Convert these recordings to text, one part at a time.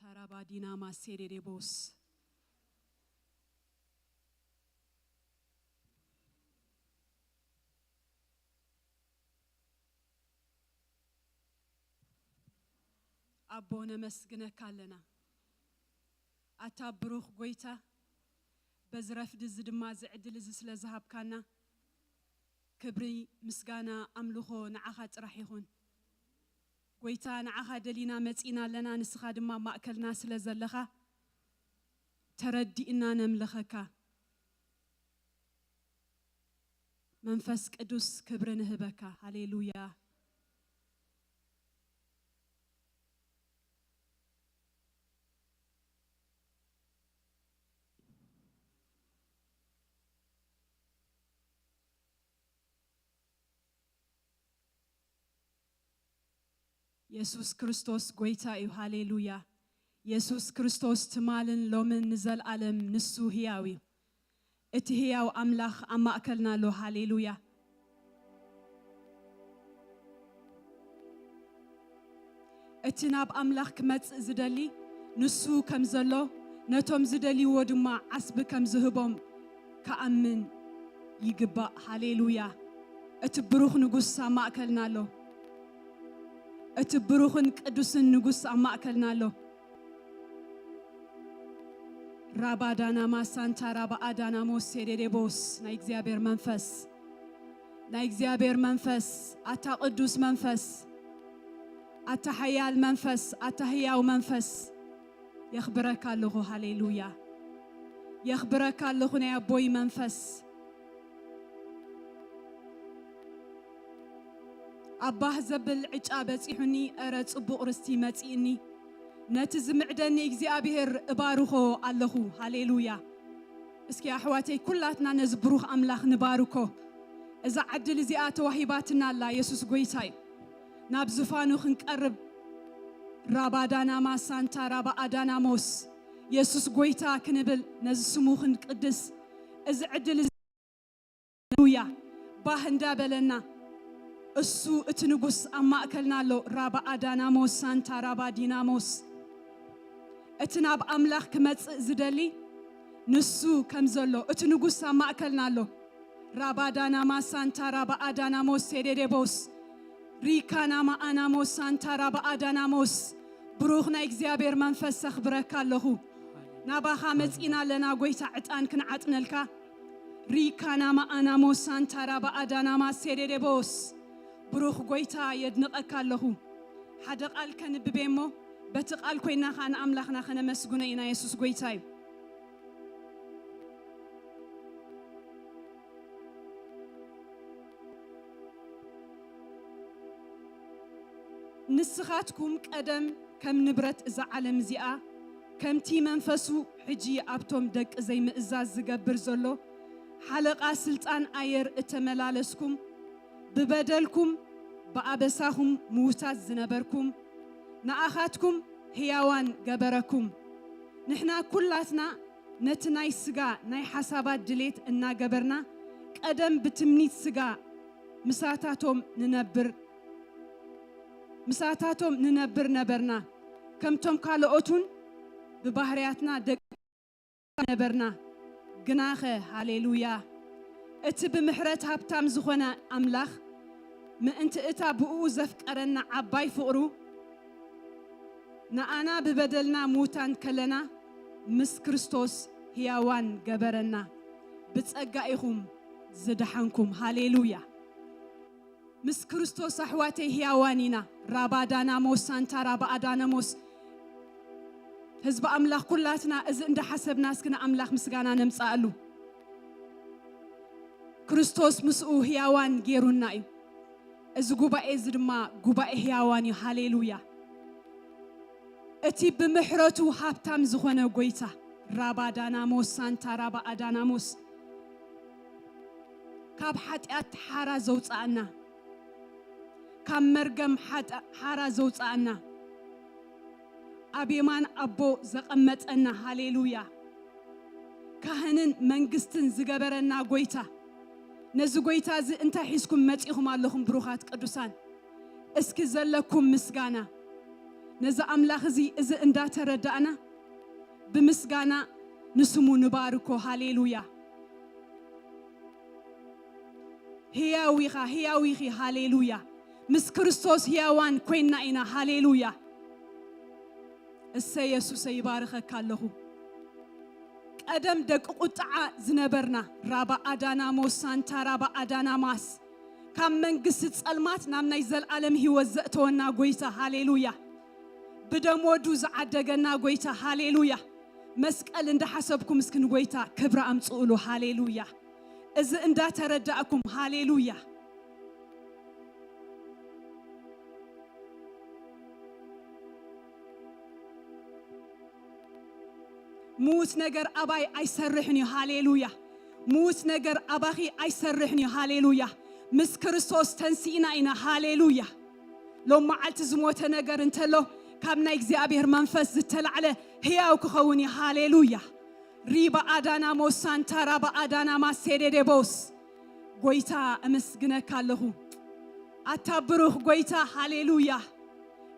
ታራባዲና ማሴዴዴቦስ። ኣቦ ነመስግነካ ኣለና። ኣታ ብሩኽ ጎይታ፣ በዚ ረፍዲ እዚ ድማ እዚ ዕድል እዚ ስለ ዝሃብካና፣ ክብሪ፣ ምስጋና፣ ኣምልኾ ንዓኻ ጥራሕ ይኹን። ጎይታ፣ ንዓኻ ደሊና መጺና ኣለና፣ ንስኻ ድማ ኣብ ማእከልና ስለ ዘለኻ ተረዲእና ነምልኸካ። መንፈስ ቅዱስ ክብሪ ንህበካ። ሃሌሉያ። የሱስ ክርስቶስ ጎይታ እዩ። ሃሌሉያ። የሱስ ክርስቶስ ትማልን ሎምን ንዘልኣለም ንሱ ህያው እዩ። እቲ ህያው ኣምላኽ ኣብ ማእከልና ኣሎ። ሃሌሉያ። እቲ ናብ ኣምላኽ ክመጽእ ዝደሊ ንሱ ከም ዘሎ፣ ነቶም ዝደልይዎ ድማ ዓስቢ ከም ዝህቦም ክኣምን ይግባእ። ሃሌሉያ። እቲ ብሩኽ ንጉስ ኣብ ማእከልና ኣሎ። እቲ ብሩኽን ቅዱስን ንጉስ ኣብ ማእከልና ኣሎ። ራባዳናማ ሳንታ ራባኣዳናሞስ ሴዴዴቦስ። ናይ እግዚኣብሔር መንፈስ፣ ናይ እግዚኣብሔር መንፈስ፣ ኣታ ቅዱስ መንፈስ፣ ኣታ ሓያል መንፈስ፣ ኣታ ህያው መንፈስ፣ የኽብረካ ኣለኹ። ሃሌሉያ። የኽብረካ ኣለኹ ናይ ኣቦይ መንፈስ። ኣባህ ዘብል ዕጫ በጺሑኒ፣ እረ ጽቡቕ ርስቲ መጺእኒ። ነቲ ዝምዕደኒ እግዚኣብሔር እባርኾ ኣለኹ። ሃሌሉያ። እስኪ ኣሕዋተይ ኩላትና ነዚ ብሩኽ ኣምላኽ ንባርኮ። እዛ ዕድል እዚኣ ተዋሂባትና ኣላ፣ የሱስ ጎይታ እዩ። ናብ ዝፋኑ ክንቀርብ፣ ራባዳናማ ሳንታ ራባ ኣዳናሞስ፣ የሱስ ጎይታ ክንብል፣ ነዚ ስሙ ክንቅድስ፣ እዚ ዕድል እዚ፣ ሃሌሉያ፣ ባህ እንዳበለና፣ እሱ እቲ ንጉስ ኣብ ማእከልና ኣሎ። ራባ ኣዳናሞስ ሳንታ ራባ ዲናሞስ። እቲ ናብ ኣምላኽ ክመጽእ ዝደሊ ንሱ ከም ዘሎ፣ እቲ ንጉስ ኣብ ማእከልና ኣሎ። ራባዳናማ ሳንታ ራባ ኣዳናሞስ ሴዴዴቦስ፣ ሪካናማ ኣናሞስ ሳንታ ራባ ኣዳናሞስ። ብሩኽ ናይ እግዚኣብሔር መንፈስ፣ ኣኽብረካ ኣለኹ። ናባኻ መጺና ኣለና ጎይታ፣ ዕጣን ክንዓጥነልካ። ሪካናማ ኣናሞስ ሳንታ ራባ ኣዳናማ ሴዴዴቦስ። ብሩኽ ጎይታ፣ የድንቐካ ኣለኹ። ሓደ ቃል ከንብቤ እሞ፣ በቲ ቃል ኮይና ኸኣ ንኣምላኽና ኸነመስግኖ ኢና። የሱስ ጎይታ እዩ። ንስኻትኩም ቀደም ከም ንብረት እዛ ዓለም እዚኣ፣ ከምቲ መንፈሱ ሕጂ ኣብቶም ደቂ ዘይምእዛዝ ዝገብር ዘሎ ሓለቓ ስልጣን ኣየር እተመላለስኩም፣ ብበደልኩም ብኣበሳኹም ምዉታት ዝነበርኩም፣ ንኣኻትኩም ህያዋን ገበረኩም። ንሕና ኩላትና ነቲ ናይ ስጋ ናይ ሓሳባት ድሌት እናገበርና፣ ቀደም ብትምኒት ስጋ ምሳታቶም ንነብር፣ ምሳታቶም ንነብር ነበርና። ከምቶም ካልኦት እውን ብባህርያትና ደቂ ነበርና። ግናኸ፣ ሃሌሉያ፣ እቲ ብምሕረት ሃብታም ዝኾነ ኣምላኽ፣ ምእንቲ እታ ብእኡ ዘፍቀረና ዓባይ ፍቕሩ፣ ንኣና ብበደልና ምዉታን ከለና፣ ምስ ክርስቶስ ህያዋን ገበረና። ብጸጋ ኢኹም ዝደሓንኩም። ሃሌሉያ። ምስ ክርስቶስ ኣሕዋተይ ህያዋን ኢና። ራባ ዳናሞስ ሳንታ ራባ ኣዳነሞስ። ህዝቢ ኣምላኽ ኩላትና እዚ እንዳሓሰብና እስኪ ንኣምላኽ ምስጋና ነምጽኣሉ። ክርስቶስ ምስኡ ህያዋን ጌሩና እዩ። እዚ ጉባኤ እዚ ድማ ጉባኤ ህያዋን እዩ። ሃሌሉያ። እቲ ብምሕረቱ ሃብታም ዝኾነ ጎይታ፣ ራባ ዳናሞስ ሳንታ ራባ ኣዳናሞስ፣ ካብ ሓጢኣት ሓራ ዘውፅኣና፣ ካብ መርገም ሓጠ-፣ ሓራ ዘውፅኣና፣ ኣብ የማን ኣቦ ዘቐመጠና፣ ሃሌሉያ፣ ካህንን መንግስትን ዝገበረና ጎይታ፣ ነዚ ጎይታ እዚ እንታይ ሒዝኩም መጺኹም ኣለኹም ብሩኻት ቅዱሳን? እስኪ ዘለኩም ምስጋና፣ ነዚ ኣምላኽ እዚ፣ እዚ እንዳተረዳእና፣ ብምስጋና ንስሙ ንባርኮ። ሃሌሉያ። ህያው ኢኻ፣ ህያው ኢኺ። ሃሌሉያ። ምስ ክርስቶስ ህያዋን ኮይንና ኢና። ሃሌሉያ። እሰይ የሱሰይ፣ ይባርኸካ ኣለኹ። ቀደም ደቂ ቁጥዓ ዝነበርና፣ ራባ ኣዳናሞስ ሳንታ ራባ ኣዳናማስ፣ ካብ መንግስቲ ጸልማት ናብ ናይ ዘልኣለም ህይወት ዘእተወና ጎይታ፣ ሃሌሉያ። ብደም ወዱ ዝዓደገና ጎይታ፣ ሃሌሉያ። መስቀል እንዳሓሰብኩም እስኪ ንጎይታ ክብሪ ኣምጽኡሉ፣ ሃሌሉያ። እዚ እንዳተረዳእኩም፣ ሃሌሉያ። ምዉት ነገር ኣባይ ኣይሰርሕን እዩ። ሃሌሉያ። ምዉት ነገር ኣባኺ ኣይሰርሕን እዩ። ሃሌሉያ። ምስ ክርስቶስ ተንሲእና ኢና። ሃሌሉያ። ሎም መዓልቲ ዝሞተ ነገር እንተሎ፣ ካብ ናይ እግዚኣብሔር መንፈስ ዝተላዕለ ህያው ክኸውን እዩ። ሃሌሉያ። ሪባ ኣዳናሞስ ሳንታ ራባ ኣዳናማ ሴዴዴቦስ። ጎይታ እምስግነካ ኣለኹ። ኣታ ብሩኽ ጎይታ፣ ሃሌሉያ።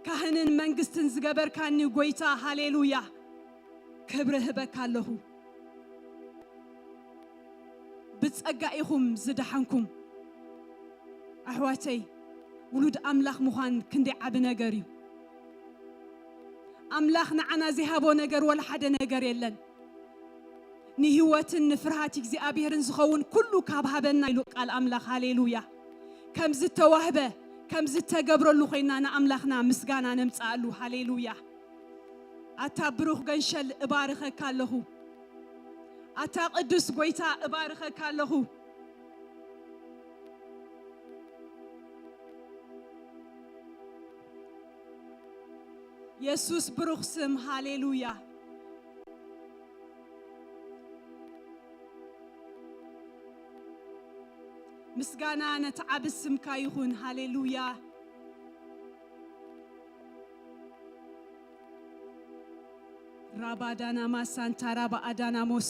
ካህንን መንግስትን ዝገበርካኒ ጎይታ፣ ሃሌሉያ። ክብሪ ህበካ ኣለኹ። ብጸጋ ኢኹም ዝደሓንኩም። ኣሕዋተይ፣ ውሉድ ኣምላኽ ምዃን ክንደይ ዓቢ ነገር እዩ። ኣምላኽ ንዓና ዘይሃቦ ነገር ወላ ሓደ ነገር የለን። ንህይወትን ንፍርሃት እግዚኣብሔርን ዝኸውን ኩሉ ካብ ሃበና ኢሉ ቃል ኣምላኽ። ሃሌሉያ። ከም ዝተዋህበ፣ ከም ዝተገብረሉ ኮይና ንኣምላኽና ምስጋና ነምጽኣሉ። ሃሌሉያ። ኣታ ብሩኽ ገንሸል እባርኸካ ኣለኹ። ኣታ ቅዱስ ጎይታ እባርኸካ ኣለኹ። የሱስ ብሩኽ ስም። ሃሌሉያ። ምስጋና ነቲ ዓቢ ስምካ ይኹን። ሃሌሉያ። ራባዳናማ ሳንታ ራባ ኣዳናሞስ፣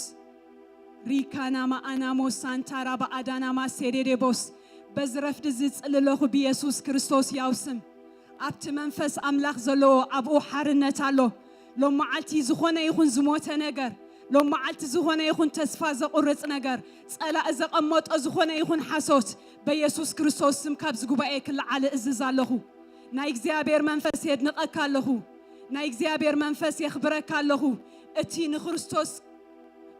ሪካናማ ኣናሞስ ሳንታ ራባ ኣዳናማ ሴዴዴቦስ። በዚ ረፍዲ እዚ ዝጽሊ ኣለኹ ብየሱስ ክርስቶስ ያው ስም። ኣብቲ መንፈስ ኣምላኽ ዘለዎ ኣብኡ ሓርነት ኣሎ። ሎም መዓልቲ ዝኾነ ይኹን ዝሞተ ነገር፣ ሎም መዓልቲ ዝኾነ ይኹን ተስፋ ዘቑርጽ ነገር፣ ጸላኢ ዘቐመጦ ዝኾነ ይኹን ሓሶት፣ በየሱስ ክርስቶስ ስም ካብዚ ጉባኤ ክለዓል እእዝዝ ኣለኹ። ናይ እግዚኣብሔር መንፈስ የድንቐካ ኣለኹ። ናይ እግዚኣብሔር መንፈስ የኽብረካ ኣለኹ። እቲ ንክርስቶስ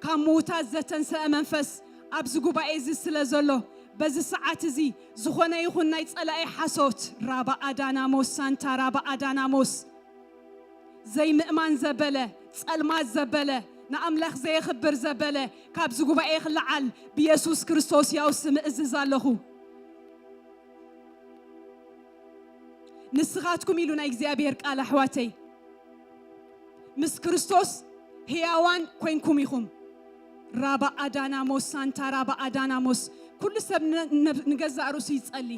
ካብ ምዉታት ዘተንሰአ መንፈስ ኣብዚ ጉባኤ እዚ ስለ ዘሎ፣ በዚ ሰዓት እዚ ዝኾነ ይኹን ናይ ጸላኢ ሓሶት፣ ራባ ኣዳናሞስ ሳንታ ራባ ኣዳናሞስ፣ ዘይምእማን ዘበለ፣ ጸልማት ዘበለ፣ ንኣምላኽ ዘየኽብር ዘበለ፣ ካብዚ ጉባኤ ክለዓል ብየሱስ ክርስቶስ ያው ስም እእዝዝ ኣለኹ። ንስኻትኩም ኢሉ ናይ እግዚኣብሔር ቃል፣ ኣሕዋተይ፣ ምስ ክርስቶስ ህያዋን ኮይንኩም ኢኹም። ራባ ኣዳናሞስ ሳንታ ራባ ኣዳናሞስ። ኩሉ ሰብ ን-፣ ን-፣ ንገዛእ ርእሱ ይጸሊ።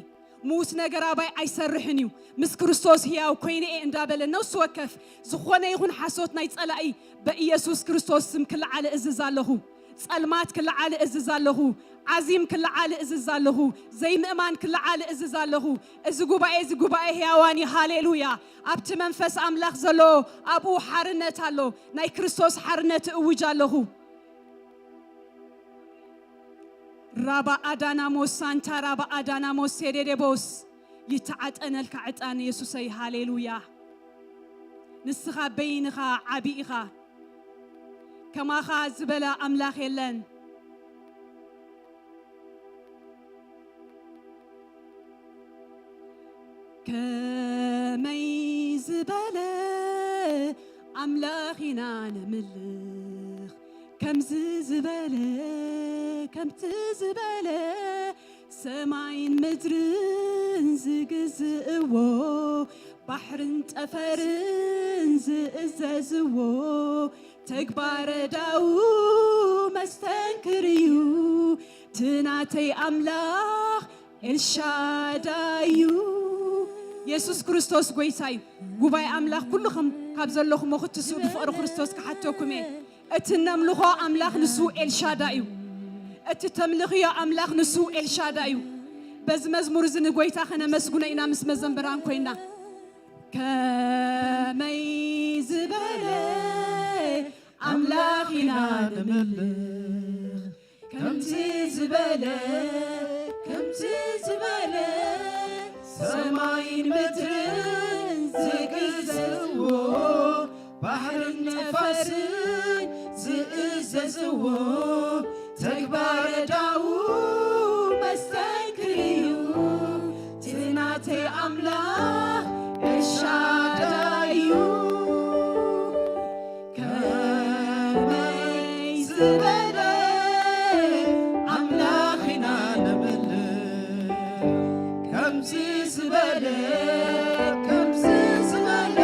ምዉት ነገር ኣባይ ኣይሰርሕን እዩ፣ ምስ ክርስቶስ ህያው ኮይነ እየ እንዳበለ ነፍሲ ወከፍ ዝኾነ ይኹን ሓሶት ናይ ጸላኢ በኢየሱስ ክርስቶስ ስም ክለዓል እእዝዝ ኣለኹ። ጸልማት ክለዓል እእዝዝ ኣለኹ። ዓዚም ክለዓል እእዝዝ ኣለኹ። ዘይምእማን ክለዓል እእዝዝ ኣለኹ። እዚ ጉባኤ እዚ ጉባኤ ህያዋን እዩ። ሃሌሉያ። ኣብቲ መንፈስ ኣምላኽ ዘሎ ኣብኡ ሓርነት ኣሎ። ናይ ክርስቶስ ሓርነት እእውጅ ኣለኹ። ራባ ኣዳናሞስ ሳንታ ራባ ኣዳናሞስ ሴዴዴቦስ። ይተዓጠነልካ ዕጣን የሱሰይ። ሃሌሉያ። ንስኻ በይንኻ ዓቢ ኢኻ። ከማኻ ዝበለ ኣምላኽ የለን። ከመይ ዝበለ ኣምላኽ ኢና ነምልኽ፣ ከምዚ ዝበለ፣ ከምቲ ዝበለ፣ ሰማይን ምድርን ዝግዝእዎ፣ ባሕርን ጠፈርን ዝእዘዝዎ፣ ተግባረ ዳኡ መስተንክር እዩ። እቲ ናተይ ኣምላኽ ኤልሻዳይ እዩ። የሱስ ክርስቶስ ጎይታ እዩ። ጉባኤ ኣምላኽ ኩልኹም ካብ ዘለኹሞ ክትስኡ ብፍቕሪ ክርስቶስ ክሓተኩም እየ። እቲ እነምልኾ ኣምላኽ ንሱ ኤልሻዳይ እዩ። እቲ ተምልኽዮ ኣምላኽ ንሱ ኤልሻዳይ እዩ። በዚ መዝሙር እዚ ንጎይታ ከነመስግኖ ኢና ምስ መዘምራን ኮይና። ከመይ ዝበለ ኣምላኽ ኢና ነምልኽ፣ ከምዚ ዝበለ፣ ከምዚ ዝበለ፣ ሰማይን ምድርን ዝግዝእዎ፣ ባሕርን ነፋስን ዝእዘዝዎ፣ ተግባረ ዳኡ መስተንክር እዩ። እቲ ናተይ ኣምላኽ ኤልሻዳይ እዩ። ከመይ ዝበለ ኣምላኽ ኢና ነምልኽ፣ ከምዚ ዝበለ፣ ከምዚ ዝበለ፣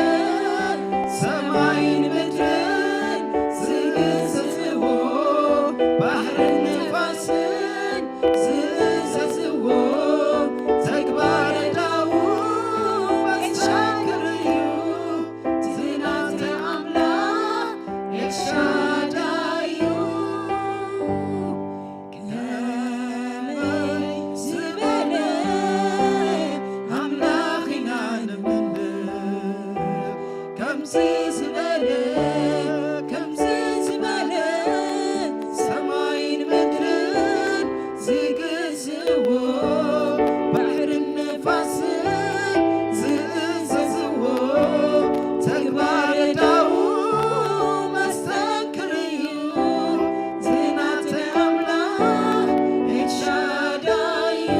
ሰማይን ምድርን ዝግዝእዎ፣ ባሕርን ነፋስን ዝእዘዝዎ፣ ተግባረ ዳኡ መስተንክር እዩ። እቲ ናተይ ኣምላኽ ኤልሻዳይ እዩ። ከመይ ዝበለ ኣምላኽ ኢና ነምልኽ፣ ከምዚ ዝበለ፣ ከምዚ ዝበለ፣ ሰማይን ምድርን ዝግዝእዎ፣ ባሕርን ነፋስን ዝእዘዝዎ፣ ተግባረ ዳኡ መስተንክር እዩ። እቲ ናተይ ኣምላኽ ኤልሻዳይ እዩ።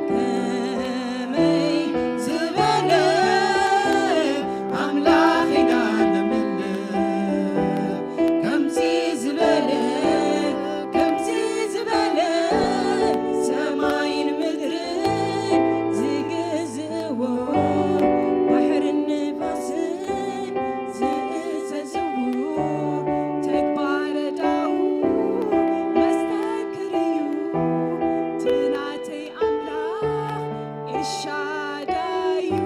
ከመይ ዝበለ ኣምላኽ ኢና ነምልኽ፣ ከምዚ ዝበለ፣ ከምዚ ዝበለ፣ ሰማይን ምድርን ዝግዝእዎ፣ ባሕርን ነፋስን ዝእዘዝዎ፣ ተግባረ ዳኡ መስተንክር እዩ። እቲ ናተይ ኣምላኽ ኤልሻዳይ እዩ።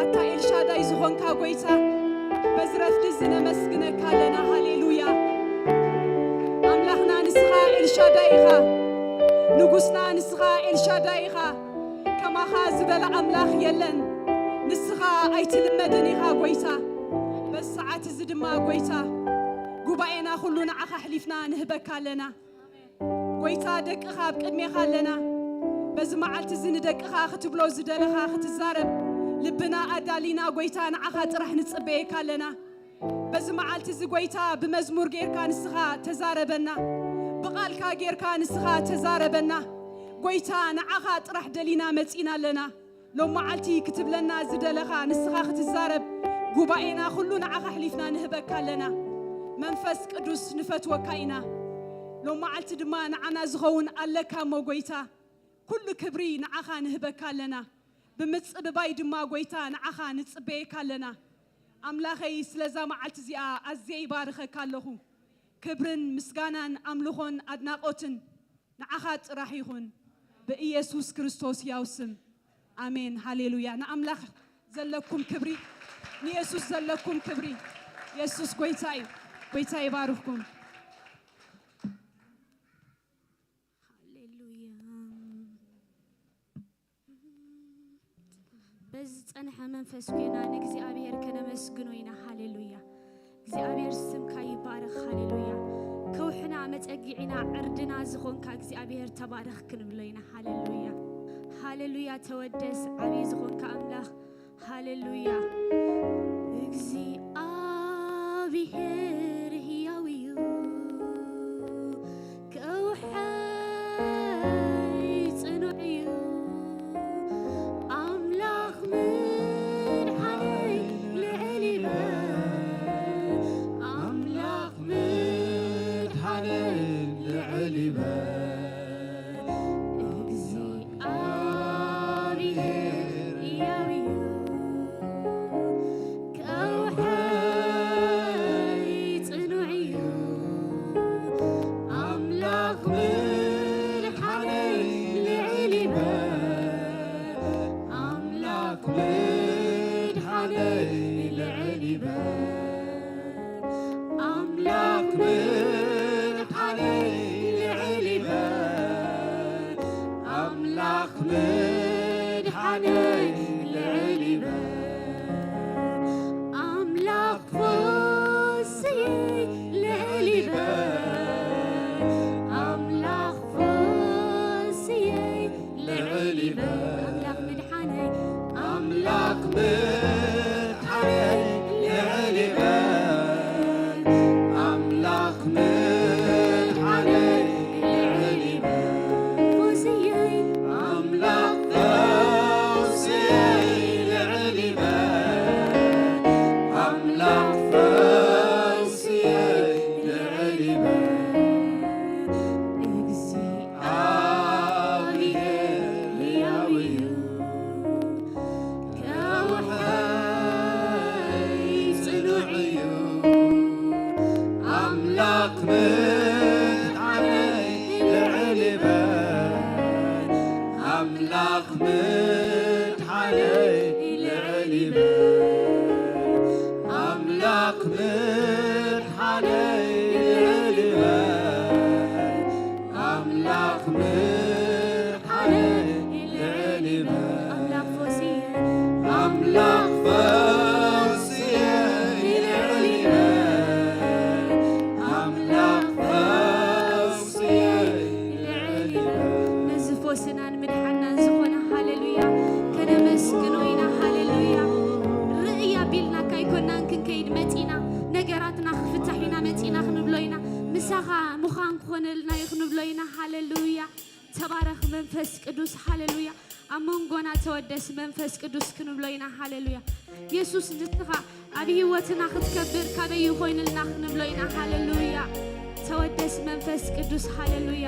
ኣታ ኤልሻዳይ ዝኾንካ ጎይታ፣ በዚ ረፍዲ እዚ ነመስግነካ ኣለና። ሃሌሉያ። ኣምላኽና ንስኻ ኤልሻዳይ ኢኻ። ንጉስና ንስኻ ኤልሻዳይ ኢኻ። ከማኻ ዝበለ ኣምላኽ የለን። ንስኻ ኣይትልመድን ኢኻ ጎይታ። በዚ ሰዓት እዚ ድማ ጎይታ፣ ጉባኤና ኩሉ ንዓኻ ኣሕሊፍና ንህበካ ኣለና። ጎይታ፣ ደቅኻ ኣብ ቅድሜኻ ኣለና። በዚ መዓልቲ እዚ ንደቅኻ ክትብሎ ዝደለኻ ክትዛረብ ልብና ኣዳሊና፣ ጎይታ፣ ንዓኻ ጥራሕ ንጽበየካ ኣለና። በዚ መዓልቲ እዚ ጎይታ፣ ብመዝሙር ጌርካ ንስኻ ተዛረበና፣ ብቓልካ ጌርካ ንስኻ ተዛረበና። ጎይታ፣ ንዓኻ ጥራሕ ደሊና መጺና ኣለና። ሎም መዓልቲ ክትብለና ዝደለኻ፣ ንስኻ ክትዛረብ፣ ጉባኤና ኩሉ ንዓኻ ኣሕሊፍና ንህበካ ኣለና። መንፈስ ቅዱስ፣ ንፈትወካ ኢና። ሎም መዓልቲ ድማ ንዓና ዝኸውን ኣለካ እሞ ጎይታ፣ ኩሉ ክብሪ ንዓኻ ንህበካ ኣለና። ብምጽብባይ ድማ ጎይታ ንዓኻ ንጽበየካ ኣለና። ኣምላኸይ፣ ስለዛ መዓልቲ እዚኣ ኣዝየ ይባርኸካ ኣለኹ። ክብርን ምስጋናን ኣምልኾን ኣድናቖትን ንዓኻ ጥራሕ ይኹን፣ ብኢየሱስ ክርስቶስ ያው ስም፣ ኣሜን። ሃሌሉያ። ንኣምላኽ ዘለኩም ክብሪ፣ ንየሱስ ዘለኩም ክብሪ። የሱስ ጎይታ እዩ። ጎይታ ይባርኽኩም። ሃሌሉያ። በዚ ዝጸንሐ መንፈስ ኮይና ንእግዚኣብሔር ከነመስግኖ ኢና። ሃሌሉያ። እግዚኣብሔር ስምካ ይባረኽ። ሃሌሉያ። ከውሕና፣ መጸጊዒና፣ ዕርድና ዝኾንካ እግዚኣብሔር ተባረኽ ክንብሎ ኢና። ሃሌሉያ። ሃሌሉያ። ተወደስ፣ ዓብዪ ዝኾንካ ኣምላኽ። ሃሌሉያ። እግዚኣብሔር ህያው እዩ፣ ከውሐይ ጽኑዕ እዩ። ኣምላኽ ምድሓነይ ልዕል ይበል፣ ኣምላኽ ምድሓነይ ልዕል ይበል። እግዚኣብሔር ህያው እዩ፣ ከውሐይ ጽኑዕ እዩ። ኣምላኽ ምድሓነይ ልዕል ይበል፣ ኣምላኽ ምድሓነይ ልዕል ይበል። ኣምላኽ ምድሓነይ ልዕል ይበል፣ ኣምላኽ ምድሓነይ ልዕል ይበል ኣምላኽ ፈውስየይ፣ ልዕል ይበል ኣምላኽ ፈውስየይ፣ ልዕል ይበል ኣምላኽ ምድሓነይ፣ ኣምላኽ ምድሓነይ፣ ልዕል ይበል ኣምላኽ ምድሓነይ፣ ልዕል ይበል ፈውስየይ፣ ኣምላኽ ፈውስየይ፣ ልዕል ይበል ኣምላኽ ፈውስየይ፣ ልዕል ይበል እግዚኣብሔር ህያው እዩ። ከውሕይ ጽኑዕ እዩ። ኣምላኽ ምድሓነይ፣ ልዕል ይበል ኣምላኽ ምድሓነይ፣ ልዕል ይበል ኣምላኽ ምድሓነይ፣ ልዕል ይበል ኣምላኽ ምድሓነይ፣ ልዕል ይበል ኣምላኽ ፈውስየ፣ ኣምላኽ ፈውስየ፣ ልዕል ይበል ኣምላኽ ፈውስየ፣ ልዕል ይበል ነዚ ፈውስናን ምድሓናን ዝኾነ ሃሌሉያ ከነመስግኖ ኢና። ሃሌሉያ ርእይ ኣቢልናካ ኣይኮናን ክንከይድ መጺና፣ ነገራትና ክፍታሕ ኢና መጺና ክንብሎ ኢና። ምሳኻ ምዃን ክኾነልና እዩ ክንብሎ ኢና። ሃሌሉያ ተባረኽ መንፈስ ቅዱስ። ሃሌሉያ ኣብ መንጎና ተወደስ መንፈስ ቅዱስ ክንብሎ ኢና። ሃሌሉያ የሱስ ንስኻ ኣብ ህይወትና ክትከብር ካበይ ኮይንልና ክንብሎ ኢና። ሃሌሉያ ተወደስ መንፈስ ቅዱስ። ሃሌሉያ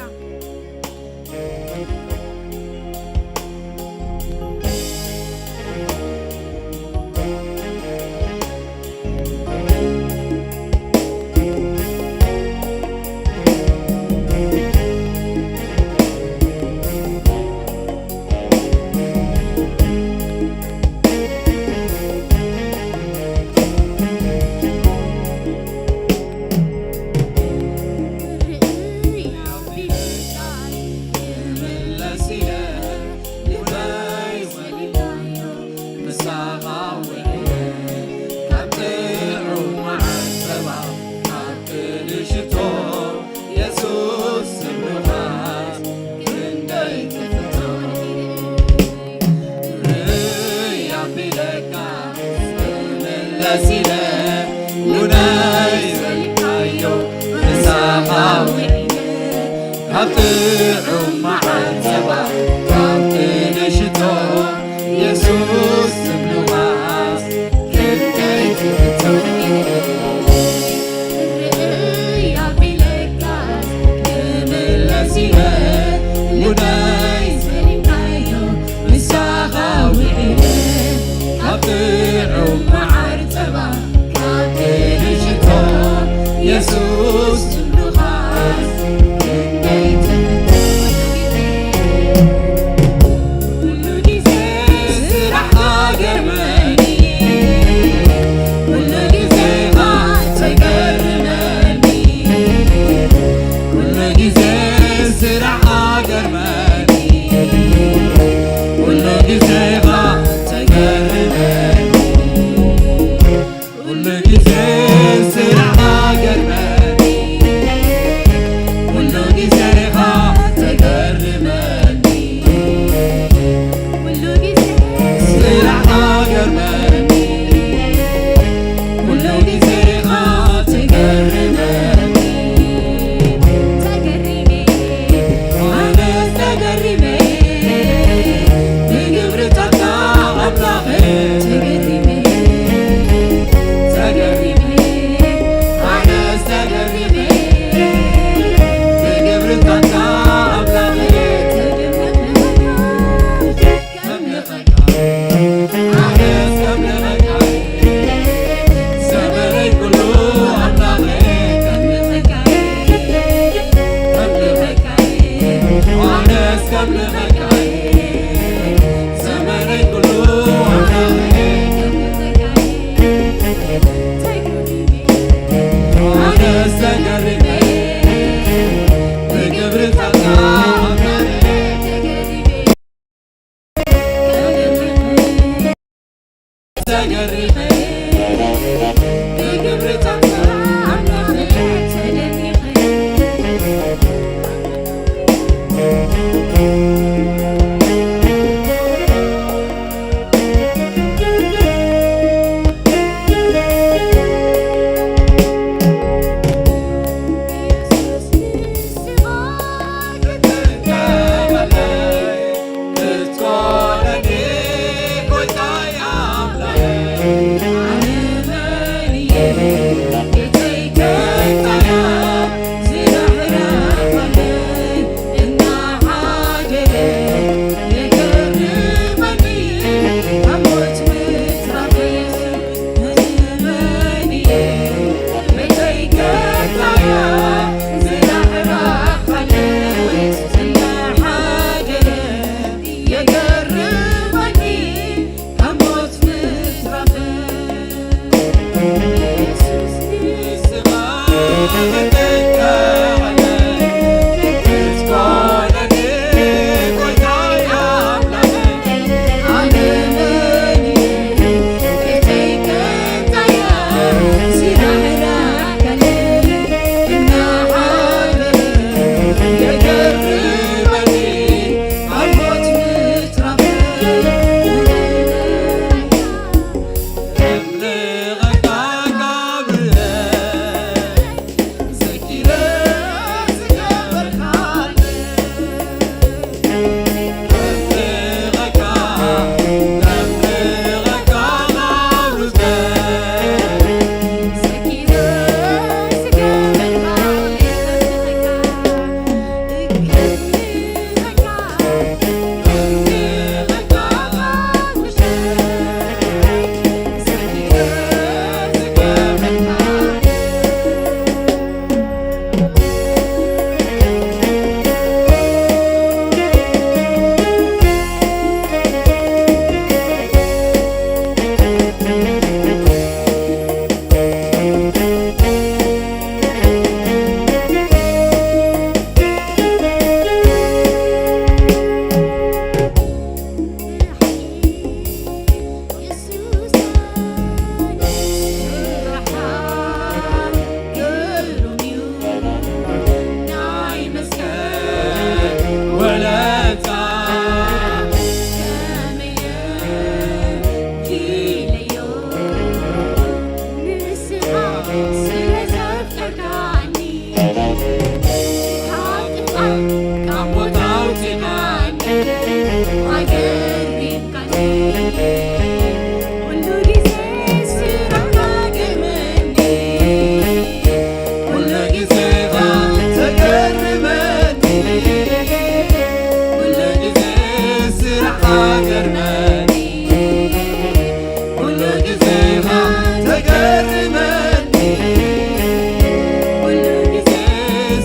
ስለ ዘፍቀርካኒ፣ ካብ ጥፍኣት ካብ ሞት ኣውጺኻኒ፣ ኣገሪምካኒ። ኩሉ ግዜ ስራሕካ ገርመኒ፣ ኩሉ ግዜኻ ተገርመኒ፣ ኩሉ ግዜ ስራሕካ ገርመኒ። ኩሉ ግዜኻ ተገርመኒ፣ ኩሉ ግዜ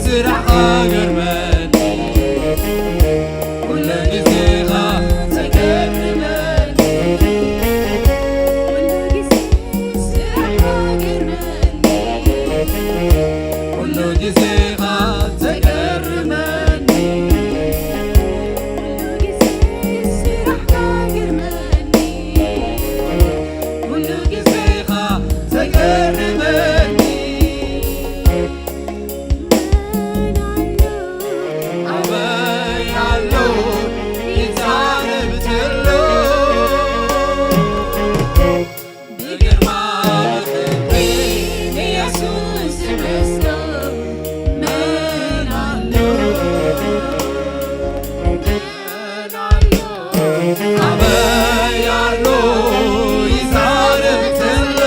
ስራሕኻ ገርመኒ፣ ኩሉ ግዜኻ ተገርመኒ፣ ኩሉ ግዜ ስራሕኻ ገርመኒ፣ ኩሉ ግዜኻ ተገርመኒ። ኩሉ ግዜ ስራሕካ ገርመኒ፣ ኩሉ ግዜኻ ተገርመኒ። መን ኣሎ፣ ኣበይ ኣሎ፣ ይዛረብ ዘሎ? ብግርማ ብኽብሪ ንየሱስ ዝመስሎ መን ኣሎ? መን ኣሎ? ኣበይ ኣሎ? ይዛረብ ዘሎ።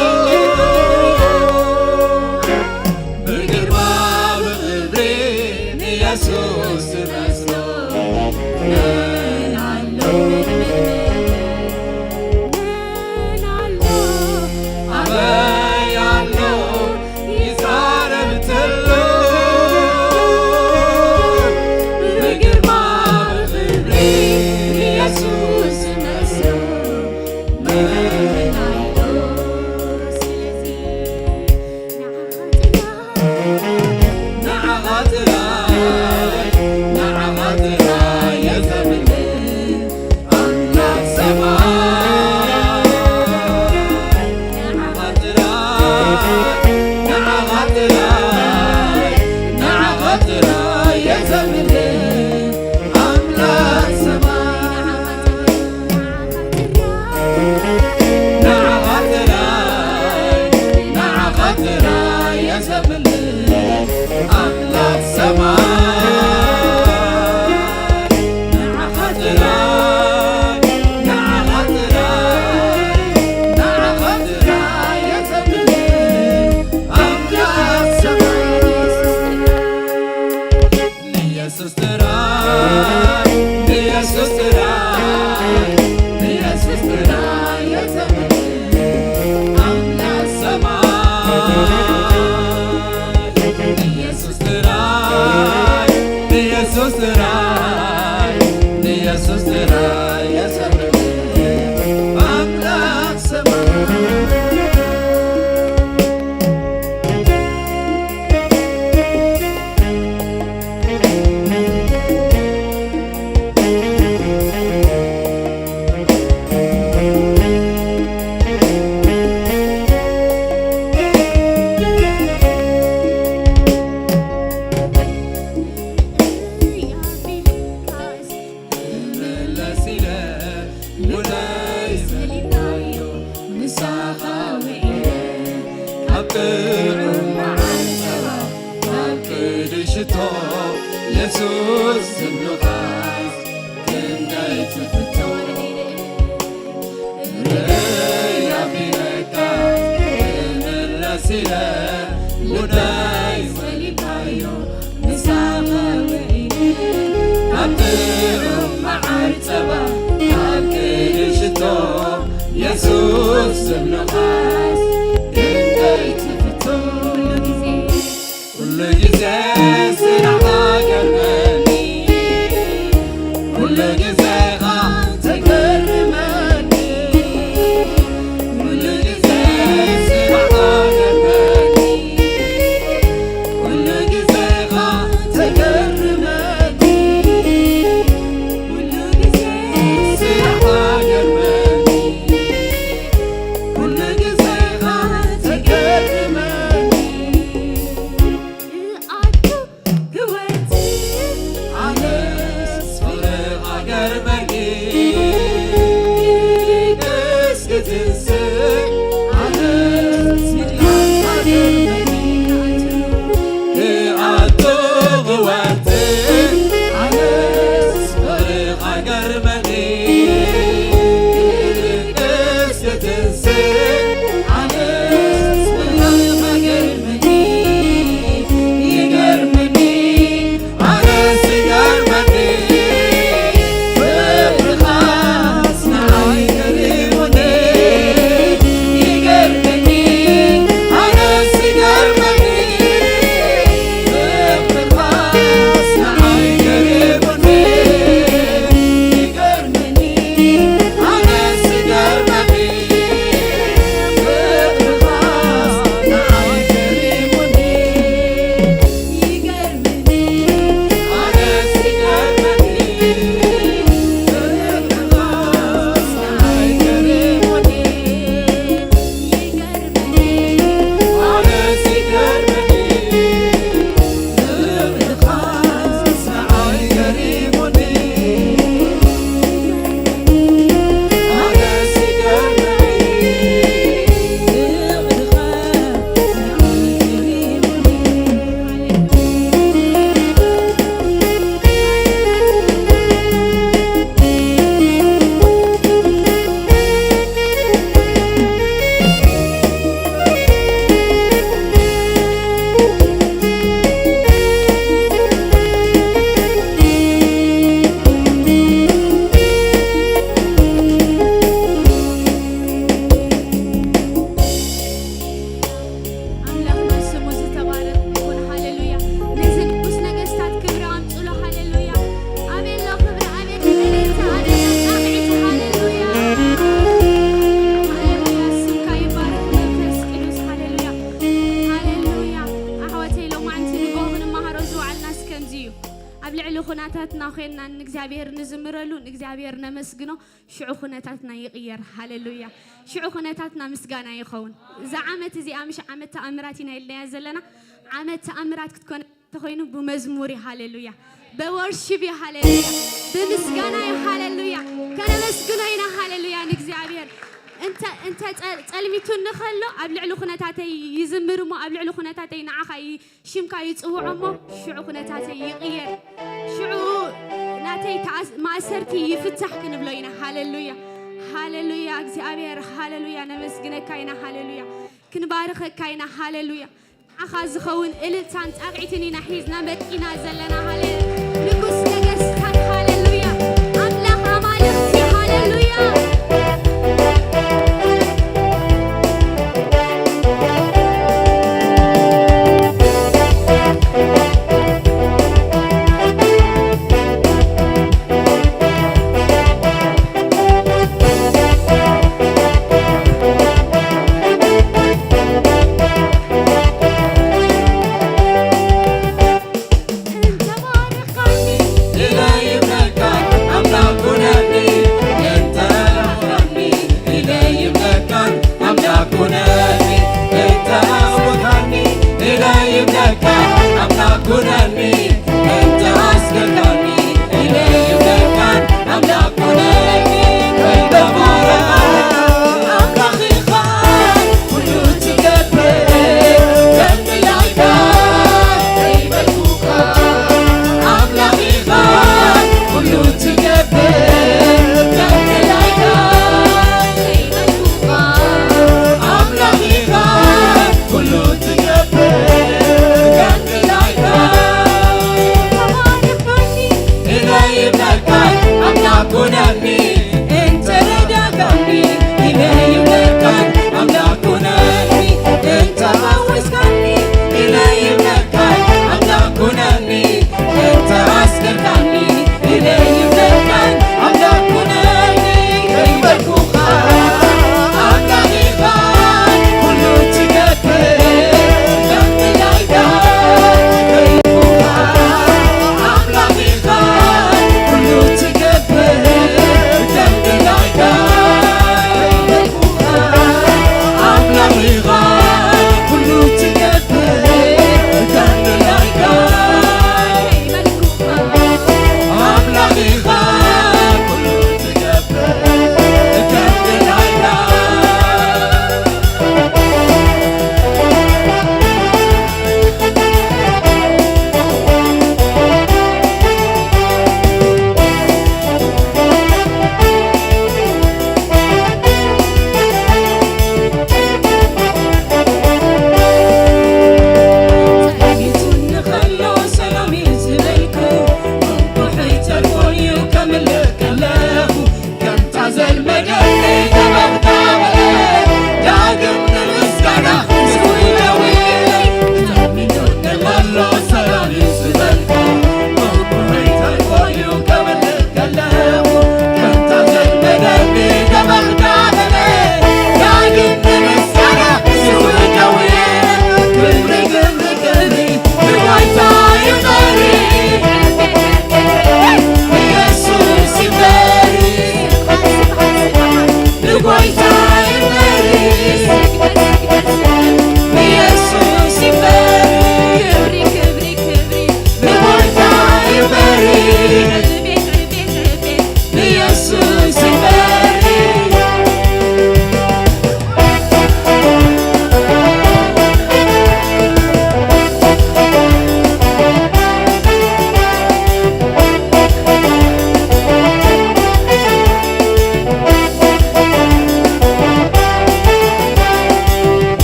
ብግርማ ብኽብሪ ንየሱስ ዝመስሎ መን ኣሎ? መን ኣሎ? ኣበይ ኣሎ? ይዛረብ ተሎ ብግርማ ብኽብሪ ንየሱስ ዝመስሎ መን ኣሎ? ስለዚ ንዓኻ ጥራይ፣ ንዓኻ ጥራይ፣ ንዓኻ ጥራይ እየ ዘምልኽ። ኣምላኽ ሰማይ፣ ንዓኻ ጥራይ፣ ንዓኻ ጥራይ፣ ንዓኻ ጥራይ እየ ዘምልኽ። ኣምላኽ ሰማይ፣ ንዓኻ ጥራይ፣ ንዓኻ ጥራይ እየ ዘምልኽ። ኣምላኽ ሰማይ፣ ንዓኻ ጥራይ፣ ንዓኻ ጥራይ፣ ንዓኻ ጥራይ እየ ዘምልኽ። ኣምላኽ ሰማይ፣ ንየሱስ ጥራይ፣ ንየሱስ ጥራይ፣ ንየሱስ ጥራይ እየ ዘምልኽ። ኣምላኽ ሰማይ፣ ንየሱስ ጥራይ፣ ንየሱስ ጥራይ፣ ንየሱስ ጥራይ እየ ዘምልኽ። ኣምላኽ ሰማይ፣ ክምለስ ኢለ ውለይ ዘሊናዮ ምሳኻ ውዒለ፣ ካብ ጥዑም መዓር ጸባ፣ ካብ ቅዱስ ሽቶ የሱስ ስም ሉቃስ ክንደይ ትፍቶ። ርእይ ኣቢለካ ክምለስ ኢለ ውለይ ዘሊናዮ ምሳኻ ውዒለ፣ ካብ ጥዑም መዓር ጸባ፣ ካብ ቅዱስ ሽቶ የሱስ ስም ሉቃስ ክንደይ ትፍቶ። ኩሉ ግዜ፣ ኩሉ ግዜ ስራሕኻ ገርመኒ፣ ኩሉ ግዜ ኸኣ ተገርመኒ። ኩሉ ግዜ ስራሕኻ ገርመኒ፣ ኩነታትና ኮይንና ንእግዚኣብሔር ንዝምረሉ፣ ንእግዚኣብሔር ነመስግኖ። ሽዑ ኩነታትና ይቕየር። ሃሌሉያ። ሽዑ ኩነታትና ምስጋና ይኸውን። እዛ ዓመት እዚኣ ምሽ ዓመት ተኣምራት ኢና ኢልናያ ዘለና። ዓመት ተኣምራት ክትኮን እንተኾይኑ ብመዝሙር እዩ። ሃሌሉያ። በወርሺፕ እዩ። ሃሌሉያ። ብምስጋና እዩ። ሃሌሉያ። ከነመስግኖ ኢና። ሃሌሉያ ንእግዚኣብሔር። እንተ እንተ ጸ- ጸልሚቱ እንከሎ ኣብ ልዕሊ ኩነታተይ ይዝምር እሞ ኣብ ልዕሊ ኩነታተይ ንዓኻ ይ- ሽምካ ይጽውዖ እሞ ሽዑ ኩነታተይ ይቕየር። ሽዑ ናተይ ተኣስ- ማእሰርቲ ይፍታሕ ክንብሎ ኢና። ሃሌሉያ። ሃሌሉያ እግዚኣብሔር። ሃሌሉያ ነመስግነካ ኢና። ሃሌሉያ ክንባርከካ ኢና። ሃሌሉያ ንዓኻ ዝኸውን እልልታን ጣቕዒትን ኢና ሒዝና መጢና ዘለና። ሃሌ ንጉስ ነገስታት። ሃሌሉያ ኣምላኽ ኣማልኽቲ። ሃሌሉያ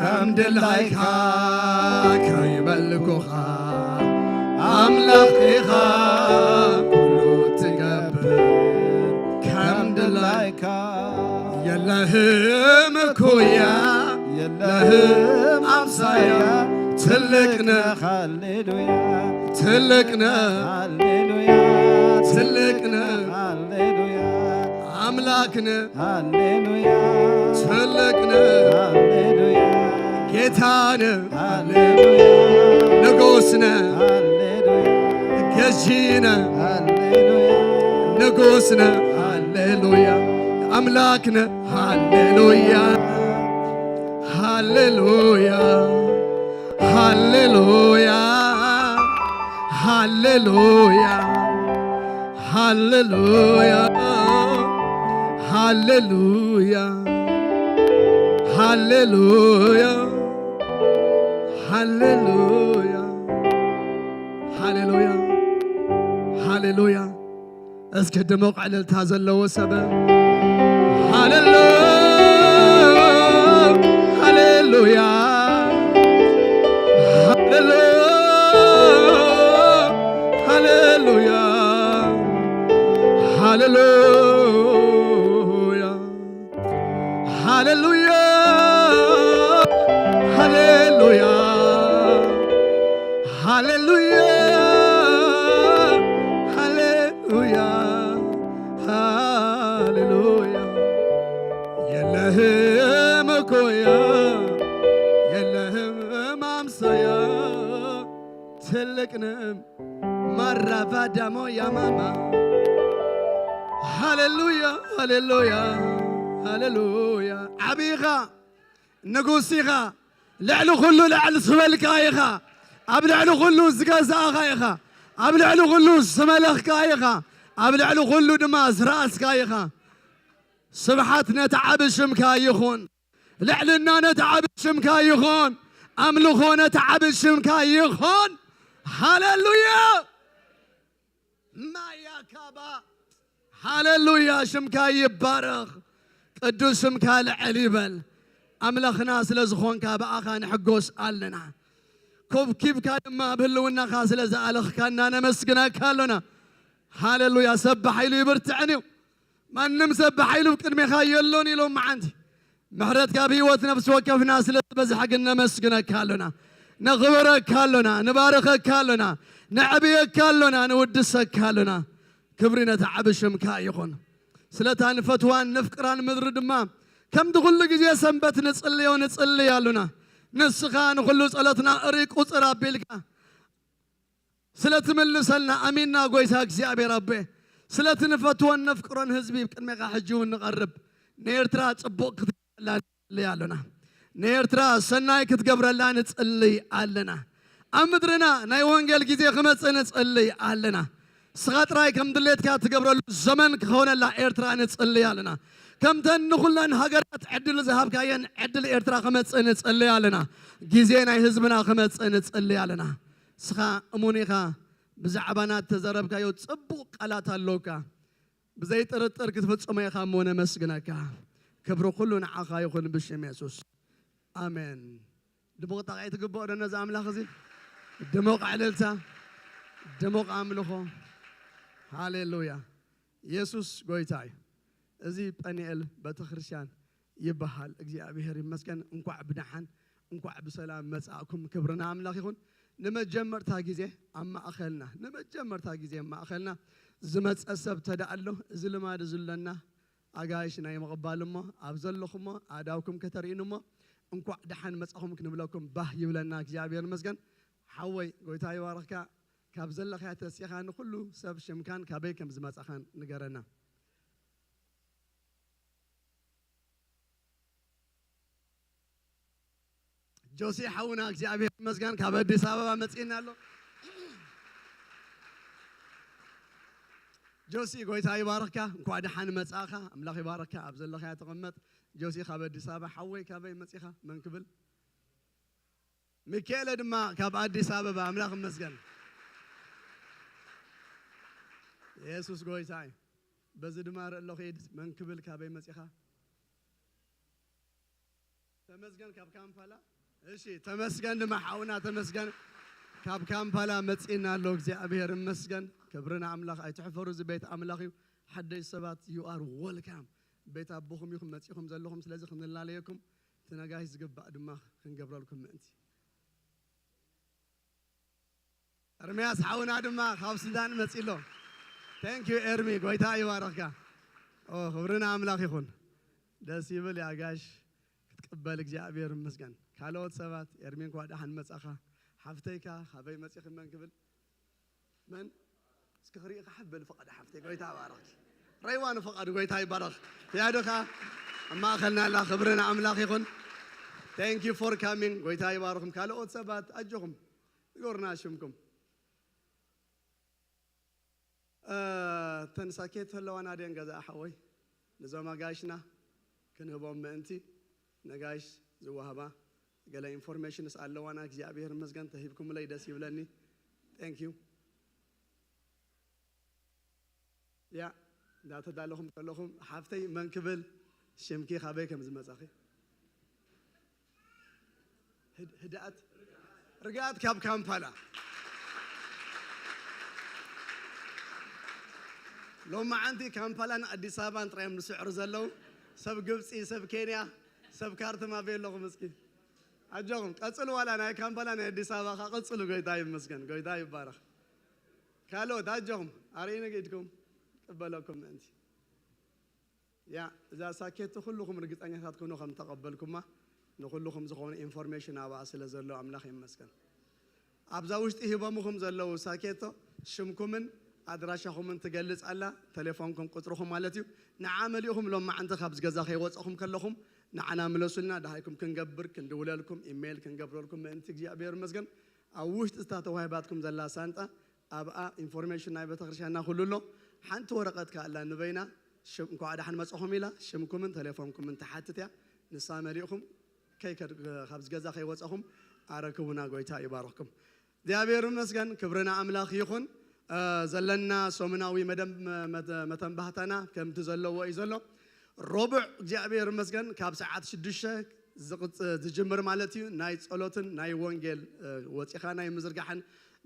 ከም ድላይካ ከይበልኩኻ ኣምላኽ ኢኻ፣ ኩሉ ትገብር ከም ድላይካ። የለህም እኩያ፣ የለህም ኣምሳያ፣ ትልቅ ነህ፣ ሃሌሉያ። ትልቅ ነህ፣ ሃሌሉያ። ትልቅ ነህ፣ ሃሌሉያ። ኣምላክ ነህ፣ ሃሌሉያ። ትልቅ ነህ፣ ሃሌሉያ። ጌታ ነህ፣ ሃሌሉያ። ንጉስ ነህ፣ ሃሌሉያ። ገዢ ነህ፣ ሃሌሉያ። ንጉስ ነህ፣ ሃሌሉያ። ኣምላክ ነህ፣ ሃሌሉያ። ሃሌሉያ፣ ሃሌሉያ፣ ሃሌሉያ፣ ሃሌሉያ፣ ሃሌሉያ፣ ሃሌሉያ፣ ሃሌሉያ፣ ሃሌሉያ፣ ሃሌሉያ። እስኪ ድሙቕ ዕልልታ ዘለዎ ሰብ። ሃሌሉ-፣ ሃሌሉያ፣ ሃሌሉ-፣ ሃሌሉያ፣ ሃሌሉያ። ሃሌሉያ፣ ሃሌሉያ፣ ሃሌሉያ፣ ሃሌሉያ፣ ሃሌሉያ። የለህም እኮያ፣ የለህም ማምሰያ፣ ትልቅ ነህ። ማራቫዳሞ ያማማ። ሃሌሉያ፣ ሃሌሉያ፣ ሃሌሉያ። ዓቢ ኢኻ፣ ንጉስ ኢኻ፣ ልዕሊ ኩሉ ልዕል ዝበልካ ኢኻ፣ ኣብ ልዕሊ ኩሉ ዝገዛእኻ ኢኻ፣ ኣብ ልዕሊ ኩሉ ዝመለኽካ ኢኻ፣ ኣብ ልዕሊ ኩሉ ድማ ዝረኣስካ ኢኻ። ስብሓት ነቲ ዓቢ ሽምካ ይኹን። ልዕልና ነቲ ዓቢ ሽምካ ይኹን። ኣምልኾ ነቲ ዓቢ ሽምካ ይኹን። ሃሌሉያ። ማያካባ። ሃሌሉያ። ሽምካ ይባረኽ። ቅዱስ ሽምካ ልዕል ይበል። ኣምላኽና ስለ ዝኾንካ ብኣኻ ንሕጎስ ኣለና። ኮብኪብካ ድማ ኣብ ህልውናኻ ስለ ዝኣለኽካና ነመስግነካ ኣሎና። ሃሌሉያ። ሰብ ብሓይሉ ይብርትዕን እዩ። ማንም ሰብ ብሓይሉ ቅድሜኻ የሎን ኢሎም መዓንቲ። ምሕረትካ ብህይወት ነፍሲ ወከፍና ስለ ዝበዝሐ ግን ነመስግነካ ኣሎና። ነኽብረካ ኣሎና። ንባርኸካ ኣሎና። ነዕብየካ ኣሎና። ንውድሰካ ኣሎና። ክብሪ ነቲ ዓቢ ሽምካ ይኹን። ስለታ ንፈትዋን ነፍቅራን ምድሪ ድማ ከምቲ ኩሉ ግዜ ሰንበት ንጽልዮ ንጽልይ ኣሉና። ንስኻ ንኹሉ ጸሎትና እሪ ቁጽር ኣቢልካ ስለ ትምልሰልና ኣሚንና ጎይታ እግዚኣብሔር ኣቦ። ስለቲ ንፈትዎን ነፍቅሮን ህዝቢ ቅድሜኻ ሕጂ እውን ንቐርብ። ንኤርትራ ጽቡቕ ክትገብረላ ንጽልይ ኣሎና። ንኤርትራ ሰናይ ክትገብረላ ንጽልይ ኣለና። ኣብ ምድርና ናይ ወንጌል ግዜ ክመጽእ ንጽልይ ኣለና። ንስኻ ጥራይ ከም ድሌትካ ትገብረሉ ዘመን ክኸውነላ ኤርትራ ንጽልይ ኣለና። ከምተን ንኹለን ሃገራት ዕድል ዝሃብካየን ዕድል ኤርትራ ክመጽእ ንጽልይ ኣለና። ግዜ ናይ ህዝብና ክመጽእ ንጽልይ ኣለና። ንስኻ እሙን ኢኻ። ብዛዕባና እተዘረብካዮ ጽቡቕ ቃላት ኣለውካ። ብዘይ ጥርጥር ክትፍጽሞ ኢኻ እሞ ነመስግነካ። ክብሪ ኩሉ ንዓኻ ይኹን ብሽም የሱስ። ኣሜን። ድሙቕ ጣቕዒት ትግብኦ ዶ ነዚ ኣምላኽ እዚ? ድሙቕ ዕልልታ፣ ድሙቕ ኣምልኾ። ሃሌሉያ። የሱስ ጎይታ እዩ። እዚ ጳኒኤል ቤተክርስትያን ይበሃል። እግዚኣብሔር ይመስገን። እንኳዕ ብደሓን፣ እንኳዕ ብሰላም መጻእኩም። ክብሪ ንኣምላኽ ይኹን። ንመጀመርታ ግዜ ኣብ ማእኸልና፣ ንመጀመርታ ግዜ ኣብ ማእኸልና ዝመጸ ሰብ ተደኣ ኣሎ፣ እዚ ልማድ እዚ ኣለና፣ ኣጋይሽ ናይ ምቕባል እሞ፣ ኣብ ዘለኹሞ ኣእዳውኩም ከተርእዩኒ እሞ፣ እንኳዕ ደሓን መጻኹም ክንብለኩም ባህ ይብለና። እግዚኣብሔር ይመስገን። ሓወይ፣ ጎይታ ይባርኽካ። ካብ ዘለኻዮ ተሲኻ ንኹሉ ሰብ ሽምካን ካበይ ከም ዝመጻኻን ንገረና። ጆሲ ሓውና እግዚኣብሔር ይመስገን ካብ ኣዲስ ኣበባ መጺእና ኣሎ። ጆሲ ጎይታ ይባርኽካ፣ እንኳዕ ደሓን መጻእኻ፣ ኣምላኽ ይባርኽካ፣ ኣብ ዘለኻዮ ተቐመጥ። ጆሲ ካብ ኣዲስ ኣበባ ሓወይ ካበይ መጺኻ መን ክብል? ሚካኤለ ድማ ካብ ኣዲስ ኣበባ ኣምላኽ ይመስገን። የሱስ ጎይታ እዩ። በዚ ድማ ርኢ ኣለኹ ኢድ መን ክብል ካበይ መጺኻ? ተመስገን ካብ ካምፓላ። እሺ፣ ተመስገን ድማ ሓውና፣ ተመስገን። ካብ ካምፓላ መጺና ኣሎ። እግዚኣብሔር ይመስገን። ክብሪ ንኣምላኽ። ኣይትሕፈሩ፣ እዚ ቤት ኣምላኽ እዩ። ሓደሽ ሰባት፣ you are welcome። ቤት ኣቦኹም ኢኹም መጺኹም ዘለኹም፣ ስለዚ ክንላለየኩም እቲ ነጋሽ ዝግባእ ድማ ክንገብረልኩም ምእንቲ። ኤርምያስ ሓውና ድማ ካብ ሱዳን መጺ ኣሎ። Thank you ኤርሚ፣ ጎይታ ይባረኽካ። ኦ፣ ክብሪ ንኣምላኽ ይኹን። ደስ ይብል፣ ያጋሽ ክትቅበል እግዚኣብሔር ይመስገን። ካልኦት ሰባት፣ ኤርሚ እንኳ ደሓን መጻኻ። ሓፍተይካ ካበይ መጺኺ መን ክብል? መን? እስኪ ክርኢ ክሓብል ፍቓድ ሓፍተይ፣ ጎይታ ይባረኽኪ። ረይዋ ንፍቓዱ፣ ጎይታ ይባረኽ። ያዶኻ ኣብ ማእከልና ኣላ፣ ክብሪ ንኣምላኽ ይኹን። Thank you for coming፣ ጎይታ ይባርኹም። ካልኦት ሰባት ኣጆኹም፣ ንገሩና ሽምኩም። እ፣ እተን ሳኬት ኣለዋና ድየን ገዛ ሓወይ? ንዞም ኣጋይሽና ክንህቦም ምእንቲ ነጋይሽ ዝወሃባ ገለ ኢንፎርሜሽንስ ኣለዋና። እግዚኣብሔር ይመስገን ተሂብኩምለይ፣ ደስ ይብለኒ። Thank you። ያ፣ እንዳተዳለኹም ከለኹም ሓፍተይ መን ክብል፣ ሽምኪ ካበይ ከም ዝመጻኺ? ህድ-፣ ህድኣት፣ ርግኣት ካብ ካምፓላ። ሎማዓንቲ ካምፓላን ኣዲስ ኣበባን ጥራይ እዮም ዝስዕሩ ዘለዉ። ሰብ ግብፂ፣ ሰብ ኬንያ፣ ሰብ ካርቱም ኣበይ ኣለኹም እስኪ? ኣጆኹም፣ ቀጽሉ። ዋላ ናይ ካምፓላ ናይ ኣዲስ ኣበባ ኸዓ ቀጽሉ። ጎይታ ይመስገን፣ ጎይታ ይባረኽ። ካልኦት ኣጆኹም፣ ኣርእይኒ ኢድኩም፣ ቅበለኩም ምእንቲ። ያ፣ እዛ ሳኬቶ ኩልኹም ርግጸኛታት ኩኑ ከም ተቐበልኩማ፣ ንኹልኹም ዝኾነ ኢንፎርሜሽን ኣብኣ ስለ ዘሎ ኣምላኽ ይመስገን። ኣብዛ ውሽጢ ሂቦምኹም ዘለዉ ሳኬቶ ሽምኩምን ኣድራሻኹምን ትገልጽ ኣላ፣ ቴሌፎንኩም ቁጽርኹም ማለት እዩ። ንዓ መሊእኹም ሎማዓንቲ ካብዚ ገዛ ከይወጻኹም ከለኹም ንዓና ምለሱልና፣ ደሃይኩም ክንገብር፣ ክንድውለልኩም፣ ኢሜይል ክንገብረልኩም ምእንቲ እግዚኣብሔር ይመስገን። ኣብ ውሽጢ እታ ተዋሂባትኩም ዘላ ሳንጣ ኣብኣ ኢንፎርሜሽን ናይ ቤተክርስትያንና ኩሉ ኣሎ። ሓንቲ ወረቐት ከኣ ኣላ ንበይና፣ ሽም፣ እንኳዕ ደሓን መጻኹም ኢላ ሽምኩምን ተሌፎንኩምን ትሓትት እያ። ንሳ መሊእኹም ከይከድ-፣ ካብዚ ገዛ ከይወጻኹም ኣረክቡና። ጎይታ ይባርኽኩም። እግዚኣብሔር ይመስገን፣ ክብሪ ንኣምላኽ ይኹን። እ፣ ዘለና ሰሙናዊ መደብ መ-፣ መተ-፣ መተንባህታና ከምቲ ዘለዎ እዩ ዘሎ። ረቡዕ እግዚኣብሔር ይመስገን ካብ ሰዓት ሽዱሽተ ዝቕጽ-፣ ዝጅምር ማለት እዩ። ናይ ጸሎትን ናይ ወንጌል፣ እ፣ ወጺኻ ናይ ምዝርጋሕን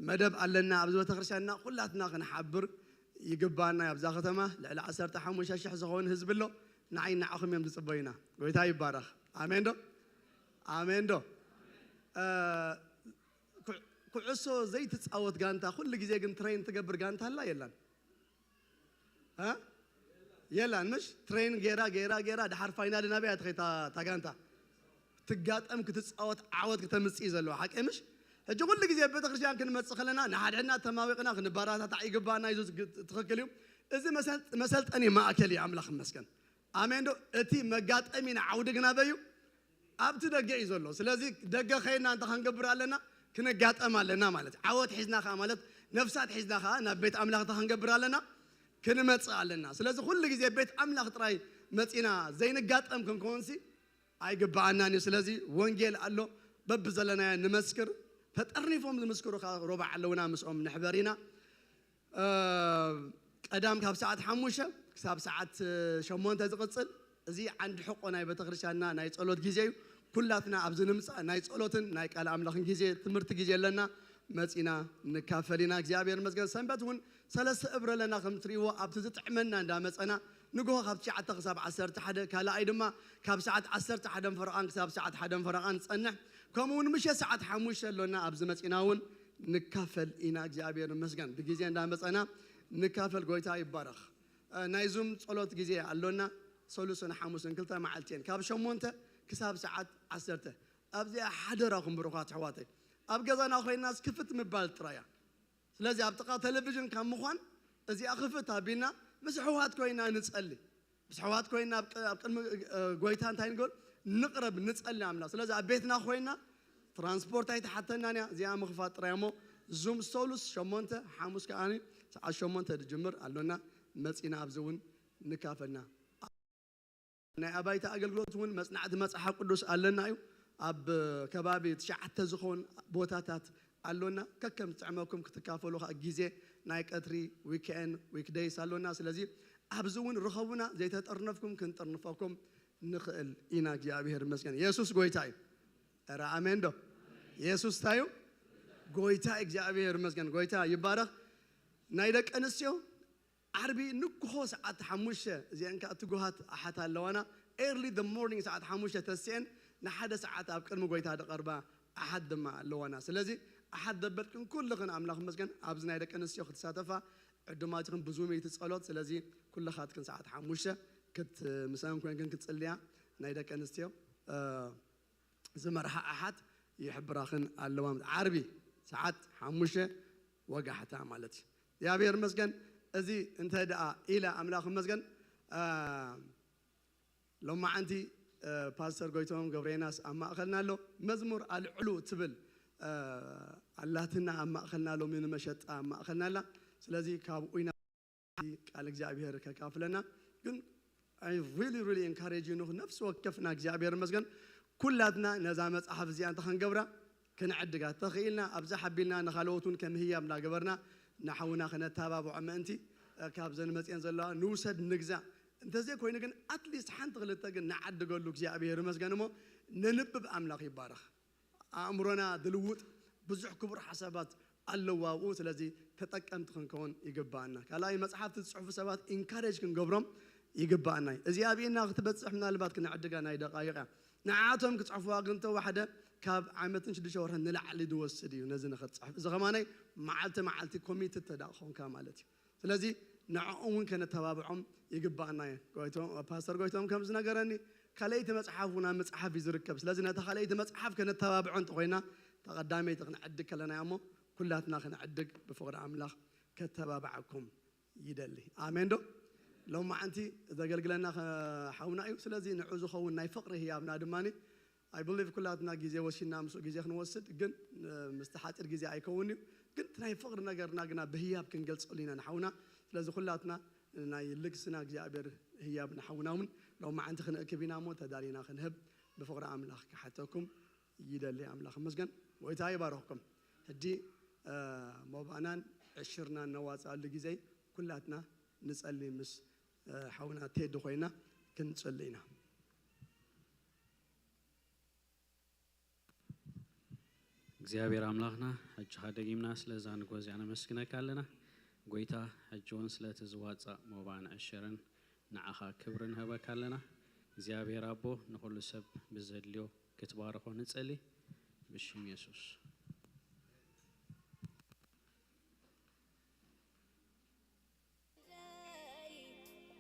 መደብ ኣለና ኣብዚ ቤተክርስትያንና። ኩላትና ክንሓብር ይግባና። ኣብዛ ከተማ ልዕሊ ዓሰርተ ሓሙሽተ ሽሕ ዝኸውን ህዝቢ ኣሎ። ንዓይ ንዓኹም እዮም ዝጽበዩና። ጎይታ ይባረኽ። ኣሜን ዶ? ኣሜን ዶ? እ፣ ኩዕ-፣ ኩዕሶ ዘይትጻወት ጋንታ ኩሉ ግዜ ግን ትሬን ትገብር ጋንታ ኣላ የላን? እ? የላን፣ ምሽ? ትሬን ጌራ፣ ጌራ፣ ጌራ፣ ድሓር ፋይናል ናበይ እያ ትኸይድ እታ፣ እታ ጋንታ? ትጋጠም፣ ክትጻወት፣ ዓወት ክተምጽእ እዩ ዘለዎ፣ ሓቂ ምሽ? ሕጂ ኩሉ ግዜ ኣብ ቤተክርስትያን ክንመጽእ ከለና ንሓድሕድና ተማዊቕና ክንበራታታዕ ይግባና እዩ፣ ዝግ-፣ ትኽክል እዩ። እዚ መሰል-፣ መሰልጠኒ ማእከል እዩ፣ ኣምላኽ ይመስገን። ኣሜን ዶ? እቲ መጋጠሚና ዓውዲ ግን ኣበይ እዩ? ኣብቲ ደገ እዩ ዘሎ። ስለዚ ደገ ከይድና እንታይ ክንገብር ኣለና? ክንጋጠም ኣለና ማለት እዩ። ዓወት ሒዝና ከኣ ማለት ነፍሳት ሒዝና ከኣ ናብ ቤት ኣምላኽ እንታይ ክንገብር ኣለና? ክንመጽእ ኣለና። ስለዚ ኩሉ ግዜ ቤት ኣምላኽ ጥራይ መጺና ዘይንጋጠም ክንከውንሲ ኣይግብኣናን እዩ። ስለዚ ወንጌል ኣሎ፣ በብዘለናዮ ንመስክር። ተጠርኒፎም ዝምስክሩ ከኣ ሮባዕ ኣለውና፣ ምስኦም ንሕበር ኢና። እ፣ ቀዳም ካብ ሰዓት ሓሙሽተ ክሳብ ሰዓት ሸሞንተ ዝቕጽል፣ እዚ ዓንዲ ሕቆ ናይ ቤተክርስትያንና ናይ ጸሎት ግዜ እዩ። ኩላትና ኣብዚ ንምጻእ ናይ ጸሎትን ናይ ቃል ኣምላኽን ግዜ፣ ትምህርቲ ግዜ ኣለና፣ መጺና ንካፈል ኢና። እግዚኣብሔር ይመስገን። ሰንበት እውን ሰለስተ እብረ ኣለና፣ ከም ትርእይዎ ኣብቲ ዝጥዕመና እንዳመጸና፣ ንግሆ ካብ ትሽዓተ ክሳብ ዓሰርተ ሓደ፣ ካልኣይ ድማ ካብ ሰዓት ዓሰርተ ሓደን ፈረቓን ክሳብ ሰዓት ሓደን ፈረቓን ዝጸንሕ፣ ከምኡ እውን ምሸት ሰዓት ሓሙሽተ ኣሎና፣ ኣብዚ መጺና እውን ንካፈል ኢና። እግዚኣብሔር ይመስገን። ብግዜ እንዳመጸና ንካፈል። ጎይታ ይባረኽ። እ፣ ናይ ዙም ጸሎት ግዜ ኣሎና። ሰሉስን ሓሙስን ክልተ መዓልቲ እየን። ካብ ሸሞንተ ክሳብ ሰዓት ዓሰርተ። ኣብዚኣ ሓደራኹም ብሩኻት ኣሕዋተይ። ኣብ ገዛና ኮይንናስ ክፍት ምባል ጥራይ እያ። ስለዚ ኣብ ጥቓ ቴሌቪዥን ካብ ምዃን እዚኣ ክፍት ኣቢልና ምስ ኣሕዋት ኮይና ንጸሊ። ምስ ኣሕዋት ኮይና ኣብ ቅ-፣ ኣብ ቅድሚ፣ እ፣ ጎይታ እንታይ ንገብር? ንቕረብ፣ ንጸሊ ኣምላኽ። ስለዚ ኣብ ቤትና ኮይና ትራንስፖርት ኣይትሓተናን እያ። እዚኣ ምኽፋት ጥራይ እሞ ዙም ሰሉስ ሸሞንተ፣ ሓሙስ ከኣ ሰዓት ሸሞንተ ዝጅምር ኣሎና። መጺና ኣብዚ እውን ንካፈልና። ናይ ኣባይቲ ኣገልግሎት እውን መጽናዕቲ መጽሓፍ ቅዱስ ኣለና እዩ። ኣብ ከባቢ ትሽዓተ ዝኾን ቦታታት ኣሎና። ከከም ዝጥዕመኩም ክትካፈሉ ከኣ ግዜ ናይ ቀትሪ፣ ዊክኤንድ፣ ዊክደይስ ኣሎና። ስለዚ ኣብዚ እውን ርኸቡና፣ ዘይተጠርነፍኩም ክንጥርንፈኩም ንኽእል ኢና። እግዚኣብሔር ይመስገን። የሱስ ጎይታ እዩ። ኧረ ኣሜን ዶ? የሱስ እንታይ እዩ? ጎይታ እግዚኣብሔር ይመስገን። ጎይታ ይባረኽ። ናይ ደቂ ኣንስትዮ ዓርቢ ንግሆ ሰዓት ሓሙሽተ፣ እዚአን ከኣ ትጉሃት ኣሓት ኣለዋና። Early the morning ሰዓት ሓሙሽተ ተስኤን ንሓደ ሰዓት ኣብ ቅድሚ ጎይታ ዝቐርባ ኣሓት ድማ ኣለዋና። ስለዚ ኣሓት ዘበልክን ኩልኽን ኣምላኽ ይመስገን። ኣብዚ ናይ ደቂ ኣንስትዮ ክትሳተፋ ዕዱማት ኢኽን ብዙም እዩ እቲ ጸሎት። ስለዚ ኩልኻትክን ሰዓት ሓሙሽተ ክት-፣ ምሳን ኮይንክን ክትጽልያ ናይ ደቂ ኣንስትዮ፣ እ፣ ዝመርሓ ኣሓት ይሕብራኽን ኣለዋ። ዓርቢ ሰዓት ሓሙሽተ ወጋሕታ ማለት እዩ። እግዚኣብሔር ይመስገን። እዚ እንተ ደኣ ኢለ ኣምላኽ ይመስገን። እ፣ ሎማዓንቲ፣ እ፣ ፓስተር ጎይቶም ገብረየናስ ኣብ ማእኸልና ኣሎ። መዝሙር ኣልዕሉ እትብል፣ እ፣ ኣላትና ኣብ ማእኸልና፣ ሎሚ ንመሸጣ ኣብ ማእኸልና ኣላ። ስለዚ ካብኡ ኢና ቃል እግዚኣብሔር ከካፍለና። ግን I really, really encourage you፣ ነፍሲ ወከፍና እግዚኣብሔር ይመስገን ኩላትና ነዛ መጽሓፍ እዚኣ እንተ ኸንገብራ፣ ክንዕድጋ ተኽኢልና፣ ኣብዛ ሓቢልና ንኻልኦት እውን ከም ህያብ እናገበርና ንሓውና ከነተባብዖ ምእንቲ፣ እ፣ ካብዘን መጽኤን ዘለዋ ንውሰድ ንግዛእ። እንተዘይኮይኑ ግን ኣትሊስት ሓንቲ ክልተ ግን ንዓድገሉ። እግዚኣብሔር ይመስገን እሞ ነንብብ። ኣምላኽ ይባረኽ። ኣእምሮና ዝልውጥ ብዙሕ ክቡር ሓሳባት ኣለዎ ኣብኡ። ስለዚ ተጠቀምቲ ክንከውን ይግባኣና። ካልኣይ መጽሓፍቲ ዝጽሕፉ ሰባት ኢንካሬጅ ክንገብሮም ይግባኣና እዩ። እዚ ኣብኢና ክትበጽሕ ምናልባት ክንዕድጋ ናይ ደቃይቕ እያ። ንዓቶም ክጽሕፉዋ ግን ተዋሕደ ካብ ዓመትን ሽዱሽተ ወርሕን ንላዕሊ ዝወስድ እዩ ነዚ ንኽትጽሕፍ። እዚ ኸማናይ መዓልቲ መዓልቲ ኮሚትድ ተዳእ ኾንካ ማለት እዩ። ስለዚ ንዕኦም እውን ከነተባብዖም ይግባኣና እዩ። ጎይቶም፣ ፓስተር ጎይቶም ከም ዝነገረኒ ካልኣይቲ መጽሓፍ እውን ኣብ ምጽሓፍ እዩ ዝርከብ። ስለዚ ነታ ካልኣይቲ መጽሓፍ ከነተባብዖ እንተኾይና ተቐዳመይቲ ክንዕድግ ከለና እሞ ኩላትና ክንዕድግ ብፍቕሪ ኣምላኽ ከተባብዓኩም ይደሊ። ኣሜን ዶ? ሎማዓንቲ ዘገልግለና ከ-፣ ሓውና እዩ። ስለዚ ንዑ ዝኸውን ናይ ፍቕሪ ህያብና ድማ I believe ኩላትና ግዜ ወሲድና ምስኡ ግዜ ክንወስድ ግን፣ እ፣ ምስቲ ሓፂር ግዜ ኣይከውን እዩ። ግን እቲ ናይ ፍቕሪ ነገርና ግና ብህያብ ክንገልጸሉ ኢና ንሓውና። ስለዚ ኩላትና ናይ ልግስና እግዚኣብሔር ህያብ ንሓውና እውን ሎማዓንቲ ክንእክብ ኢና እሞ ተዳሊና ክንህብ ብፍቕሪ ኣምላኽ ክሓተኩም ይደሊ። ኣምላኽ ይመስገን። ጎይታ ይባርኽኩም። ሕጂ፣ እ፣ መባእናን ዕሽርናን ነዋፅኣሉ ግዜ ኩላትና ንጸሊ። ምስ፣ እ፣ ሓውና ቴዲ ኮይና ክንጽሊ ኢና። እግዚኣብሔር ኣምላኽና፣ ሕጂ ኸኣ ደጊምና ስለዛ ንግሆ እዚኣ ነመስግነካ ኣለና። ጎይታ፣ ሕጂ እውን ስለቲ ዝዋጻእ መባእን ዕሽርን ንዓኻ ክብሪ ንህበካ ኣለና። እግዚኣብሔር ኣቦ፣ ንኹሉ ሰብ ብዘድልዮ ክትባርኾ ንጸሊ፣ ብሽም የሱስ።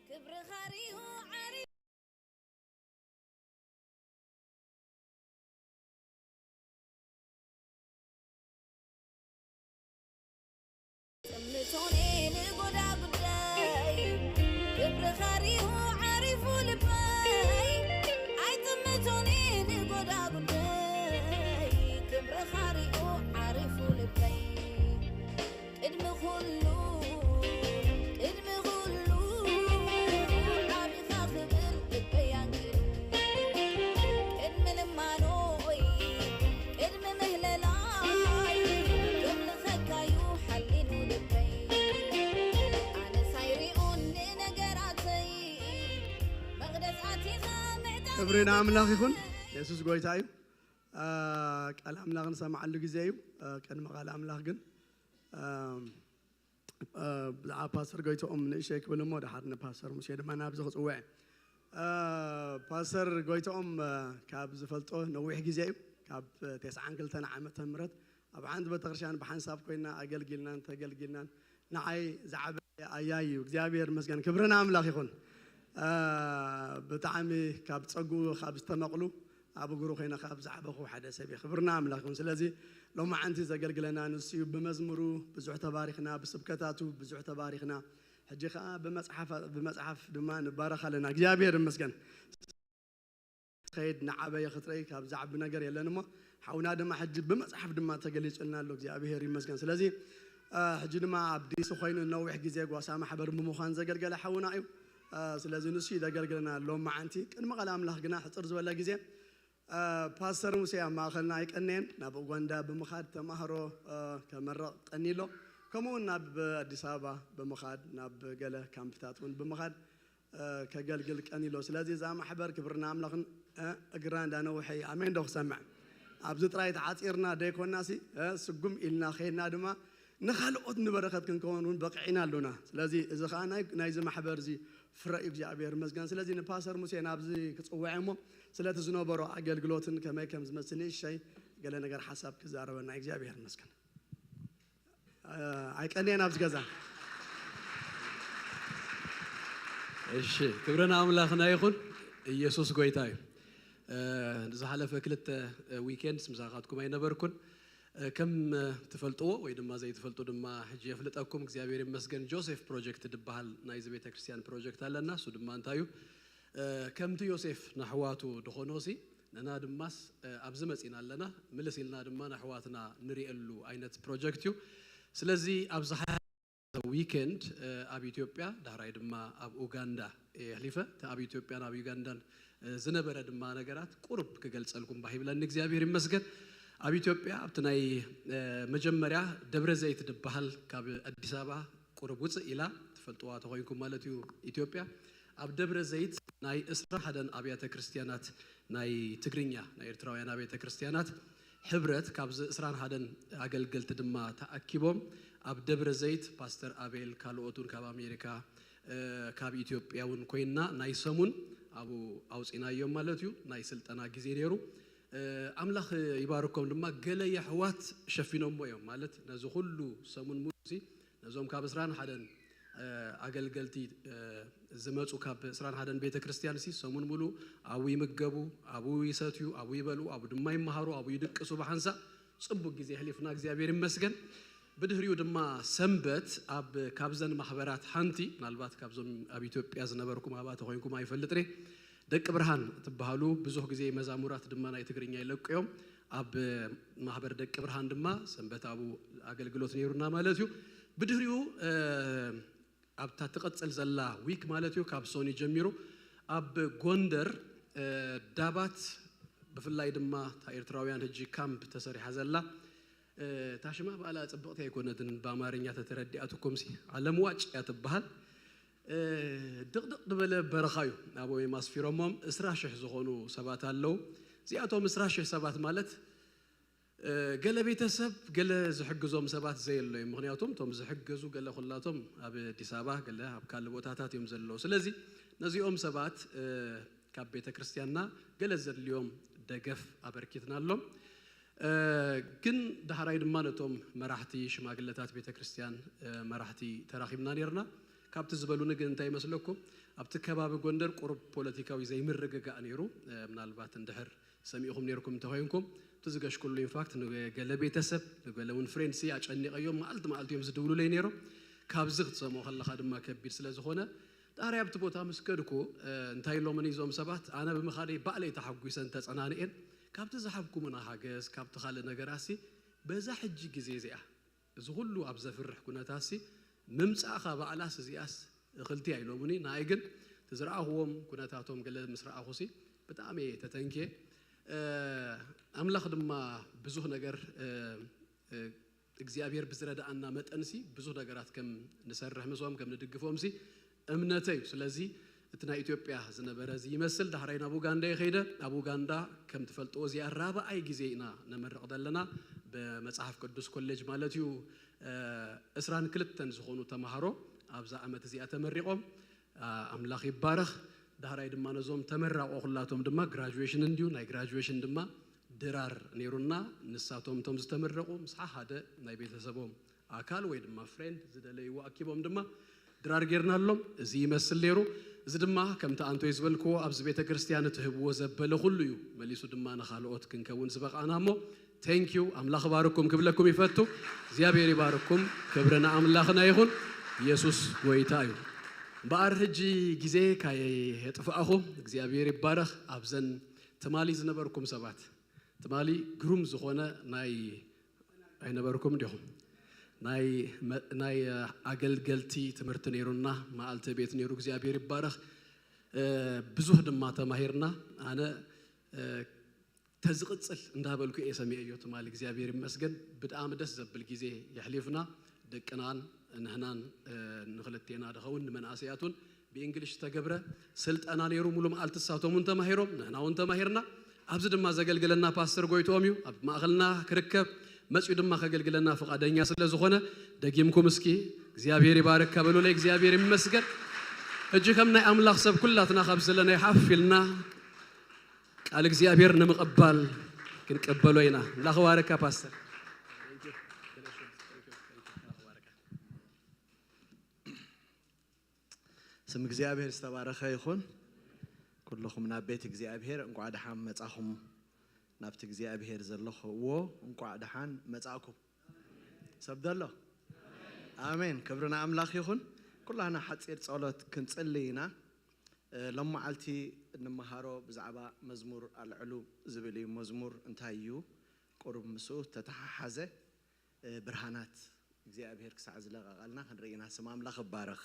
ክብርኻ ሪኡ ዓሪ ጥምቶኔ ንጎዳ ጉዳይ ክብርኻ ሪኡ ዓሪፉ ልበይ ኣይጥምቶኔ ንጎዳ ጉዳይ ክብርኻ ሪኡ ዓሪፉ ልበይ ቅድሚ ኩሉ ቅድሚ ኩሉ ዓቢኻ ክብር ልበይ ኣንኪሩ ቅድሚ ልማኖይ ቅድሚ ምህለላይ ክምልኸካዩ ሓሊኑ ልበይ ኣነስ ኣይሪኡን ንነገራተይ መቕደስ ኣቲኻ ምዕጣ ክብሪ ንኣምላኽ ይኹን። የሱስ ጎይታ እዩ። እ፣ ቃል ኣምላኽ ንሰምዓሉ ግዜ እዩ። እ፣ ቅድሚ ቃል ኣምላኽ ግን፣ እ፣ እ፣ ብዛዕባ ፓስተር ጎይትኦም ንእሽተይ ክብል እሞ፣ ድሓር ንፓስተር ሙሴ ድማ ናብዚ ክጽውዕ። እ፣ ፓስተር ጎይትኦም፣ እ፣ ካብ ዝፈልጦ ነዊሕ ግዜ እዩ። ካብ ተስዓን ክልተን ዓመተ ምህረት ኣብ ሓንቲ ቤተክርስትያን ብሓንሳብ ኮይና ኣገልጊልናን ተገልጊልናን። ንዓይ ዝዓበየ ኣያይ እዩ። እግዚኣብሔር ይመስገን። ክብሪ ንኣምላኽ ይኹን። እ፣ ብጣዕሚ ካብ ጸጉኡ ካብ ዝተመቕሉ ኣብ እግሩ ኮይነ ካብ ዝዓበኹ ሓደ ሰብ እየ። ክብሪ ንኣምላኽ ይኹን። ስለዚ ሎማዓንቲ ዘገልግለና ንሱ እዩ። ብመዝሙሩ ብዙሕ ተባሪኽና፣ ብስብከታቱ ብዙሕ ተባሪኽና። ሕጂ ኸኣ ብመጽሓፍ፣ ብመጽሓፍ ድማ ንባረኽ ኣለና። እግዚኣብሔር ይመስገን። ትኸይድ ንዓበየ ክትረይ ካብ ዝዓቢ ነገር የለን እሞ፣ ሓውና ድማ ሕጂ ብመጽሓፍ ድማ ተገሊጹልና ኣሎ። እግዚኣብሔር ይመስገን። ስለዚ፣ እ፣ ሕጂ ድማ ኣብ ዲሲ ኮይኑ ነዊሕ ግዜ ጓሳ ማሕበር ብምዃን ዘገልገለ ሓውና እዩ። እ፣ ስለዚ ንሱ እዩ ዘገልግለና ሎማዓንቲ። ቅድሚ ቃል ኣምላኽ ግና ሕጽር ዝበለ ግዜ፣ እ፣ ፓስተር ሙሴ ኣብ ማእኸልና ኣይቀነየን። ናብ ኡጋንዳ ብምኻድ ተማሃሮ፣ እ፣ ከመረቕ ቀኒሎ። ከምኡ እውን ናብ ኣዲስ ኣበባ ብምኻድ ናብ ገለ ካምፕታት እውን ብምኻድ፣ እ፣ ከገልግል ቀኒሎ። ስለዚ እዛ ማሕበር ክብርና ኣምላኽን፣ እ፣ እግራ እንዳነውሐ እዩ። ኣሜን ዶ ክሰምዕ? ኣብዚ ጥራይ ተዓፂርና ደይኮናሲ ስጉም ኢልና ከይድና ድማ ንኻልኦት ንበረኸት ክንከውን እውን በቂዕና ኣሎና። ስለዚ እዚ ከዓ ናይ ናይዚ ማሕበር እዚ ፍረ እዩ። እግዚኣብሔር ይመስገን። ስለዚ ንፓስተር ሙሴ ናብዚ ክፅውዐ እሞ ስለቲ ዝነበሮ ኣገልግሎትን ከመይ ከም ዝመስል ንእሽተይ ገለ ነገር ሓሳብ ክዛረበና እግዚኣብሔር ይመስገን። ኣይቀንየን ኣብዚ ገዛ። እሺ፣ ክብሪ ንኣምላኽና ይኹን። ኢየሱስ ጎይታ እዩ። ዝሓለፈ ክልተ ዊኬንድስ ምሳኻትኩም ኣይነበርኩን። ከም ትፈልጥዎ ወይ ድማ ዘይትፈልጡ ድማ ሕጂ የፍልጠኩም። እግዚኣብሔር ይመስገን፣ ጆሴፍ ፕሮጀክት ዝበሃል ናይዚ ቤተ ክርስቲያን ፕሮጀክት ኣለና። እሱ ድማ እንታይ እዩ? ከምቲ ዮሴፍ ንኣሕዋቱ ድኾኖ ሲ ንሕና ድማስ ኣብዚ መጺና ኣለና። ምልስ ኢልና ድማ ንኣሕዋትና ንሪኤሉ ዓይነት ፕሮጀክት እዩ። ስለዚ ኣብዚ ሓ ዊኬንድ ኣብ ኢትዮጵያ ዳሕራይ ድማ ኣብ ኡጋንዳ እየ ኣሕሊፈ። እቲ ኣብ ኢትዮጵያን ኣብ ዩጋንዳን ዝነበረ ድማ ነገራት ቁሩብ ክገልጸልኩም ባህ ይብለኒ። እግዚኣብሔር ይመስገን። ኣብ ኢትዮጵያ ኣብቲ ናይ መጀመርያ ደብረ ዘይት ድበሃል ካብ ኣዲስ ኣበባ ቁሩብ ውፅእ ኢላ ትፈልጥዋ ተኾይንኩም ማለት እዩ። ኢትዮጵያ ኣብ ደብረ ዘይት ናይ ዕስራን ሓደን ኣብያተ ክርስቲያናት ናይ ትግርኛ ናይ ኤርትራውያን ኣብያተ ክርስቲያናት ሕብረት ካብዚ ዕስራን ሓደን ኣገልገልቲ ድማ ተኣኪቦም ኣብ ደብረ ዘይት ፓስተር ኣቤል ካልኦት እውን ካብ ኣሜሪካ ካብ ኢትዮጵያ እውን ኮይንና ናይ ሰሙን ኣብኡ ኣውፂናዮም ማለት እዩ። ናይ ስልጠና ግዜ ነይሩ። ኣምላኽ ይባርኮም ድማ ገለ የሕዋት ሸፊኖሞ እዮም ማለት ነዚ ኩሉ ሰሙን ሙሉእ ነዞም ካብ ዕስራን ሓደን ኣገልገልቲ ዝመፁ ካብ ዕስራን ሓደን ቤተ ክርስቲያን ሲ ሰሙን ሙሉእ ኣብኡ ይምገቡ፣ ኣብኡ ይሰትዩ፣ ኣብኡ ይበልኡ፣ ኣብኡ ድማ ይመሃሩ፣ ኣብኡ ይድቅሱ። ብሓንሳእ ፅቡቅ ግዜ ኣሕሊፍና እግዚኣብሔር ይመስገን። ብድሕሪኡ ድማ ሰንበት ኣብ ካብዘን ማሕበራት ሓንቲ ምናልባት ካብዞም ኣብ ኢትዮጵያ ዝነበርኩም ኣባተ ኮይንኩም ኣይፈልጥን ደቂ ብርሃን ትበሃሉ ብዙሕ ግዜ መዛሙራት ድማ ናይ ትግርኛ ይለቁ እዮም። ኣብ ማሕበር ደቂ ብርሃን ድማ ሰንበት ኣብኡ ኣገልግሎት ነይሩና ማለት እዩ። ብድሕሪኡ ኣብታ ትቐጽል ዘላ ዊክ ማለት እዩ ካብ ሶኒ ጀሚሩ ኣብ ጎንደር ዳባት ብፍላይ ድማ እታ ኤርትራውያን ሕጂ ካምፕ ተሰሪሓ ዘላ እታ ሽማ ባዕላ ጽብቕቲ ኣይኮነትን ብኣማርኛ ተተረዲኣትኩም ሲ ዓለም ዋጭ እያ ትበሃል። ድቕድቕ ዝበለ በረኻ እዩ። ኣብኦም ኣስፊሮሞም እስራ ሽሕ ዝኾኑ ሰባት ኣለዉ። እዚኣቶም እስራ ሽሕ ሰባት ማለት ገለ ቤተሰብ ገለ ዝሕግዞም ሰባት ዘየሎ እዮም። ምክንያቱም እቶም ዝሕገዙ ገለ ኩላቶም ኣብ ኣዲስ ኣበባ ገለ ኣብ ካልእ ቦታታት እዮም ዘለዉ። ስለዚ ነዚኦም ሰባት ካብ ቤተ ክርስቲያንና ገለ ዘድልዮም ደገፍ ኣበርኪትናሎም። ግን ዳሕራይ ድማ ነቶም መራሕቲ ሽማግለታት ቤተ ክርስቲያን መራሕቲ ተራኺብና ነርና። ካብቲ ዝበሉኒ ግን እንታይ ይመስለኩም ኣብቲ ከባቢ ጎንደር ቁሩብ ፖለቲካዊ ዘይምርግጋእ ነይሩ። ምናልባት እንድሕር ሰሚዕኹም ነርኩም እንተኮይንኩም እቲ ዝገሽኩሉ ኢንፋክት ንገለ ቤተሰብ ንገለ እውን ፍሬንድስ ኣጨኒቀዮም መዓልቲ መዓልቲ እዮም ዝድውሉለይ ነይሮም። ካብዚ ክትሰምዖ ከለካ ድማ ከቢድ ስለ ዝኾነ ዳሕራይ ኣብቲ ቦታ ምስ ከድኩ እንታይ ኢሎምኒ እዞም ሰባት ኣነ ብምኻደይ ባዕለይ ተሓጒሰን ተጸናንኤን ካብቲ ዝሃብኩምና ሓገዝ ካብቲ ካልእ ነገራሲ በዛ ሕጂ ግዜ እዚኣ እዚ ኩሉ ኣብ ዘፍርሕ ኩነታሲ ምምጻእኻ ባዕላስ እዚኣስ እኽልቲ ኣይሎሙኒ ንኣይ ግን እቲ ዝረኣኽዎም ኩነታቶም ገለ ምስ ረኣኹሲ ብጣዕሚ እየ ተተንኪየ ኣምላኽ ድማ ብዙህ ነገር እግዚኣብሔር ብዝረድኣና መጠንሲ ብዙህ ነገራት ከም ንሰርሕ ምስኦም ከም ንድግፎምሲ እምነተይ እዩ ስለዚ እቲ ናይ ኢትዮጵያ ዝነበረ እዚ ይመስል ዳሕራይ ናብ ኡጋንዳ ይኸይደ ኣብ ኡጋንዳ ከም ትፈልጥዎ እዚኣ ራብኣይ ግዜ ኢና ነመርቕ ዘለና ብመፅሓፍ ቅዱስ ኮሌጅ ማለት እዩ እስራን ክልተን ዝኾኑ ተምሃሮ ኣብዛ ዓመት እዚኣ ተመሪቖም ኣምላኽ ይባረኽ ዳሕራይ ድማ ነዞም ተመራቆ ኩላቶም ድማ ግራጁዌሽን እንድዩ ናይ ግራጁዌሽን ድማ ድራር ነይሩና ንሳቶም እቶም ዝተመረቑ ምስ ሓደ ናይ ቤተሰቦም ኣካል ወይ ድማ ፍሬንድ ዝደለይዎ ኣኪቦም ድማ ድራር ጌርናሎም እዚ ይመስል ነይሩ እዚ ድማ ከምቲ ኣንቶይ ዝበልክዎ ኣብዚ ቤተ ክርስቲያን እትህብዎ ዘበለ ኩሉ እዩ መሊሱ ድማ ንኻልኦት ክንከውን ዝበቓዕና እሞ thank you ኣምላኽ ይባርኩም ክብለኩም ይፈቱ እግዚኣብሔር ይባርኩም ክብሪ ንኣምላኽና ይኹን ኢየሱስ ጎይታ እዩ እምበኣር ሕጂ ግዜ ካየጥፍኣኹ እግዚኣብሔር ይባረኽ ኣብዘን ትማሊ ዝነበርኩም ሰባት ትማሊ ግሩም ዝኾነ ናይ ኣይነበርኩም ዲኹም ናይ ኣገልገልቲ ትምህርቲ ነይሩና መዓልቲ ቤት ነይሩ እግዚኣብሔር ይባረኽ ብዙህ ድማ ተማሂርና ኣነ ተዝቕፅል እንዳበልኩ እየ ሰሚዐዮ ትማሊ እግዚኣብሔር ይመስገን ብጣዕሚ ደስ ዘብል ግዜ የሕሊፍና ደቅናን ንሕናን ንክልቴና ድኸውን ንመንእሰያቱን ብእንግሊሽ ዝተገብረ ስልጠና ነይሩ ሙሉ መዓልቲ እሳቶም እውን ተማሂሮም ንሕና እውን ተማሂርና ኣብዚ ድማ ዘገልግለና ፓስተር ጎይትኦም እዩ። ኣብ ማእኸልና ክርከብ መፂኡ ድማ ከገልግለና ፈቓደኛ ስለ ዝኾነ፣ ደጊምኩም እስኪ እግዚኣብሔር ይባርካ በሉለይ። እግዚኣብሔር ይመስገን። ሕጂ ከም ናይ ኣምላኽ ሰብ ኩላትና ካብ ዘለናይ ሓፍ ኢልና ቃል እግዚኣብሔር ንምቕባል ክንቀበሎ ኢና። ኣምላኽ ይባርካ ፓስተር። ስም እግዚኣብሔር ዝተባረኸ ይኹን። ኩልኹም ናብ ቤት እግዚኣብሔር እንኳዕ ደሓን መጻኹም። ናብቲ እግዚኣብሔር ዘለኽዎ እንኳዕ ደሓን መጻእኩም። ሰብ ደሎ ኣሜን። ክብሪ ንኣምላኽ ይኹን። ኩላና ሓጺር ጸሎት ክንጽሊ ኢና። እ፣ ሎም መዓልቲ እንመሃሮ ብዛዕባ መዝሙር ኣልዕሉ ዝብል እዩ። መዝሙር እንታይ እዩ? ቁሩብ ምስኡ ተተሓሓዘ፣ እ፣ ብርሃናት እግዚኣብሔር ክሳዕ ዝለቐቐልና ክንርኢ ኢና። ስም ኣምላኽ ይባረኽ።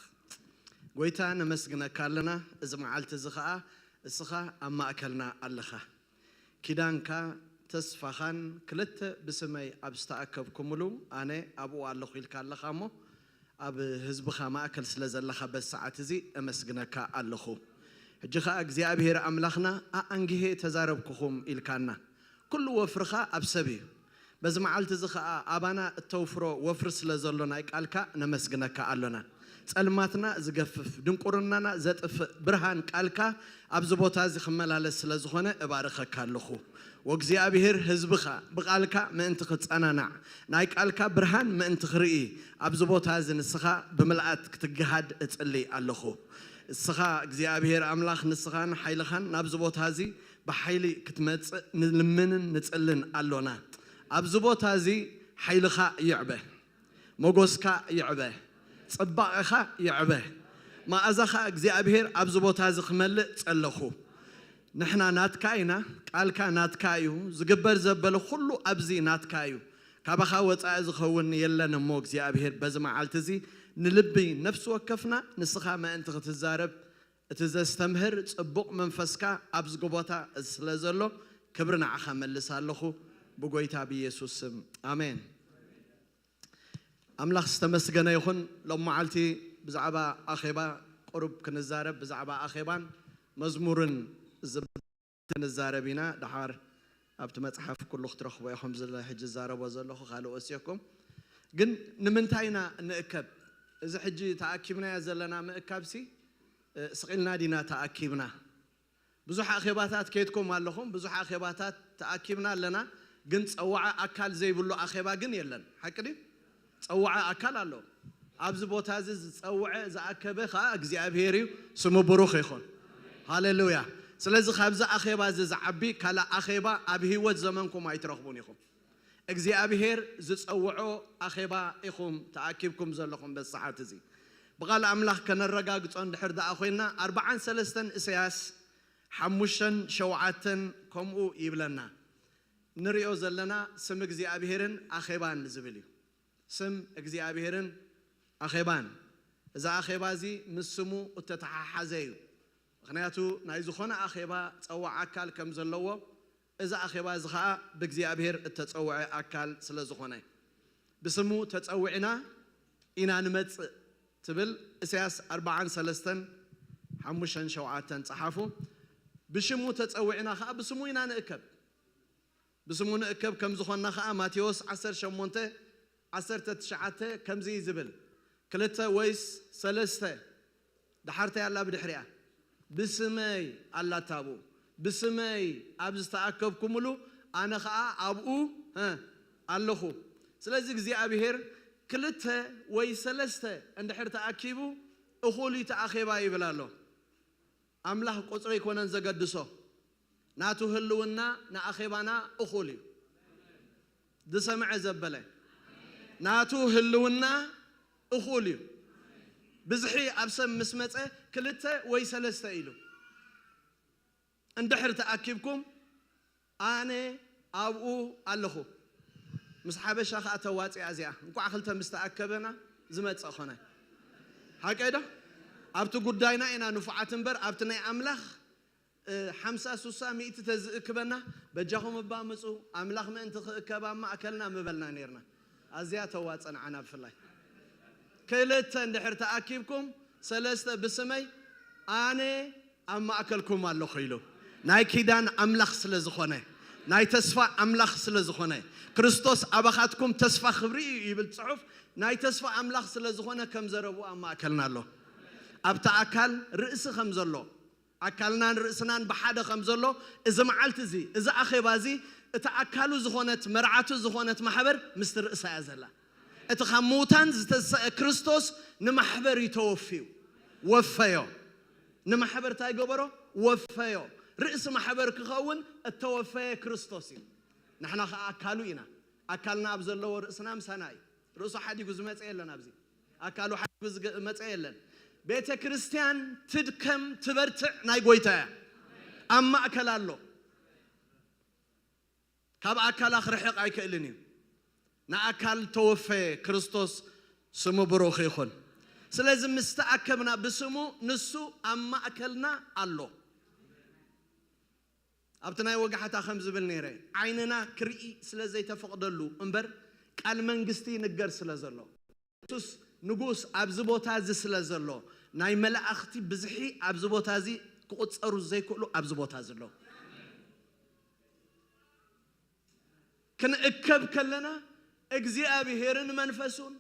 ጎይታ ነመስግነካ ኣለና። እዚ መዓልቲ እዚ ኸኣ እስኻ ኣብ ማእከልና ኣለኻ። ኪዳንካ ተስፋኻን ክልተ ብስመይ ኣብ ዝተኣከብኩምሉ ኣነ ኣብኡ ኣለኹ ኢልካ ኣለኻ እሞ ኣብ ህዝብኻ ማእከል ስለ ዘለኻ በዚ ሰዓት እዚ እመስግነካ ኣለኹ። ሕጂ ኸኣ እግዚኣብሔር ኣምላኽና ኣኣንጊሄ ተዛረብኩኹም ኢልካና። ኩሉ ወፍርኻ ኣብ ሰብ እዩ። በዚ መዓልቲ እዚ ኸኣ ኣባና እተውፍሮ ወፍሪ ስለ ዘሎ ናይ ቃልካ ነመስግነካ ኣሎና። ጸልማትና ዝገፍፍ ድንቁርናና ዘጥፍእ ብርሃን ቃልካ ኣብዚ ቦታ እዚ ክመላለስ ስለ ዝኾነ እባርኸካ ኣለኹ። ወእግዚኣብሔር ህዝብኻ ብቃልካ ምእንቲ ክጸናናዕ ናይ ቃልካ ብርሃን ምእንቲ ክርኢ ኣብዚ ቦታ እዚ ንስኻ ብምልኣት ክትገሃድ እጽሊ ኣለኹ። እስኻ እግዚኣብሔር ኣምላኽ ንስኻን ሓይልኻን ናብዚ ቦታ እዚ ብሓይሊ ክትመጽእ ንልምንን ንጽልን ኣሎና። ኣብዚ ቦታ እዚ ሓይልኻ ይዕበ፣ መጎስካ ይዕበ፣ ጽባቐኻ ይዕበ። መኣዛኻ እግዚኣብሔር ኣብዚ ቦታ እዚ ክመልእ ጸለኹ። ንሕና ናትካ ኢና፣ ቃልካ ናትካ እዩ፣ ዝግበር ዘበለ ኩሉ ኣብዚ ናትካ እዩ። ካባኻ ወጻኢ ዝኸውን የለን እሞ እግዚኣብሔር በዚ መዓልቲ እዚ ንልቢ ነፍሲ ወከፍና ንስኻ ምእንቲ ክትዛረብ እቲ ዘስተምህር ጽቡቕ መንፈስካ ኣብዚ ቦታ ስለ ዘሎ ክብሪ ንዓኻ መልስ ኣለኹ ብጎይታ ብኢየሱስ ስም ኣሜን። ኣምላኽ ዝተመስገነ ይኹን። ሎም መዓልቲ ብዛዕባ ኣኼባ ቁሩብ ክንዛረብ ብዛዕባ ኣኼባን መዝሙርን ዝብል ክንዛረብ ኢና። ደሓር ኣብቲ መጽሓፍ ኩሉ ክትረኽቦ ኢኹም ዝለ ሕጂ ዝዛረቦ ዘለኹ ካልእ ወሲኹም ግን ንምንታይ ኢና ንእከብ? እዚ ሕጂ ተኣኪብናዮ ዘለና ምእካብሲ ስቕ ኢልና ዲና ተኣኪብና? ብዙሕ ኣኼባታት ከይድኩም ኣለኹም፣ ብዙሕ ኣኼባታት ተኣኪብና ኣለና፣ ግን ጸዋዒ ኣካል ዘይብሉ ኣኼባ ግን የለን። ሓቂ ድዩ? ጸዋዒ ኣካል ኣሎ። ኣብዚ ቦታ እዚ ዝጸውዐ ዝኣከበ ኸኣ እግዚኣብሔር እዩ፣ ስሙ ብሩኽ ይኹን። ሃሌሉያ። ስለዚ ካብዚ ኣኼባ እዚ ዝዓቢ ካልእ ኣኼባ ኣብ ህይወት ዘመንኩም ኣይትረኽቡን ኢኹም። እግዚኣብሔር ዝጸውዖ ኣኼባ ኢኹም ተኣኪብኩም ዘለኹም በዚ ሰዓት እዚ። ብቓል ኣምላኽ ከነረጋግጾ እንድሕር ደኣ ኮይንና ኣርብዓን ሰለስተን እሰያስ ሓሙሽተን ሸውዓተን ከምኡ ይብለና። ንሪኦ ዘለና ስም እግዚኣብሔርን ኣኼባን ዝብል እዩ። ስም እግዚኣብሔርን ኣኼባን። እዚ ኣኼባ እዚ ምስ ስሙ እተተሓሓዘ እዩ። ምኽንያቱ ናይ ዝኾነ ኣኼባ ጸዋዕ ኣካል ከም ዘለዎ እዚ ኣኼባ እዚ ኸኣ ብእግዚኣብሔር እተጸውዐ ኣካል ስለ ዝኾነ ብስሙ ተጸዊዕና ኢና ንመጽእ ትብል እሳያስ ኣርብዓን ሰለስተን ሓሙሽተን ሸውዓተን ጸሓፉ። ብሽሙ ተጸዊዕና ኸኣ ብስሙ ኢና ንእከብ። ብስሙ ንእከብ ከም ዝኾንና ኸኣ ማቴዎስ ዓሰርተ ሸሞንተ ዓሰርተ ትሽዓተ ከምዚ እዩ ዝብል፣ ክልተ ወይስ ሰለስተ፣ ደሓር እንታይ ኣላ ብድሕሪኣ? ብስመይ ኣላታ ኣብኡ። ብስመይ ኣብ ዝተኣከብኩምሉ ኣነ ኸኣ ኣብኡ እ ኣለኹ። ስለዚ እግዚኣብሔር ክልተ ወይ ሰለስተ እንድሕር ተኣኪቡ እኹል እዩ እቲ ኣኼባ ይብል ኣሎ። ኣምላኽ ቁጽሪ ኣይኮነን ዘገድሶ። ናቱ ህልውና ንኣኼባና እኹል እዩ። ዝሰምዐ ዘበለ ናቱ ህልውና እኹል እዩ። ብዝሒ ኣብ ሰብ ምስ መጸ ክልተ ወይ ሰለስተ ኢሉ እንድሕር ተኣኪብኩም ኣነ ኣብኡ ኣለኹ። ምስ ሓበሻ ኸኣ ተዋጽያ እዚኣ እንቋዕ ክልተ ምስ ተኣከበና ዝመጽእ ኾነ። ሓቀይ ዶ? ኣብቲ ጉዳይና ኢና ንፉዓት እምበር ኣብቲ ናይ ኣምላኽ ሓምሳ ሱሳ ሚእቲ ተዝእክበና በጃኹም እባ ምጹ ኣምላኽ ምእንቲ ክእከብ ኣብ ማእከልና ምበልና ኔርና። ኣዝያ ተዋጸ ንዓና ብፍላይ ክልተ እንድሕር ተኣኪብኩም ሰለስተ ብስመይ ኣነ ኣብ ማእከልኩም ኣለኹ ኢሉ። ናይ ኪዳን ኣምላኽ ስለ ዝኾነ፣ ናይ ተስፋ ኣምላኽ ስለ ዝኾነ፣ ክርስቶስ ኣባኻትኩም ተስፋ ክብሪ እዩ ይብል ጽሑፍ። ናይ ተስፋ ኣምላኽ ስለ ዝኾነ ከም ዘረብኡ ኣብ ማእከልና ኣሎ። ኣብቲ ኣካል ርእሲ ከም ዘሎ፣ ኣካልናን ርእስናን ብሓደ ከም ዘሎ፣ እዚ መዓልቲ እዚ፣ እዚ ኣኼባ እዚ፣ እቲ ኣካሉ ዝኾነት፣ መርዓቱ ዝኾነት ማሕበር ምስቲ ርእሳ እያ ዘላ። እቲ ካብ ምዉታን ዝተሰአ ክርስቶስ ንማሕበር እዩ ተወፍዩ። ወፈዮ። ንማሕበር እንታይ ገበሮ? ወፈዮ። ርእሲ ማሕበር ክኸውን እተወፈየ ክርስቶስ እዩ። ንሕና ኸዓ ኣካሉ ኢና። ኣካልና ኣብ ዘለዎ ርእስና ምሳና እዩ። ርእሱ ሓዲጉ ዝመጸ የለን ኣብዚ። ኣካሉ ሓዲጉ ዝመጸ የለን። ቤተ ክርስቲያን ትድከም ትበርትዕ ናይ ጎይታ እያ። ኣብ ማእከል ኣሎ። ካብ ኣካላ ክርሕቕ ኣይክእልን እዩ። ንኣካል ተወፈየ ክርስቶስ ስሙ ብሩኽ ይኹን። ስለዚ ምስ ተኣከብና ብስሙ ንሱ ኣብ ማእከልና ኣሎ። ኣብቲ ናይ ወጋሕታ ከም ዝብል ነይረ ዓይንና ክርኢ ስለ ዘይተፈቕደሉ እምበር ቃል መንግስቲ ይንገር ስለ ዘሎ። የሱስ ንጉስ ኣብዚ ቦታ እዚ ስለ ዘሎ ናይ መላእኽቲ ብዝሒ ኣብዚ ቦታ እዚ ክቑጸሩ ዘይክእሉ ኣብዚ ቦታ እዚ ኣለዉ። ክንእከብ ከለና እግዚኣብሔርን መንፈሱን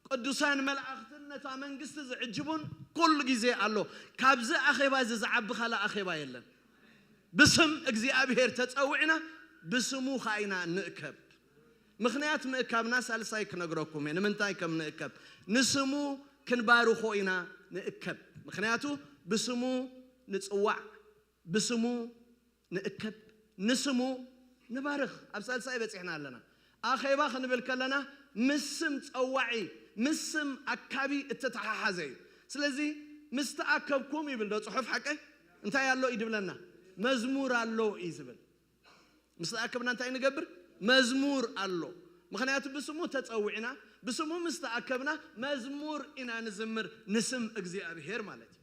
ቅዱሳን መላእኽትን ነታ መንግስቲ ዝዕጅቡን ኩሉ ግዜ ኣሎ። ካብዚ ኣኼባ እዚ ዝዓቢ ካልእ ኣኼባ የለን። ብስም እግዚኣብሔር ተጸዊዕና ብስሙ ኸዓ ኢና ንእከብ። ምኽንያት ምእካብና ሳልሳይ ክነግረኩም እየ ንምንታይ ከም ንእከብ። ንስሙ ክንባርኾ ኢና ንእከብ። ምኽንያቱ ብስሙ ንጽዋዕ፣ ብስሙ ንእከብ፣ ንስሙ ንባርኽ። ኣብ ሳልሳይ በጺሕና ኣለና። ኣኼባ ክንብል ከለና ምስ ስም ጸዋዒ፣ ምስ ስም ኣካቢ እተተሓሓዘ እዩ። ስለዚ ምስ ተኣከብኩም ይብል ዶ ጽሑፍ ሓቀይ? እንታይ ኣሎ እዩ ድብለና? መዝሙር ኣሎ እዩ ዝብል። ምስ ተኣከብና እንታይ ንገብር? መዝሙር ኣሎ። ምኽንያቱ ብስሙ ተጸዊዕና፣ ብስሙ ምስ ተኣከብና መዝሙር ኢና ንዝምር ንስም እግዚኣብሔር ማለት እዩ።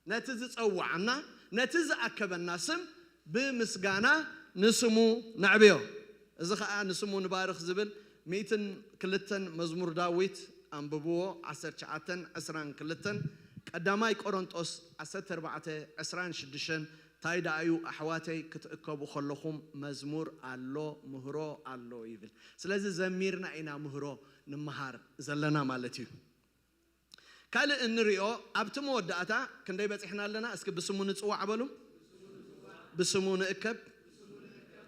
ነቲ ዝጸውዓና፣ ነቲ ዝኣከበና ስም ብምስጋና ንስሙ ነዕብዮ። እዚ ኸኣ ንስሙ ንባርኽ ዝብል ሚእትን ክልተን መዝሙር ዳዊት ኣንብብዎ፣ ዓሰርተ ትሽዓተን ዕስራን ክልተን፣ ቀዳማይ ቆሮንጦስ ዓሰርተ ኣርባዕተ ዕስራን ሽዱሽተን፣ ታይ ደኣዩ ኣሕዋተይ ክትእከቡ ከለኹም መዝሙር ኣሎ፣ ምህሮ ኣሎ ይብል። ስለዚ ዘሚርና ኢና ምህሮ ንምሃር ዘለና ማለት እዩ። ካልእ እንሪኦ ኣብቲ መወዳእታ ክንደይ በጺሕና ኣለና? እስኪ ብስሙ ንጽዋዕ በሉ፣ ብስሙ ንእከብ፣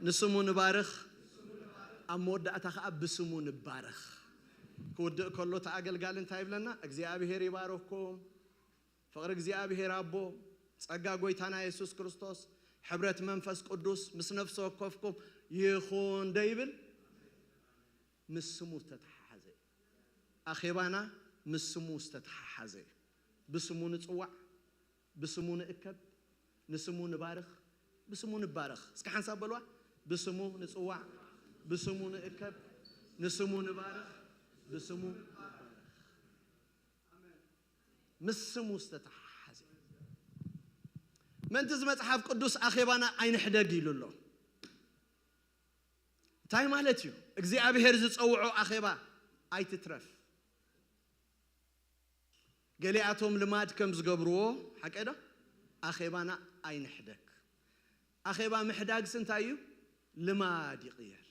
ንስሙ ንባርኽ፣ ኣብ መወዳእታ ኸዓ ብስሙ ንባረኽ። ክውድእ ከሎ እቲ ኣገልጋሊ እንታይ ይብለና? እግዚኣብሔር ይባረኩም። ፍቕሪ እግዚኣብሔር ኣቦ፣ ጸጋ ጐይታና የሱስ ክርስቶስ፣ ሕብረት መንፈስ ቅዱስ ምስ ነፍሲ ወከፍኩም ይኹን ዶ ይብል? ምስ ስሙ ዝተተሓሓዘ እዩ። ኣኼባና ምስ ስሙ ዝተተሓሓዘ እዩ። ብስሙ ንጽዋዕ፣ ብስሙ ንእከብ፣ ንስሙ ንባርኽ፣ ብስሙ ንባረኽ። እስኪ ሓንሳብ በልዋ። ብስሙ ንጽዋዕ፣ ብስሙ ንእከብ፣ ንስሙ ንባርኽ፣ ብስሙ ንባረኽ። ምስ ስሙ ዝተተሓሓዘ። ምእንቲ እዚ መጽሓፍ ቅዱስ ኣኼባና ኣይንሕደግ ኢሉ ኣሎ። እንታይ ማለት እዩ? እግዚኣብሔር ዝጸውዖ ኣኼባ ኣይትትረፍ። ገሊኣቶም ልማድ ከም ዝገብርዎ፣ ሓቀ ዶ? ኣኼባና ኣይንሕደግ። ኣኼባ ምሕዳግስ እንታይ እዩ? ልማድ ይቕየር።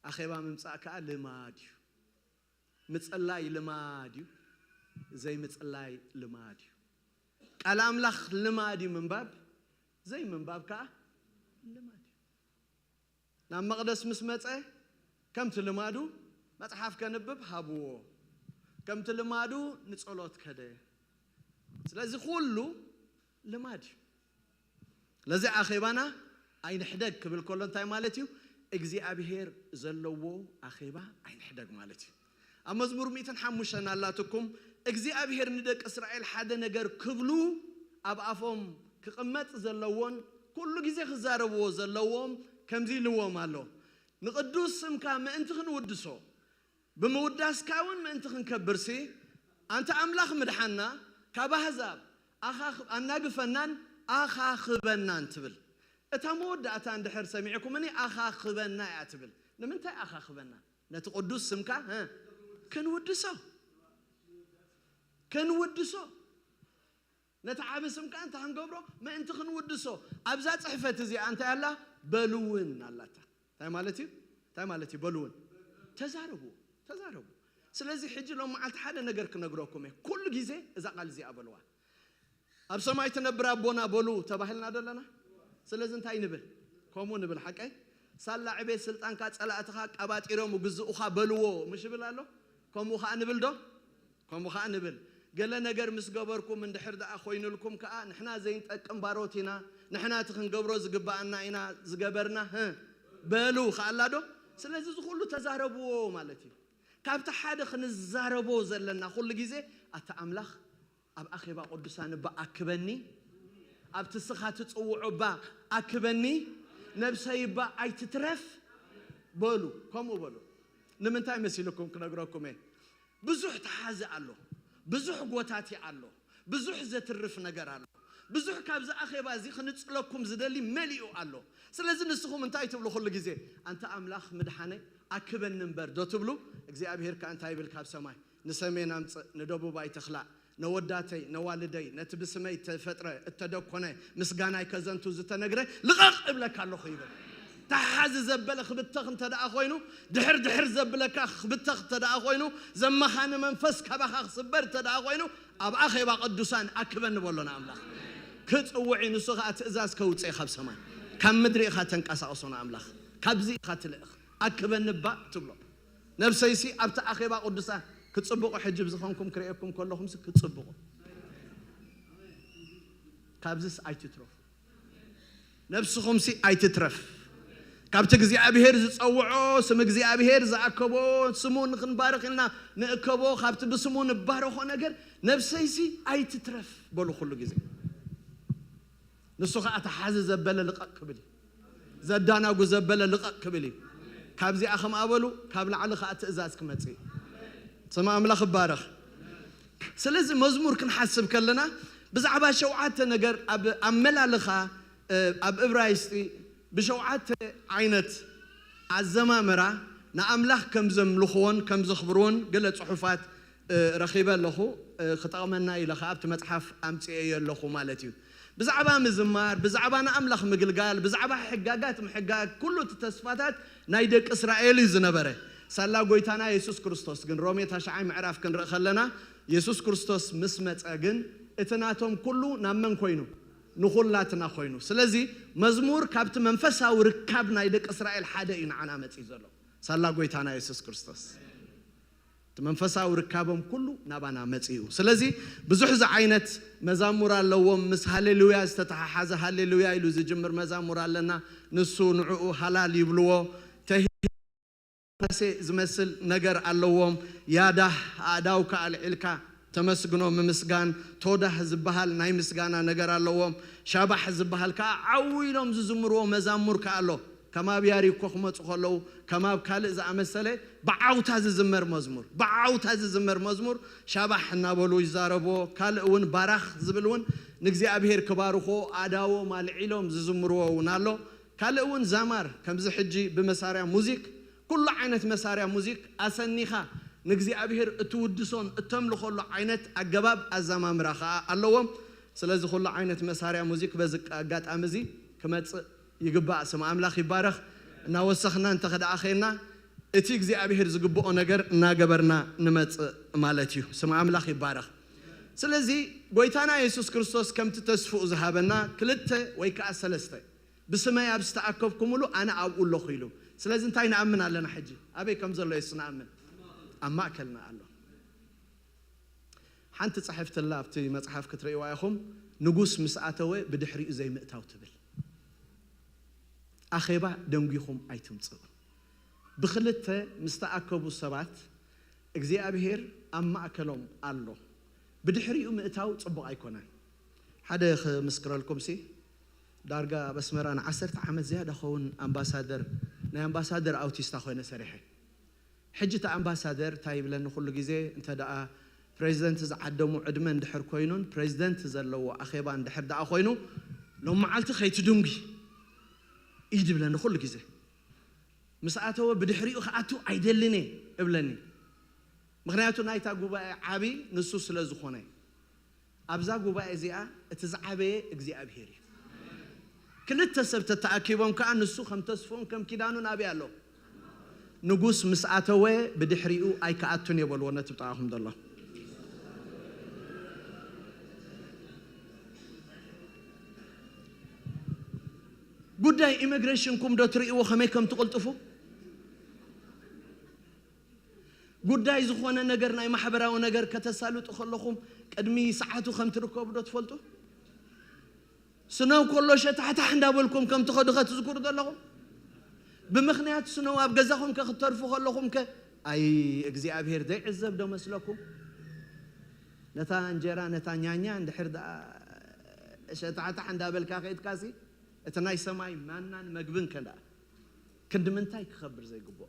ኣኼባ ምምጻእ ከኣ ልማድ እዩ። ምጽላይ ልማድ እዩ። ዘይምጽላይ ልማድ እዩ። ቃል ኣምላኽ ልማድ እዩ ምንባብ፣ ዘይምንባብ ከኣ ልማድ እዩ። ናብ መቕደስ ምስ መጸ፣ ከምቲ ልማዱ መጽሓፍ ከንብብ ሃብዎ። ከምቲ ልማዱ ንጸሎት ከደ። ስለዚ ኩሉ ልማድ እዩ። ስለዚ ኣኼባና ኣይንሕደግ ክብል ከሎ እንታይ ማለት እዩ? እግዚኣብሔር ዘለዎ ኣኼባ ኣይንሕደግ ማለት እዩ። ኣብ መዝሙር ሚእትን ሓሙሽተን ኣላትኩም፣ እግዚኣብሔር ንደቂ እስራኤል ሓደ ነገር ክብሉ ኣብ ኣፎም ክቕመጥ ዘለዎን ኩሉ ግዜ ክዛረብዎ ዘለዎም ከምዚ ኢልዎም ኣሎ። ንቕዱስ ስምካ ምእንቲ ክንውድሶ፣ ብምውዳስካ እውን ምእንቲ ክንከብርሲ፣ ኣንታ ኣምላኽ ምድሓና፣ ካብ ኣህዛብ ኣኻኽ-፣ ኣናግፈናን ኣኻኽበናን ትብል። እታ መወዳእታ እንድሕር ሰሚዕኩምኒ፣ ኣኻኽበና እያ ትብል። ንምንታይ ኣኻኽበና? ነቲ ቅዱስ ስምካ፣ እ፣ ክንውድሶ። ክንውድሶ። ነቲ ዓቢ ስም ከኣ እንታይ ክንገብሮ? ምእንቲ ክንውድሶ። ኣብዛ ጽሕፈት እዚኣ እንታይ ኣላ? በልውን ኣላታ። እንታይ ማለት እዩ? እንታይ ማለት እዩ? በልውን። ተዛረቡ፣ ተዛረቡ። ስለዚ ሕጂ ሎም መዓልቲ ሓደ ነገር ክነግረኩም እየ። ኩሉ ግዜ እዛ ቃል እዚኣ በልዋ። ኣብ ሰማይ ትነብር ኣቦና በሉ ተባሂልና ዶ ኣለና? ስለዚ እንታይ ንብል? ከምኡ ንብል። ሓቀይ? ሳላ ዕቤት ስልጣንካ ጸላእትኻ ቀባጢሮም ግዝኡኻ በልዎ ምሽ ይብል ኣሎ? ከምኡ ኸኣ ንብል ዶ? ከምኡ ኸኣ ንብል። ገለ ነገር ምስ ገበርኩም እንድሕር ደኣ ኮይኑልኩም ከኣ ንሕና ዘይንጠቅም ባሮት ኢና፣ ንሕና እቲ ክንገብሮ ዝግብኣና ኢና ዝገበርና፣ ህ፣ በሉ ኸኣላ ዶ? ስለዚ እዚ ኹሉ ተዛረብዎ ማለት እዩ። ካብቲ ሓደ ክንዛረቦ ዘለና ኩሉ ግዜ ኣታ ኣምላኽ ኣብ ኣኼባ ቅዱሳን እባ ኣክበኒ፣ ኣብቲ ስኻ ትጽውዖ እባ ኣክበኒ፣ ነብሰይ እባ ኣይትትረፍ በሉ። ከምኡ በሉ። ንምንታይ መሲልኩም ክነግረኩም እየ። ብዙሕ ተሓዚ ኣሎ፣ ብዙሕ ጎታቲ ኣሎ፣ ብዙሕ ዘትርፍ ነገር ኣሎ። ብዙሕ ካብዚ ኣኼባ እዚ ክንጽለኩም ዝደሊ መሊኡ ኣሎ። ስለዚ ንስኹም እንታይ ትብሉ ኩሉ ግዜ? ኣንታ ኣምላኽ ምድሓነይ ኣክበኒ እምበር ዶ ትብሉ? እግዚኣብሔር ከኣ እንታይ ይብል ካብ ሰማይ? ንሰሜን ኣምጽእ፣ ንደቡብ ኣይትኽላእ፣ ነወዳተይ፣ ነዋልደይ፣ ነቲ ብስመይ እተፈጥረ፣ እተደኮነ፣ ምስጋናይ ከዘንቱ ዝተነግረ ልቐቕ እብለካ ኣለኹ ይብል። ተሓዚ ዘበለ ክብተኽ እንተ ደኣ ኮይኑ፣ ድሕር ድሕር ዘብለካ ክብተኽ እንተ ደኣ ኮይኑ፣ ዘመኻኒ መንፈስ ካባኻ ክስበር እንተ ደኣ ኮይኑ፣ ኣብ ኣኼባ ቅዱሳን ኣክበኒ በሎ ንኣምላኽ። ክጽውዕ እዩ፣ ንሱ ኸኣ ትእዛዝ ከውጽእ ካብ ሰማይ። ካብ ምድሪ ኢኻ ተንቀሳቕሶ ንኣምላኽ። ካብዚ ኢኻ ትልእኽ። ኣክበኒ እባ ትብሎ። ነብሰይሲ ኣብቲ ኣኼባ ቅዱሳን ክጽብቑ፣ ሕጂ ብዝኾንኩም ክርእየኩም ከለኹምሲ ክጽብቑ። ካብዚስ ኣይትትረፉ። ነብስኹምሲ ኣይትትረፍ። ካብቲ እግዚኣብሔር ዝጸውዖ፣ ስም እግዚኣብሔር ዝኣከቦ፣ ስሙ ንኽንባርኽ ኢልና ንእከቦ፣ ካብቲ ብስሙ ንባረኾ ነገር ነብሰይሲ ኣይትትረፍ በሉ ኩሉ ግዜ። ንሱ ኸኣ ተሓዚ ዘበለ ልቐቕ ክብል እዩ። ዘዳናጉ ዘበለ ልቐቕ ክብል እዩ። ካብዚኣ ከም ኣበሉ ካብ ላዕሊ ኸኣ ትእዛዝ ክመጽእ እዩ። ስም ኣምላኽ ይባረኽ። ስለዚ መዝሙር ክንሓስብ ከለና ብዛዕባ ሸውዓተ ነገር ኣብ ኣመላልኻ፣ እ፣ ኣብ እብራይስጢ ብሸውዓተ ዓይነት ኣዘማምራ ንኣምላኽ ከም ዘምልኽዎን ከም ዘኽብርዎን ገለ ጽሑፋት፣ እ፣ ረኺበ ኣለኹ። እ፣ ክጠቕመና ኢለ ኸኣ ኣብቲ መጽሓፍ ኣምጽኤዮ ኣለኹ ማለት እዩ። ብዛዕባ ምዝማር፣ ብዛዕባ ንኣምላኽ ምግልጋል፣ ብዛዕባ ሕጋጋት ምሕጋግ፣ ኩሉ እቲ ተስፋታት ናይ ደቂ እስራኤል እዩ ዝነበረ። ሳላ ጎይታና የሱስ ክርስቶስ ግን፣ ሮሜ ታሽዓይ ምዕራፍ ክንርኢ ከለና፣ የሱስ ክርስቶስ ምስ መጸ ግን፣ እቲ ናቶም ኩሉ ናብ መን ኮይኑ? ንኹላትና ኮይኑ። ስለዚ መዝሙር ካብቲ መንፈሳዊ ርካብ ናይ ደቂ እስራኤል ሓደ እዩ ንዓና መጺኡ ዘሎ። ሳላ ጎይታና የሱስ ክርስቶስ። እቲ መንፈሳዊ ርካቦም ኩሉ ናባና መጺኡ። ስለዚ ብዙሕ ዝዓይነት መዛሙር ኣለዎም። ምስ ሃሌሉያ ዝተተሓሓዘ ሃሌሉያ ኢሉ ዝጅምር መዛሙር ኣለና። ንሱ ንዕኡ ሃላል ይብልዎ። ተሂ-፣ ዝመስል ነገር ኣለዎም። ያዳህ ኣእዳውካ ኣልዒልካ ተመስግኖ ምምስጋን፣ ቶዳህ ዝበሃል ናይ ምስጋና ነገር ኣለዎም። ሻባሕ ዝበሃል ከኣ ዓው ኢሎም ዝዝምርዎ መዛሙር ከኣ ኣሎ። ከም ኣብ ያሪኮ ክመጹ ከለዉ፣ ከም ኣብ ካልእ ዝኣመሰለ ብዓውታ ዝዝመር መዝሙር፣ ብዓውታ ዝዝመር መዝሙር ሻባሕ እናበሉ ይዛረብዎ። ካልእ እውን ባራኽ ዝብል እውን ንእግዚኣብሔር ክባርኽዎ ኣእዳዎም ኣልዒሎም ዝዝምርዎ እውን ኣሎ። ካልእ እውን ዛማር፣ ከምዚ ሕጂ ብመሳርያ ሙዚክ፣ ኩሉ ዓይነት መሳርያ ሙዚክ ኣሰኒኻ ንእግዚኣብሔር እትውድሶን እተምልኸሉ ዓይነት ኣገባብ ኣዛማምራ ኸኣ ኣለዎም። ስለዚ ኩሉ ዓይነት መሳርያ ሙዚክ በዚ ኣጋጣሚ እዚ ክመጽእ ይግባእ። ስም ኣምላኽ ይባረኽ። እናወሰኽና እንተ ኸደኣ ኸይና፣ እቲ እግዚኣብሔር ዝግብኦ ነገር እናገበርና ንመጽእ ማለት እዩ። ስም ኣምላኽ ይባረኽ። ስለዚ ጎይታና የሱስ ክርስቶስ ከምቲ ተስፍኡ ዝሃበና ክልተ ወይ ከኣ ሰለስተ፣ "ብስመይ ኣብ ዝተኣከብኩምሉ ኣነ ኣብኡ ኣለኹ" ኢሉ። ስለዚ እንታይ ንኣምን ኣለና ሕጂ? ኣበይ ከም ዘሎ የሱስ ንኣምን? ኣብ ማእከልና ኣሎ። ሓንቲ ጽሕፍቲ ኣላ ኣብቲ መጽሓፍ ክትርእይዋ ኢኹም፣ "ንጉስ ምስ ኣተወ ብድሕሪኡ ዘይምእታው" ትብል። ኣኼባ ደንጒኹም ኣይትምጽኡ። ብኽልተ ምስ ተኣከቡ ሰባት እግዚኣብሔር ኣብ ማእከሎም ኣሎ። ብድሕሪኡ ምእታው ጽቡቕ ኣይኮነን። ሓደ ክምስክረልኩምሲ፣ ዳርጋ ኣብ ኣስመራ ንዓሰርተ ዓመት ዝያዳ ኸውን ኣምባሳደር፣ ናይ ኣምባሳደር ኣውቲስታ ኮይነ ሰሪሐ። ሕጂ እቲ ኣምባሳደር እንታይ ይብለኒ ኩሉ ግዜ፣ እንተ ደኣ ፕሬዚደንት ዝዓደሙ ዕድመ እንድሕር ኮይኑን ፕሬዚደንት ዘለዎ ኣኼባ እንድሕር ደኣ ኮይኑ፣ "ሎም መዓልቲ ከይትድንጉ" እዩ ዝብለኒ ኩሉ ግዜ። ምስ ኣተወ ብድሕሪኡ ክኣቱ ኣይደልን እየ እብለኒ። ምኽንያቱ ናይታ ጉባኤ ዓቢ ንሱ ስለ ዝኾነ። ኣብዛ ጉባኤ እዚኣ እቲ ዝዓበየ እግዚኣብሔር እዩ። ክልተ ሰብ ተተኣኪቦም ከኣ ንሱ ከም ተስፍኡን ከም ኪዳኑን ኣበይ ኣሎ? ንጉስ ምስ ኣተወ ብድሕሪኡ ኣይከኣቱን እየ በልዎ ነቲ ብጥቓኹም ዘሎ። ጉዳይ ኢሚግሬሽንኩም ዶ ትርእይዎ ከመይ ከም ትቕልጥፉ? ጉዳይ ዝኾነ ነገር ናይ ማሕበራዊ ነገር ከተሳልጡ ከለኹም ቅድሚ ሰዓቱ ከም ትርከቡ ዶ ትፈልጡ? ስነው ከሎ ሸታሕታሕ እንዳበልኩም ከም ትኸዱ ከ ትዝክሩ ዘለኹም? ብምኽንያት ስነው ኣብ ገዛኹም ከ ክትተርፉ ከለኹም ከ ኣይ እግዚኣብሔር ዘይዕዘብ ዶ መስለኩም? ነታ እንጀራ ነታ ኛኛ እንድሕር ደኣ ሸታሕታሕ እንዳበልካ ከይድካሲ እቲ ናይ ሰማይ ማናን መግብን ከ ደኣ ክንዲ ምንታይ ክኸብር ዘይግብኦ?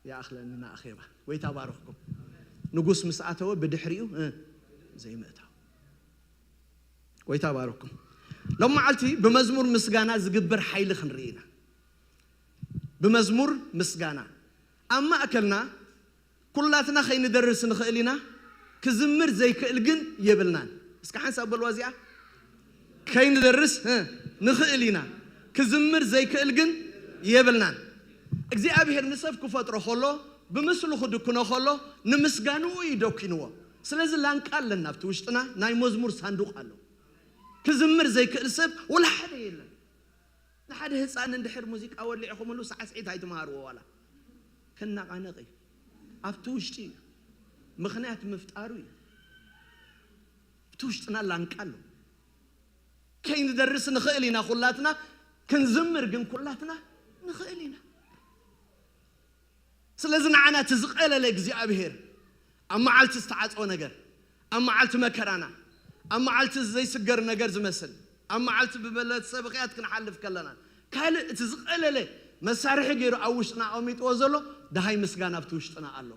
ይኣኽለኒ ንኣኼባ። ጎይታ ባርኽኩም። ንጉስ ምስ ኣተወ ብድሕሪኡ እ፣ ዘይምእታው። ጎይታ ባርኽኩም። ሎም መዓልቲ ብመዝሙር ምስጋና ዝግበር ሓይሊ ክንርኢ ኢና። ብመዝሙር ምስጋና ኣብ ማእከልና ኩላትና ከይንደርስ ንኽእል ኢና፣ ክዝምር ዘይክእል ግን የብልናን። እስከ ሓንሳብ በልዋ እዚኣ። ከይንደርስ እ፣ ንኽእል ኢና፣ ክዝምር ዘይክእል ግን የብልናን። እግዚኣብሔር ንሰብ ክፈጥሮ ከሎ፣ ብምስሉ ክድክኖ ከሎ፣ ንምስጋንኡ እዩ ደኪንዎ። ስለዚ ላንቃ ኣለና ኣብቲ ውሽጥና፣ ናይ መዝሙር ሳንዱቕ ኣሎ። ክዝምር ዘይክእል ሰብ ወላ ሓደ የለን። ንሓደ ህፃን እንድሕር ሙዚቃ ወሊዕኹምሉ ሳዕስዒት ኣይትምሃርዎ፣ ዋላ ክነቓነቕ እዩ። ኣብቲ ውሽጢ እዩ። ምኽንያት ምፍጣሩ እዩ። ኣብቲ ውሽጥና ላንቃ ኣሎ። ከይንደርስ ንኽእል ኢና ኩላትና፣ ክንዝምር ግን ኩላትና ንኽእል ኢና። ስለዚ ንዓና እቲ ዝቐለለ እግዚኣብሔር ኣብ መዓልቲ ዝተዓጽወ ነገር፣ ኣብ መዓልቲ መከራና፣ ኣብ መዓልቲ ዘይስገር ነገር ዝመስል፣ ኣብ መዓልቲ ብበለት ሰብኽያት ክንሓልፍ ከለና፣ ካልእ እቲ ዝቐለለ መሳርሒ ገይሩ ኣብ ውሽጥና ኣቐሚጥዎ ዘሎ ደሃይ ምስጋና ኣብቲ ውሽጥና ኣሎ።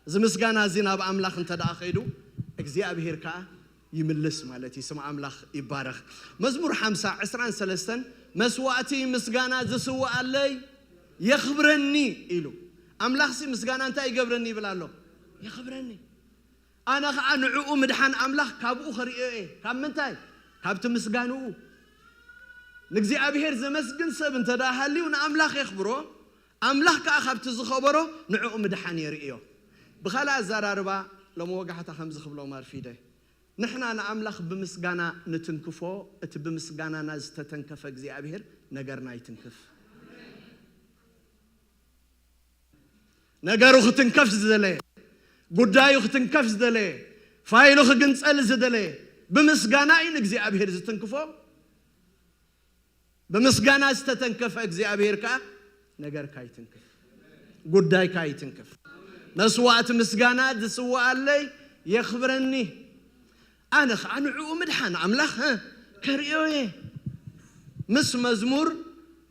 እዚ ምስጋና እዚ ናብ ኣምላኽ እንተ ደኣ ከይዱ እግዚኣብሔር ከኣ ይምልስ ማለት እዩ። ስም ኣምላኽ ይባረኽ። መዝሙር ሓምሳ ዕስራን ሰለስተን መስዋእቲ ምስጋና ዝስውኣለይ የኽብረኒ ኢሉ። ኣምላኽሲ ምስጋና እንታይ ይገብረኒ ይብል ኣሎ? የኽብረኒ። ኣነ ኸዓ ንዕኡ ምድሓን ኣምላኽ ካብኡ ኸርእዮ እየ። ካብ ምንታይ? ካብቲ ምስጋንኡ። ንእግዚኣብሔር ዘመስግን ሰብ እንተ ደኣ ሃልዩ ንኣምላኽ የኽብሮ፣ ኣምላኽ ከኣ ካብቲ ዝኸበሮ ንዕኡ ምድሓን የርእዮ። ብኻልእ ኣዘራርባ ሎሚ ወጋሕታ ከምዚ ክብሎም ኣርፊደ። ንሕና ንኣምላኽ ብምስጋና ንትንክፎ፣ እቲ ብምስጋናና ዝተተንከፈ እግዚኣብሔር ነገርና ይትንክፍ። ነገሩ ክትንከፍ ዝደለየ፣ ጉዳዩ ክትንከፍ ዝደለየ፣ ፋይሉ ክግንጸል ዝደለየ ብምስጋና እዩ ንእግዚኣብሔር ዝትንክፎ። ብምስጋና ዝተተንከፈ እግዚኣብሔር ከኣ ነገርካ ይትንክፍ፣ ጉዳይካ ይትንክፍ። መስዋእቲ ምስጋና ዝስዋኣለይ የኽብረኒ፣ ኣነ ኸኣ ንዕኡ ምድሓን ኣምላኽ እ፣ ከርእዮ እየ። ምስ መዝሙር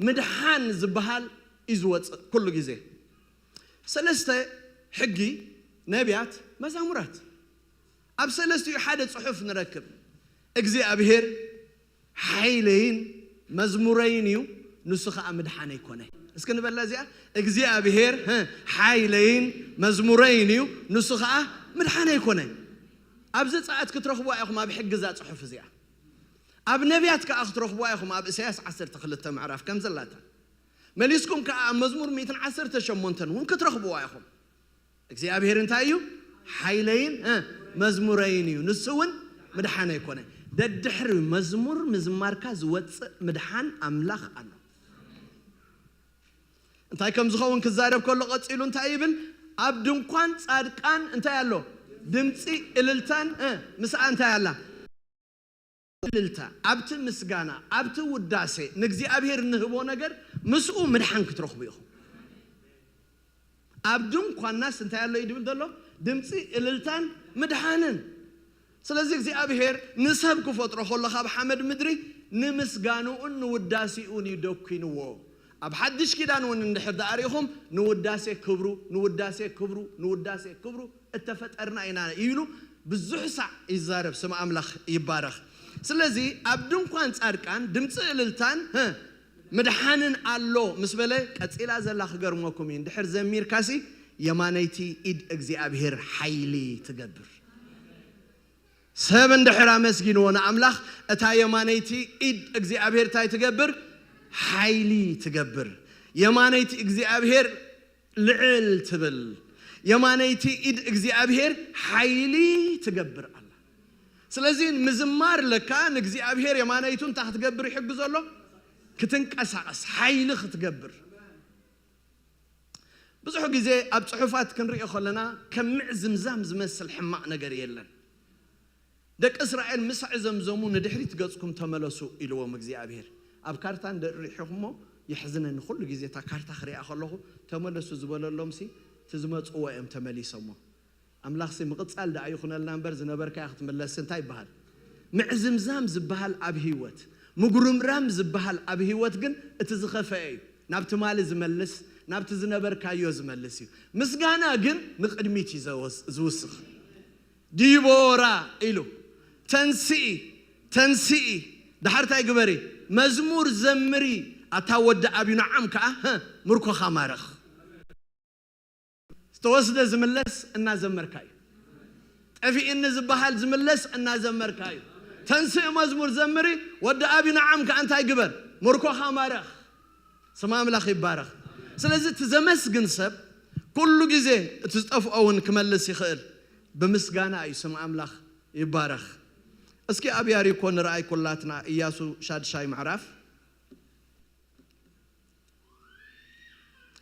ምድሓን ዝበሃል እዩ ዝወፅእ ኩሉ ግዜ። ሰለስተ ሕጊ ነቢያት መዛሙራት። ኣብ ሰለስቲኡ ሓደ ጽሑፍ ንረክብ። እግዚኣብሔር ሓይለይን መዝሙረይን እዩ፣ ንሱ ኸኣ ምድሓነይ ኮነ። እስኪ ንበላ እዚኣ፣ እግዚኣብሔር እ፣ ሓይለይን መዝሙረይን እዩ፣ ንሱ ኸኣ ምድሓነይ ኮነ። ኣብ ዘጸኣት ክትረኽብዋ ኢኹም ኣብ ሕጊ እዛ ጽሑፍ እዚኣ። ኣብ ነቢያት ከኣ ክትረኽብዋ ኢኹም ኣብ እሳያስ ዓሰርተ ክልተ ምዕራፍ ከም ዘላታ። መሊስኩም ከኣ ኣብ መዝሙር ሚእትን ዓሰርተ ሸሞንተን እውን ክትረኽብዋ ኢኹም። እግዚኣብሔር እንታይ እዩ? ሓይለይን እ፣ መዝሙረይን እዩ፣ ንሱ እውን ምድሓነይ ኮነ። ደድሕሪ መዝሙር ምዝማርካ ዝወፅእ ምድሓን ኣምላኽ ኣሎ። እንታይ ከም ዝኸውን ክዛረብ ከሎ ቀፂሉ እንታይ ይብል? ኣብ ድንኳን ጻድቃን እንታይ ኣሎ? ድምፂ እልልታን እ፣ ምስኣ እንታይ ኣላ? እልልታ፣ ኣብቲ ምስጋና፣ ኣብቲ ውዳሴ ንእግዚኣብሔር እንህቦ ነገር ምስኡ ምድሓን ክትረኽቡ ኢኹም። ኣብ ድንኳናስ እንታይ ኣሎ እዩ ድብል ዘሎ? ድምፂ እልልታን ምድሓንን። ስለዚ እግዚኣብሔር ንሰብ ክፈጥሮ ከሎ ካብ ሓመድ ምድሪ ንምስጋንኡን ንውዳሴኡን እዩ ደኪንዎ። ኣብ ሓድሽ ኪዳን እውን እንድሕር ደኣ ርኢኹም ንውዳሴ ክብሩ፣ ንውዳሴ ክብሩ፣ ንውዳሴ ክብሩ እተፈጠርና ኢና ኢሉ ብዙሕ ሳዕ ይዛረብ። ስም ኣምላኽ ይባረኽ። ስለዚ ኣብ ድንኳን ጻድቃን ድምፂ እልልታን ህ፣ ምድሓንን ኣሎ ምስ በለ ቀፂላ ዘላ ክገርመኩም እዩ። እንድሕር ዘሚርካሲ የማነይቲ ኢድ እግዚኣብሔር ሓይሊ ትገብር። ሰብ እንድሕር ኣመስጊንዎ ንኣምላኽ፣ እታ የማነይቲ ኢድ እግዚኣብሔር እንታይ ትገብር? ሓይሊ ትገብር። የማነይቲ እግዚኣብሔር ልዕል ትብል። የማነይቲ ኢድ እግዚኣብሔር ሓይሊ ትገብር ኣላ። ስለዚ ምዝማር ለካ ንእግዚኣብሔር የማነይቱ እንታይ ክትገብር ይሕግዞ ኣሎ? ክትንቀሳቐስ፣ ሓይሊ ክትገብር። ብዙሕ ግዜ ኣብ ጽሑፋት ክንሪኦ ከለና ከም ምዕዝምዛም ዝመስል ሕማቕ ነገር የለን። ደቂ እስራኤል ምስ ኣዕዘምዘሙ ንድሕሪት ገጽኩም ተመለሱ ኢልዎም እግዚኣብሔር። ኣብ ካርታ እንድሕር ርኢኹሞ የሕዝነኒ፣ ኩሉ ግዜ እታ ካርታ ክሪኣ ከለኹ ተመለሱ ዝበለሎምሲ እቲ ዝመጽዎ እዮም ተመሊሶሞ። ኣምላኽሲ ምቕጻል ደኣ ይኹነልና እምበር ዝነበርካያ ክትምለስ እንታይ ይበሃል? ምዕዝምዛም ዝበሃል ኣብ ህይወት፣ ምጉርምራም ዝበሃል ኣብ ህይወት ግን እቲ ዝኸፈአ እዩ። ናብ ትማሊ ዝመልስ፣ ናብቲ ዝነበርካዮ ዝመልስ እዩ። ምስጋና ግን ንቕድሚት እዩ ዘወስ-፣ ዝውስኽ። ዲቦራ ኢሉ፣ ተንስኢ፣ ተንስኢ፣ ደሓር እንታይ ግበሪ? መዝሙር ዘምሪ፣ ኣታ ወዲ ኣቢኖዓም ከኣ፣ ህ፣ ምርኮኻ ማረኽ። ዝተወስደ ዝምለስ እናዘመርካ እዩ። ጠፊእኒ ዝበሃል ዝምለስ እናዘመርካ እዩ። ተንስእ መዝሙር ዘምሪ፣ ወዲ ኣቢኖዓም ከኣ እንታይ ግበር? ምርኮኻ ማረኽ። ስም ኣምላኽ ይባረኽ። ስለዚ እቲ ዘመስግን ሰብ ኩሉ ግዜ እቲ ዝጠፍኦ እውን ክመልስ ይኽእል። ብምስጋና እዩ ስም ኣምላኽ ይባረኽ። እስኪ ኣብ ያሪኮ ንርኣይ ኩላትና፣ ኢያሱ ሻድሻይ ምዕራፍ።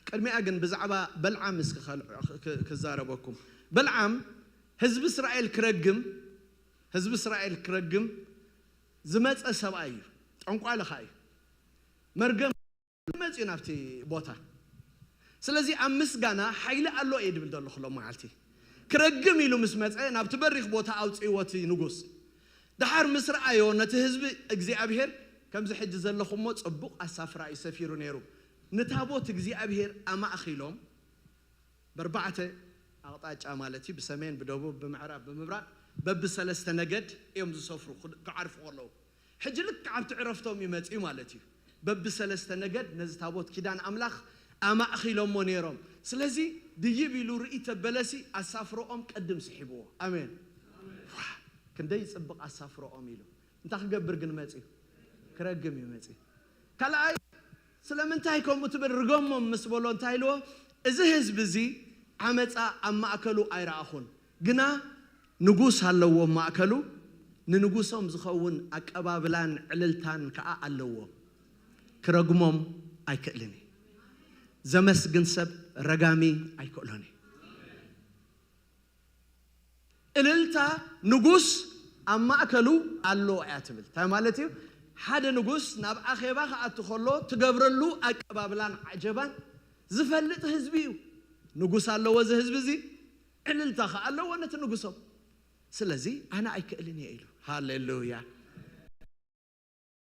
ቅድሚኣ ግን ብዛዕባ በልዓም እስኪ ከል-፣ ክ-፣ ክዛረበኩም። በልዓም ህዝቢ እስራኤል ክረግም፣ ህዝቢ እስራኤል ክረግም ዝመጸ ሰብኣይ እዩ። ጠንቋሊ ኸኣ እዩ። መርገም መጽዩ ናብቲ ቦታ። ስለዚ ኣብ ምስጋና ሓይሊ ኣሎ እየ ድብል ዘለኹ ሎም መዓልቲ። ክረግም ኢሉ ምስ መጸ ናብቲ በሪኽ ቦታ ኣውጽእዎ እቲ ንጉስ። ደሓር ምስ ረኣዮ ነቲ ህዝቢ እግዚኣብሔር ከምዚ ሕጂ ዘለኹሞ ጽቡቕ ኣሳፍራ እዩ ሰፊሩ ነይሩ። ንታቦት እግዚኣብሔር ኣማእኺሎም በርባዕተ ኣቕጣጫ ማለት እዩ፣ ብሰሜን፣ ብደቡብ፣ ብምዕራብ፣ ብምብራቕ በብሰለስተ ነገድ እዮም ዝሰፍሩ ክድ-፣ ክዓርፉ ከለዉ። ሕጂ ልክዕ ኣብቲ ዕረፍቶም እዩ መጺኡ ማለት እዩ። በብሰለስተ ነገድ ነዚ ታቦት ኪዳን ኣምላኽ ኣማእኺሎሞ ነይሮም። ስለዚ ድይብ ኢሉ ርእይ ተበለሲ ኣሳፍሮኦም ቅድም ስሒብዎ። ኣሜን። ዋ፣ ክንደይ ይጽብቕ ኣሳፍሮኦም ኢሉ። እንታይ ክገብር ግን መጺኡ? ክረግም እዩ መጺኡ። ካልኣይ፣ ስለምንታይ ከምኡ ትብል ርገሞም ምስ በሎ እንታይ ኢልዎ? እዚ ህዝቢ እዚ ዓመፃ ኣብ ማእከሉ ኣይረኣኹን፣ ግና ንጉስ ኣለዎ ኣብ ማእከሉ፣ ንንጉሶም ዝኸውን ኣቀባብላን ዕልልታን ከዓ ኣለዎ። ክረግሞም ኣይክእልን እዩ። ዘመስግን ሰብ ረጋሚ ኣይክእሎን እዩ። እልልታ ንጉስ ኣብ ማእከሉ ኣሎ እያ ትብል። እንታይ ማለት እዩ? ሓደ ንጉስ ናብ ኣኼባ ክኣቱ ከሎ ትገብረሉ ኣቀባብላን ዓጀባን ዝፈልጥ ህዝቢ እዩ። ንጉስ ኣለዎ እዚ ህዝቢ እዚ፣ እልልታ ከኣ ኣለዎ ነቲ ንጉሶም። ስለዚ ኣነ ኣይክእልን እየ ኢሉ። ሃሌሉያ።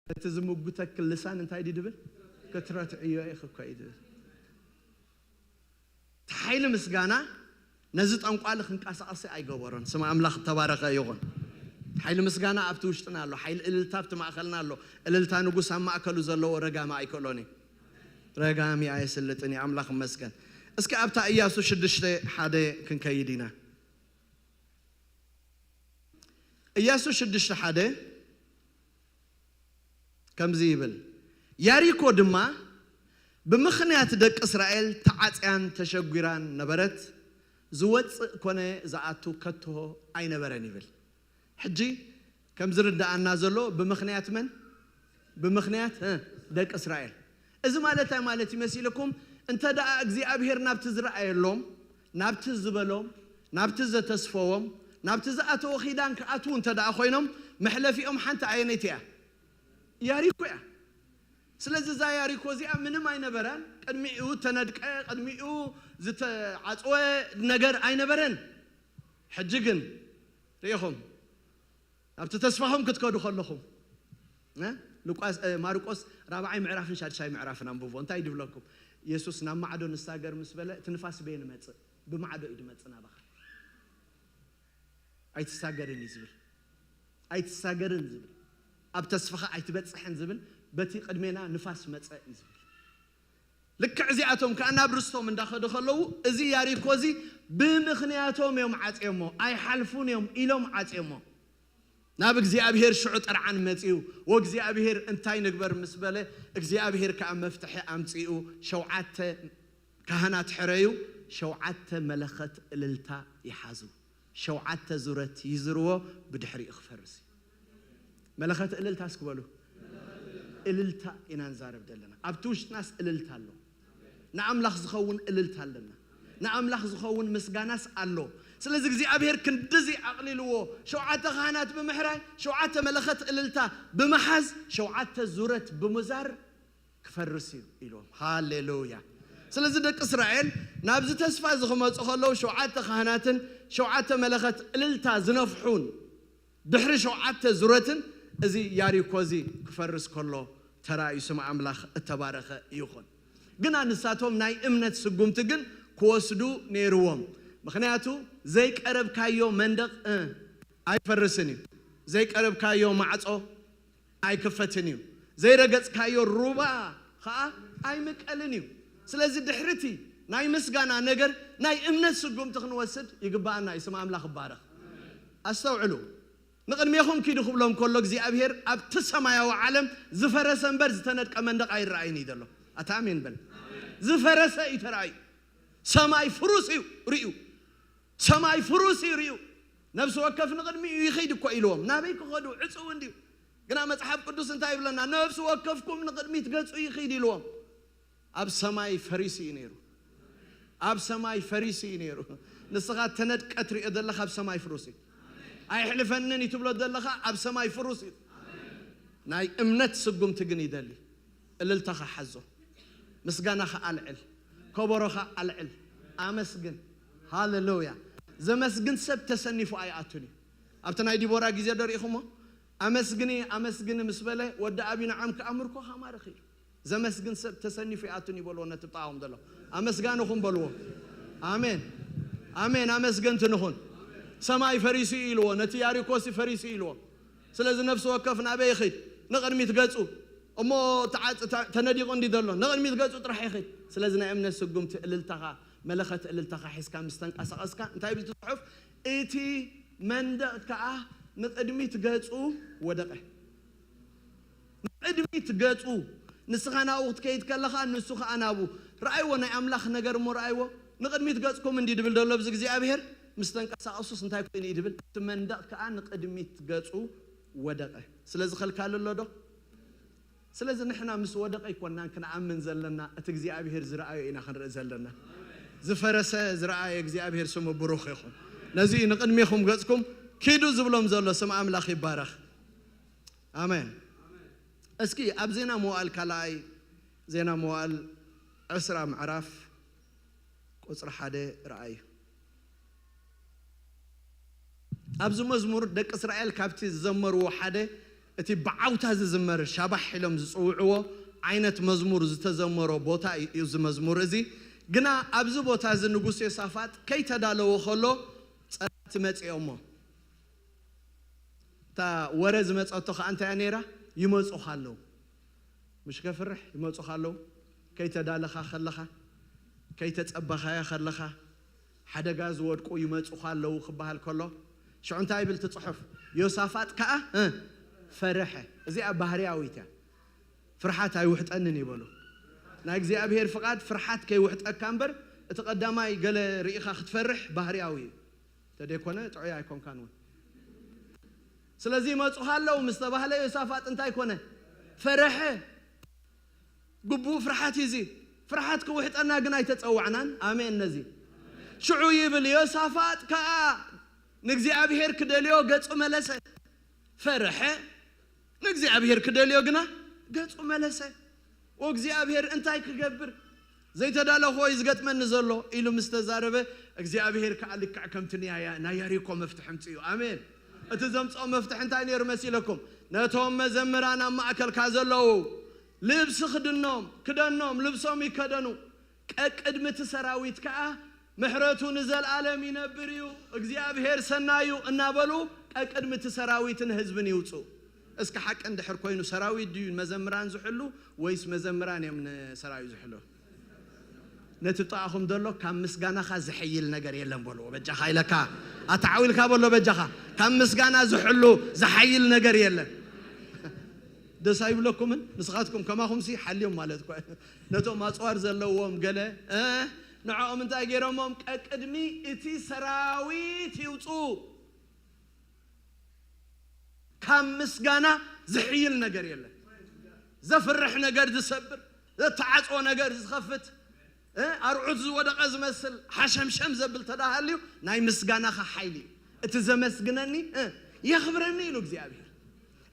እቲ ዝምጉተኪ ልሳን እንታይ ድዩ ድብል? ክትረትዕዮ ኢኺ እኮ እዩ ድብል። እቲ ሓይሊ ምስጋና ነዚ ጠንቋሊ ክንቀሳቐሲ ኣይገበሮን። ስም ኣምላኽ እተባረኸ ይኹን። ሓይሊ ምስጋና ኣብቲ ውሽጥና ኣሎ። ሓይሊ እልልታ ኣብቲ ማእከልና ኣሎ። እልልታ ንጉስ ኣብ ማእከሉ ዘለዎ ረጋሚ ኣይክእሎን እዩ። ረጋሚ ኣየስልጥን እዩ። ኣምላኽ ይመስገን። እስኪ ኣብታ ኢያሱ ሽዱሽተ ሓደ ክንከይድ ኢና። ኢያሱ ሽዱሽተ ሓደ ከምዚ ይብል፣ ያሪኮ ድማ ብምኽንያት ደቂ እስራኤል ተዓጽያን ተሸጒራን ነበረት፣ ዝወጽእ ኮነ ዝኣቱ ከቶ ኣይነበረን ይብል። ሕጂ ከም ዝርድኣና ዘሎ ብምኽንያት መን? ብምኽንያት፣ እ፣ ደቂ እስራኤል። እዚ ማለት እንታይ ማለት እዩ መሲልኩም? እንተ ደኣ እግዚኣብሔር ናብቲ ዝረኣየሎም፣ ናብቲ ዝበሎም፣ ናብቲ ዘተስፈዎም፣ ናብቲ ዝኣተዎ ኪዳን ክኣትዉ እንተ ደኣ ኮይኖም፣ መሕለፊኦም ሓንቲ ኣየነይቲ እያ? ያሪኮ እያ። ስለዚ እዛ ያሪኮ እዚኣ ምንም ኣይነበራን። ቅድሚኡ ተነድቀ፣ ቅድሚኡ ዝተዓጽወ ነገር ኣይነበረን። ሕጂ ግን ርኢኹም፣ ናብቲ ተስፋኹም ክትከዱ ከለኹም፣ እ? ሉቃስ፣ እ፣ ማርቆስ ራብዓይ ምዕራፍን ሻድሻይ ምዕራፍን ኣንብቦ። እንታይ ድብለኩም? የሱስ ናብ ማዕዶ ንሳገር ምስ በለ፣ እቲ ንፋስ በየን መጽእ? ብማዕዶ እዩ ድመጽእ ናባኻ። ኣይትሳገርን እዩ ዝብል። ኣይትሳገርን ዝብል። ኣብ ተስፋኻ ኣይትበጽሕን ዝብል፣ በቲ ቅድሜና ንፋስ መጸ እዩ ዝብል። ልክዕ እዚኣቶም ከኣ ናብ ርስቶም እንዳኸዱ ከለዉ፣ እዚ ያሪኮ እዚ ብምኽንያቶም እዮም ዓጽዮሞ፣ ኣይሓልፉን እዮም ኢሎም ዓጽዮሞ። ናብ እግዚኣብሔር ሽዑ ጥርዓን መጺኡ። "ወእግዚኣብሔር እንታይ ንግበር?" ምስ በለ፣ እግዚኣብሔር ከኣ መፍትሒ ኣምጺኡ። ሸውዓተ ካህናት ሕረዩ፣ ሸውዓተ መለኸት እልልታ ይሓዙ። ሸውዓተ ዙረት ይዝርዎ፣ ብድሕሪኡ ክፈርስ እዩ። መለኸት እልልታ እስኪ በሉ። እልልታ ኢና ንዛረብ ዘለና። ኣብቲ ውሽጥናስ እልልታ ኣሎ። ንኣምላኽ ዝኸውን እልልታ ኣለና። ንኣምላኽ ዝኸውን ምስጋናስ ኣሎ። ስለዚ እግዚኣብሔር ክንድዚ ኣቕሊልዎ፣ ሸውዓተ ካህናት ብምሕራይ፣ ሸውዓተ መለኸት እልልታ ብምሓዝ፣ ሸውዓተ ዙረት ብምዛር ክፈርስ እዩ ኢልዎም። ሃሌሉያ። ስለዚ ደቂ እስራኤል ናብዚ ተስፋ እዚ ክመጹ ከለዉ፣ ሸውዓተ ካህናትን ሸውዓተ መለኸት እልልታ ዝነፍሑን ድሕሪ ሸውዓተ ዙረትን እዚ ያሪኮ እዚ ክፈርስ ከሎ ተራእዩ፣ ስም ኣምላኽ እተባረኸ ይኹን። ግና ንሳቶም ናይ እምነት ስጉምቲ ግን ክወስዱ ነይርዎም። ምኽንያቱ ዘይቀረብካዮ መንደቕ፣ እ፣ ኣይፈርስን እዩ። ዘይቀረብካዮ ማዕጾ ኣይክፈትን እዩ። ዘይረገጽካዮ ሩባ ኸኣ ኣይምቀልን እዩ። ስለዚ ድሕርቲ ናይ ምስጋና ነገር ናይ እምነት ስጉምቲ ክንወስድ ይግብኣና እዩ። ስም ኣምላኽ ይባረኽ። ኣስተውዕሉ። "ንቕድሜኹም ኪዱ" ክብሎም ከሎ እግዚኣብሔር ኣብቲ ሰማያዊ ዓለም ዝፈረሰ እምበር ዝተነድቀ መንደቕ ኣይረኣይን እዩ ዘሎ። ኣታ ኣሜን በል። ዝፈረሰ እዩ ተራእዩ። ሰማይ ፍሩስ እዩ ርእዩ። ሰማይ ፍሩስ እዩ ርእዩ። ነፍሲ ወከፍ ንቕድሚኡ ይኸይድ እኮ ኢልዎም። ናበይ ክኸዱ? ዕጽው እንድዩ። ግና መጽሓፍ ቅዱስ እንታይ ይብለና? "ነፍሲ ወከፍኩም ንቕድሚት ገጹ ይኸይድ" ኢልዎም። ኣብ ሰማይ ፈሪሱ እዩ ነይሩ። ኣብ ሰማይ ፈሪሱ እዩ ነይሩ። ንስኻ ተነድቀ ትሪኦ ዘለኻ ኣብ ሰማይ ፍሩስ እዩ። "ኣይሕልፈንን" እዩ ትብሎ ዘለኻ ኣብ ሰማይ ፍሩስ እዩ። ናይ እምነት ስጉምቲ ግን ይደሊ። እልልታኻ ሓዞ፣ ምስጋናኻ ኣልዕል፣ ከበሮኻ ኣልዕል፣ ኣመስግን። ሃሌሉያ። ዘመስግን ሰብ ተሰኒፉ ኣይኣቱን እዩ። ኣብቲ ናይ ዲቦራ ግዜ ዶ ርኢኹሞ? "ኣመስግኒ፣ ኣመስግኒ" ምስ በለ፣ ወዲ ኣቢናዓም ከኣ ምርኮኻ ማርኽ ኢሉ። ዘመስግን ሰብ ተሰኒፉ ይኣቱን እዩ በልዎ ነቲ ብጣዕኦም ዘሎ። ኣመስጋንኹም በልዎ። ኣሜን። ኣሜን። ኣመስገንቲ ንኹን። ሰማይ ፈሪሱ እዩ ኢልዎ፣ ነቲ ያሪኮሲ ፈሪሱ እዩ ኢልዎ። ስለዚ ነፍሲ ወከፍ ናበይ ይኺድ? ንቕድሚት ገጹ። እሞ ተዓ-፣ ተ-፣ ተነዲቑ እንዲ ዘሎ፣ ንቕድሚት ገጹ ጥራሕ ይኺድ። ስለዚ ናይ እምነት ስጉምቲ እልልታኻ፣ መለኸት እልልታኻ ሒዝካ ምስ ተንቀሳቐስካ፣ እንታይ ይብል እቲ ጽሑፍ? "እቲ መንደቕ ከኣ ንቕድሚት ገጹ ወደቐ።" ንቕድሚት ገጹ፣ ንስኻ ናብኡ ክትከይድ ከለኻ፣ ንሱ ኸኣ ናብኡ። ረኣይዎ፣ ናይ ኣምላኽ ነገር እሞ ረኣይዎ። "ንቕድሚት ገጽኩም" እንዲ ድብል ዘሎ ኣብዚ እግዚኣብሔር፣ ምስ ተንቀሳቐሱስ እንታይ ኮይኑ እዩ ድብል? እቲ መንደቕ ከኣ ንቕድሚት ገጹ ወደቐ። ስለዚ ከልካሊ ኣሎ ዶ? ስለዚ ንሕና ምስ ወደቐ ኣይኮናን ክንኣምን ዘለና፣ እቲ እግዚኣብሔር ዝረኣዮ ኢና ክንርኢ ዘለና። ዝፈረሰ ዝረኣየ እግዚኣብሔር ስሙ ብሩኽ ይኹን። ነዚ እዩ ንቕድሜኹም ገጽኩም ኪዱ ዝብሎም ዘሎ። ስም ኣምላኽ ይባረኽ። ኣሜን። እስኪ ኣብ ዜና መዋዕል ካልኣይ፣ ዜና መዋዕል ዕስራ ምዕራፍ ቁጽሪ ሓደ ረኣዩ። ኣብዚ መዝሙር ደቂ እስራኤል ካብቲ ዝዘመርዎ ሓደ፣ እቲ ብዓውታ ዝዝመር ሻባሕ ኢሎም ዝጽውዕዎ ዓይነት መዝሙር ዝተዘመሮ ቦታ እዩ እዚ መዝሙር እዚ። ግና ኣብዚ ቦታ እዚ ንጉስ ዮሳፋጥ ከይተዳለወ ከሎ ጸላእቲ መጺኦሞ። እታ ወረ ዝመጸቶ ከኣ እንታይ እያ ነይራ? ይመጹኻ ኣለዉ። ምሽ ከፍርሕ ይመጹኻ ኣለዉ። ከይተዳለኻ ከለኻ፣ ከይተጸበኻያ ከለኻ፣ ሓደጋ ዝወድቁ ይመጹኻ ኣለዉ ክበሃል ከሎ፣ ሽዑ እንታይ ይብል እቲ ጽሑፍ? ዮሳፋጥ ከኣ፣ እ፣ ፈርሐ። እዚኣ ባህርያዊት እያ። ፍርሓት ኣይውሕጠንን ይበሉ። ናይ እግዚኣብሔር ፍቓድ ፍርሓት ከይውሕጠካ እምበር፣ እቲ ቀዳማይ ገለ ርኢኻ ክትፈርሕ ባህርያዊ እዩ። ተደይኮነ ጥዑይ ኣይኮንካን እውን። ስለዚ ይመጹኻ ኣለዉ ምስ ተባህለ ዮሳፋጥ እንታይ ኮነ? ፈረሐ። ግቡእ ፍርሓት እዩ እዚ። ፍርሓት ክውሕጠና ግን ኣይተጸዋዕናን። ኣሜን። ነዚ ሽዑ ይብል፣ ዮሳፋጥ ከኣ ንእግዚኣብሔር ክደልዮ ገጹ መለሰ። ፈረሐ፣ ንእግዚኣብሔር ክደልዮ ግና ገጹ መለሰ። "ወእግዚኣብሔር እንታይ ክገብር? ዘይተዳለኽዎ እዩ ዝገጥመኒ ዘሎ" ኢሉ ምስ ተዛረበ፣ እግዚኣብሔር ከኣ ልክዕ ከምቲ ንያ-፣ ናይ ያሪኮ መፍትሒ ኣምጺኡ። ኣሜን። እቲ ዘምጽኦ መፍትሒ እንታይ ነይሩ መሲለኩም? ነቶም መዘምራን ኣብ ማእከልካ ዘለዉ፣ ልብሲ ክድኖም፣ ክደኖም፣ ልብሶም ይከደኑ። ቀቅድሚ እቲ ሰራዊት ከኣ፣ "ምሕረቱ ንዘለኣለም ይነብር እዩ፣ እግዚኣብሔር ሰናዩ" እናበሉ ቀቅድሚ እቲ ሰራዊትን ህዝብን ይውጽኡ። እስኪ ሓቂ እንድሕር ኮይኑ፣ ሰራዊት ድዩ መዘምራን ዝሕሉ ወይስ መዘምራን እዮም ንሰራዊት ዝሕሉ? ነቲ ጥቓኹም ዘሎ፣ "ካብ ምስጋናኻ ዝሕይል ነገር የለን" በልዎ። በጃኻ ኢለካ፣ ኣተዓዊልካ በሎ በጃኻ። ካብ ምስጋና ዝሕሉ ዝሓይል ነገር የለን። ደስ ኣይብለኩምን? ንስኻትኩም ከማኹምሲ ሓልዮም ማለት እኮ። ነቶም ኣጽዋር ዘለዎም ገለ፣ እ፣ ንዕኦም እንታይ ገይሮሞም? ቀቅድሚ እቲ ሰራዊት ይውጹ። ካብ ምስጋና ዝሕይል ነገር የለን። ዘፍርሕ ነገር ዝሰብር፣ ዘተዓጽኦ ነገር ዝኸፍት፣ እ፣ ኣርዑት ዝወደቐ ዝመስል ሓሸምሸም ዘብል ተዳሃልዩ ናይ ምስጋናኻ ሓይሊ እዩ። እቲ ዘመስግነኒ፣ እ፣ የኽብረኒ ኢሉ እግዚኣብሔር።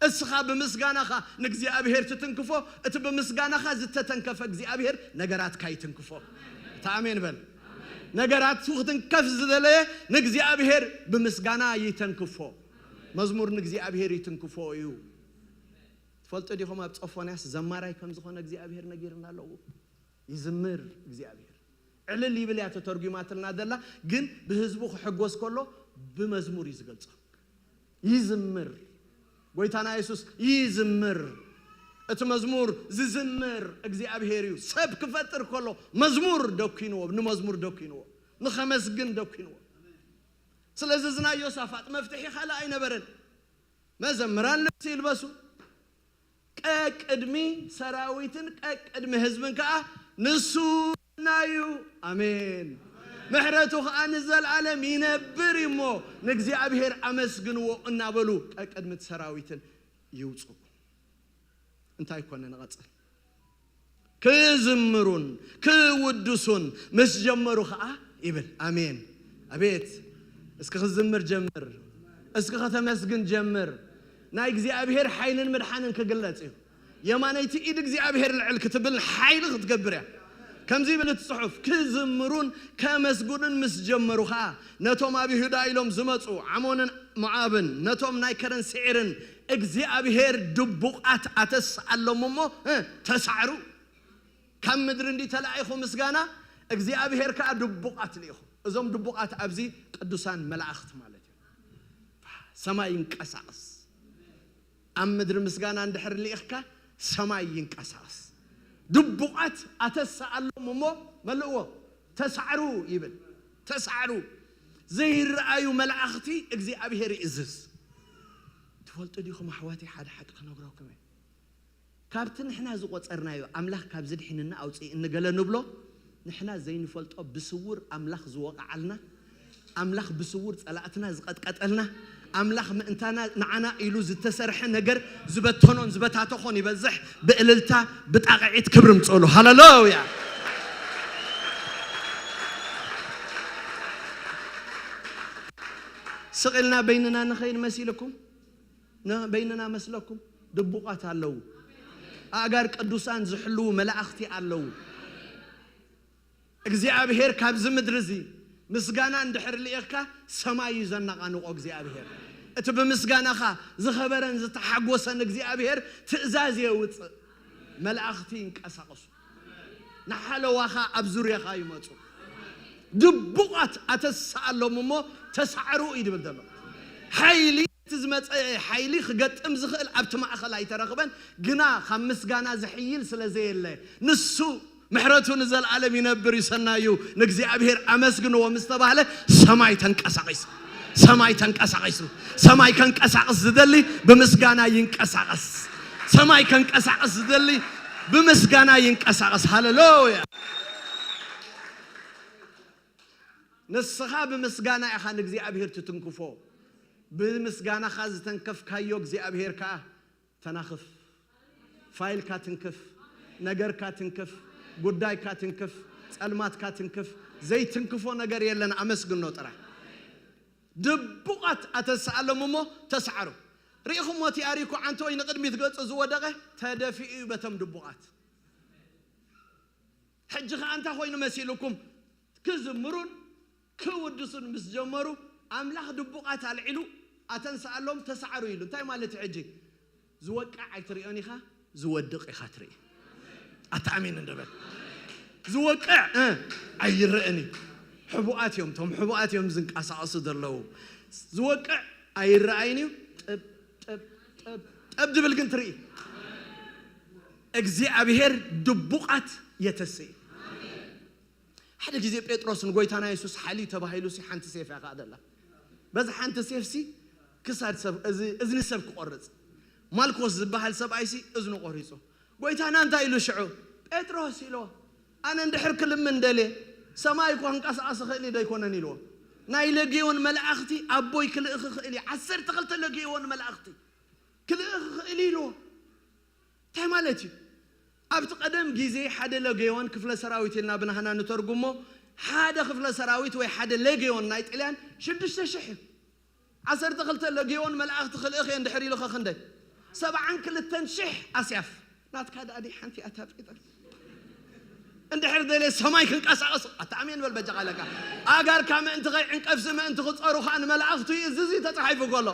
እስኻ ብምስጋናኻ ንእግዚኣብሔር ትትንክፎ፣ እቲ ብምስጋናኻ ዝተተንከፈ እግዚኣብሔር ነገራትካ ይትንክፎ። እቲ ኣሜን በል። ነገራቱ ክትንከፍ ዝደለየ ንእግዚኣብሔር ብምስጋና ይተንክፎ። መዝሙር ንእግዚኣብሔር ይትንክፎ እዩ። ትፈልጡ ዲኹም ኣብ ጾፎንያስ ዘማራይ ከም ዝኾነ እግዚኣብሔር ነጊርና ኣለዎ። ይዝምር እግዚኣብሔር። ዕልል ይብል እያ ተተርጉማትልና ዘላ፣ ግን ብህዝቡ ክሕጎስ ከሎ ብመዝሙር እዩ ዝገልጾ። ይዝምር። ጎይታና የሱስ ይዝምር። እቲ መዝሙር ዝዝምር እግዚኣብሔር እዩ። ሰብ ክፈጥር ከሎ መዝሙር ደኪንዎ፣ ንመዝሙር ደኪንዎ፣ ንኸመስግን ደኪንዎ። ስለዚ እዚ ናይ ዮሳፋጥ መፍትሒ ካልእ ኣይነበረን። መዘምራን ልብሲ ይልበሱ፣ ቀቅድሚ ሰራዊትን ቀቅድሚ ህዝብን ከኣ ንሱ ናዩ። ኣሜን። ምሕረቱ ከኣ ንዘለዓለም ይነብር እዩ እሞ ንእግዚኣብሔር ኣመስግንዎ እናበሉ ቀቅድሚ እቲ ሰራዊትን ይውጹ። እንታይ ኮነ ንቐጽል? ክዝምሩን ክውድሱን ምስ ጀመሩ ኸዓ ይብል። ኣሜን። ኣቤት። እስኪ ክዝምር ጀምር። እስኪ ከተመስግን ጀምር። ናይ እግዚኣብሔር ሓይልን ምድሓንን ክግለጽ እዩ። የማነይቲ ኢድ እግዚኣብሔር ልዕል ክትብል ሓይሊ ክትገብር እያ። ከምዚ ይብል እቲ ጽሑፍ፣ ክዝምሩን ከመስግኑን ምስ ጀመሩ ኸዓ ነቶም ኣብ ይሁዳ ኢሎም ዝመጹ ዓሞንን ሞዓብን ነቶም ናይ ከረን ስዒርን እግዚኣብሔር ድቡቓት ኣተስኣሎም እሞ፣ እ፣ ተሳዕሩ። ካብ ምድሪ እንዲ ተላኢኹ ምስጋና እግዚኣብሔር ከኣ ድቡቓት ልኢኹ። እዞም ድቡቓት ኣብዚ ቅዱሳን መላእኽቲ ማለት እዩ። ሰማይ ይንቀሳቐስ። ኣብ ምድሪ ምስጋና እንድሕር ልኢኽካ ሰማይ ይንቀሳቐስ። ድቡቓት ኣተስኣሎም እሞ መልእዎ፣ ተሳዕሩ ይብል። ተሳዕሩ። ዘይረኣዩ መላእኽቲ እግዚኣብሔር ይእዝዝ። ትፈልጡ ዲኹም ኣሕዋተይ፣ ሓደ ሓቂ ክነግረኩም እየ። ካብቲ ንሕና ዝቖጸርናዮ ኣምላኽ ካብ ዝድሒንና ኣውጽእ እንገለ ንብሎ፣ ንሕና ዘይንፈልጦ ብስውር ኣምላኽ ዝወቕዓልና፣ ኣምላኽ ብስውር ጸላእትና ዝቐጥቀጠልና፣ ኣምላኽ ምእንታና ንዓና ኢሉ ዝተሰርሐ ነገር ዝበተኖን ዝበታተኾን ይበዝሕ። ብእልልታ ብጣቕዒት ክብሪ ምጽእሉ። ሃሌሉያ! ስቕ ኢልና በይንና ንኸይድ መሲልኩም? ን-፣ በይንና መስለኩም? ድቡቓት ኣለዉ። ኣእጋር ቅዱሳን ዝሕልዉ መላእኽቲ ኣለዉ። እግዚኣብሔር ካብዚ ምድሪ እዚ ምስጋና እንድሕር ልኢኽካ ሰማይ እዩ ዘነቓንቖ እግዚኣብሔር። እቲ ብምስጋናኻ ዝኸበረን ዝተሓጎሰን እግዚኣብሔር ትእዛዝ የውፅእ። መላእኽቲ ይንቀሳቐሱ። ንሓለዋኻ ኣብ ዙርያኻ ይመጹ። ድቡቓት ኣተስኣሎም እሞ ተሳዕሩ እዩ ድብል ዘሎ። ሓይሊ እቲ ዝመጸ ሓይሊ ክገጥም ዝኽእል ኣብቲ ማእኸል ኣይተረኽበን፣ ግና ካብ ምስጋና ዝሕይል ስለ ዘየለ ንሱ ምሕረቱ ንዘለዓለም ይነብር እዩ፣ ሰናዩ ንእግዚኣብሔር ኣመስግንዎ ምስ ተባህለ ሰማይ ተንቀሳቒሱ፣ ሰማይ ተንቀሳቒሱ። ሰማይ ከንቀሳቕስ ዝደሊ ብምስጋና ይንቀሳቐስ። ሰማይ ከንቀሳቕስ ዝደሊ ብምስጋና ይንቀሳቐስ። ሃሌሉያ! ንስኻ ብምስጋና ኢኻ ንእግዚኣብሔር ትትንክፎ። ብምስጋናኻ ዝተንከፍካዮ እግዚኣብሔር ከኣ ተናኽፍ። ፋይልካ ትንክፍ፣ ነገርካ ትንክፍ፣ ጉዳይካ ትንክፍ፣ ጸልማትካ ትንክፍ። ዘይትንክፎ ነገር የለን፣ ኣመስግኖ ጥራይ። ድቡቓት ኣተስኣሎም እሞ ተስዓሩ። ርኢኹሞ እቲ ኣሪኩ ዓንቶ ወይ ንቕድሚት ገጹ ዝወደቐ ተደፊኡ እዩ በቶም ድቡቓት። ሕጂ ኸኣ እንታይ ኮይኑ መሲልኩም? ክዝምሩን ክውድሱን ምስ ጀመሩ፣ ኣምላኽ ድቡቓት ኣልዒሉ፣ ኣተንስኣሎም፣ ተሳዕሩ ኢሉ። እንታይ ማለት እዩ ሕጂ? ዝወቅዕ ኣይትርእዮን ኢኻ፣ ዝወድቕ ኢኻ ትርኢ። ኣታ ኣሜን እንደ በል። ዝወቅዕ፣ እ፣ ኣይረእን እዩ። ሕቡኣት እዮም፣ እቶም ሕቡኣት እዮም ዝንቀሳቐሱ ዘለዉ። ዝወቅዕ ኣይረኣይን እዩ። ጠብ፣ ጠብ፣ ጠብ፣ ጠብ ድብል ግን ትርኢ። እግዚኣብሔር ድቡቓት የተስእ። ሓደ ግዜ ጴጥሮስ ንጎይታና የሱስ ሓሊ ተባሂሉ ሲ ሓንቲ ሴፍ እያ ከኣ ደላ። በዚ ሓንቲ ሴፍሲ ክሳድ ሰብ፣ እዚ እዝኒ ሰብ ክቆርጽ። ማልኮስ ዝበሃል ሰብኣይሲ እዝኑ ቆሪጹ። ጎይታና እንታይ ኢሉ ሽዑ? ጴጥሮስ ኢልዎ፣ ኣነ እንድሕር ክልምን ደልየ፣ ሰማይ እኳ ክንቀሳቐስ እኽእል ዶ ኣይኮነን ኢልዎ። ናይ ለጌዮን መላእኽቲ ኣቦይ ክልእኽ ይኽእል እዩ። ዓሰርተ ክልተ ለጌዮን መላእኽቲ ክልእኽ ይኽእል እዩ ኢልዎ። እንታይ ማለት እዩ? ኣብቲ ቀደም ግዜ ሓደ ለጌዮን ክፍለ ሰራዊት ኢልና ብናህና ንተርጉሞ፣ ሓደ ክፍለ ሰራዊት ወይ ሓደ ለጌዮን ናይ ጥልያን ሽዱሽተ ሽሕ እዩ። ዓሰርተ ክልተ ለጌዮን መላእኽቲ ክልእኽ እየ እንድሕር ኢሉኸ ክንደይ? ሰብዓን ክልተን ሽሕ ኣስያፍ። ናትካ ደኣ ድይ ሓንቲ ኣታ ጴጥሮስ? እንድሕር ደልየ ሰማይ ክንቀሳቐስ፣ ኣታ ኣሜን በል በጃኻ ኣለካ። ኣጋርካ ምእንቲ ከይዕንቀፍሲ ምእንቲ ክጸሩ ኸኣ ንመላእኽቱ ይእዝዝ እዩ ተጻሒፉ ከሎ።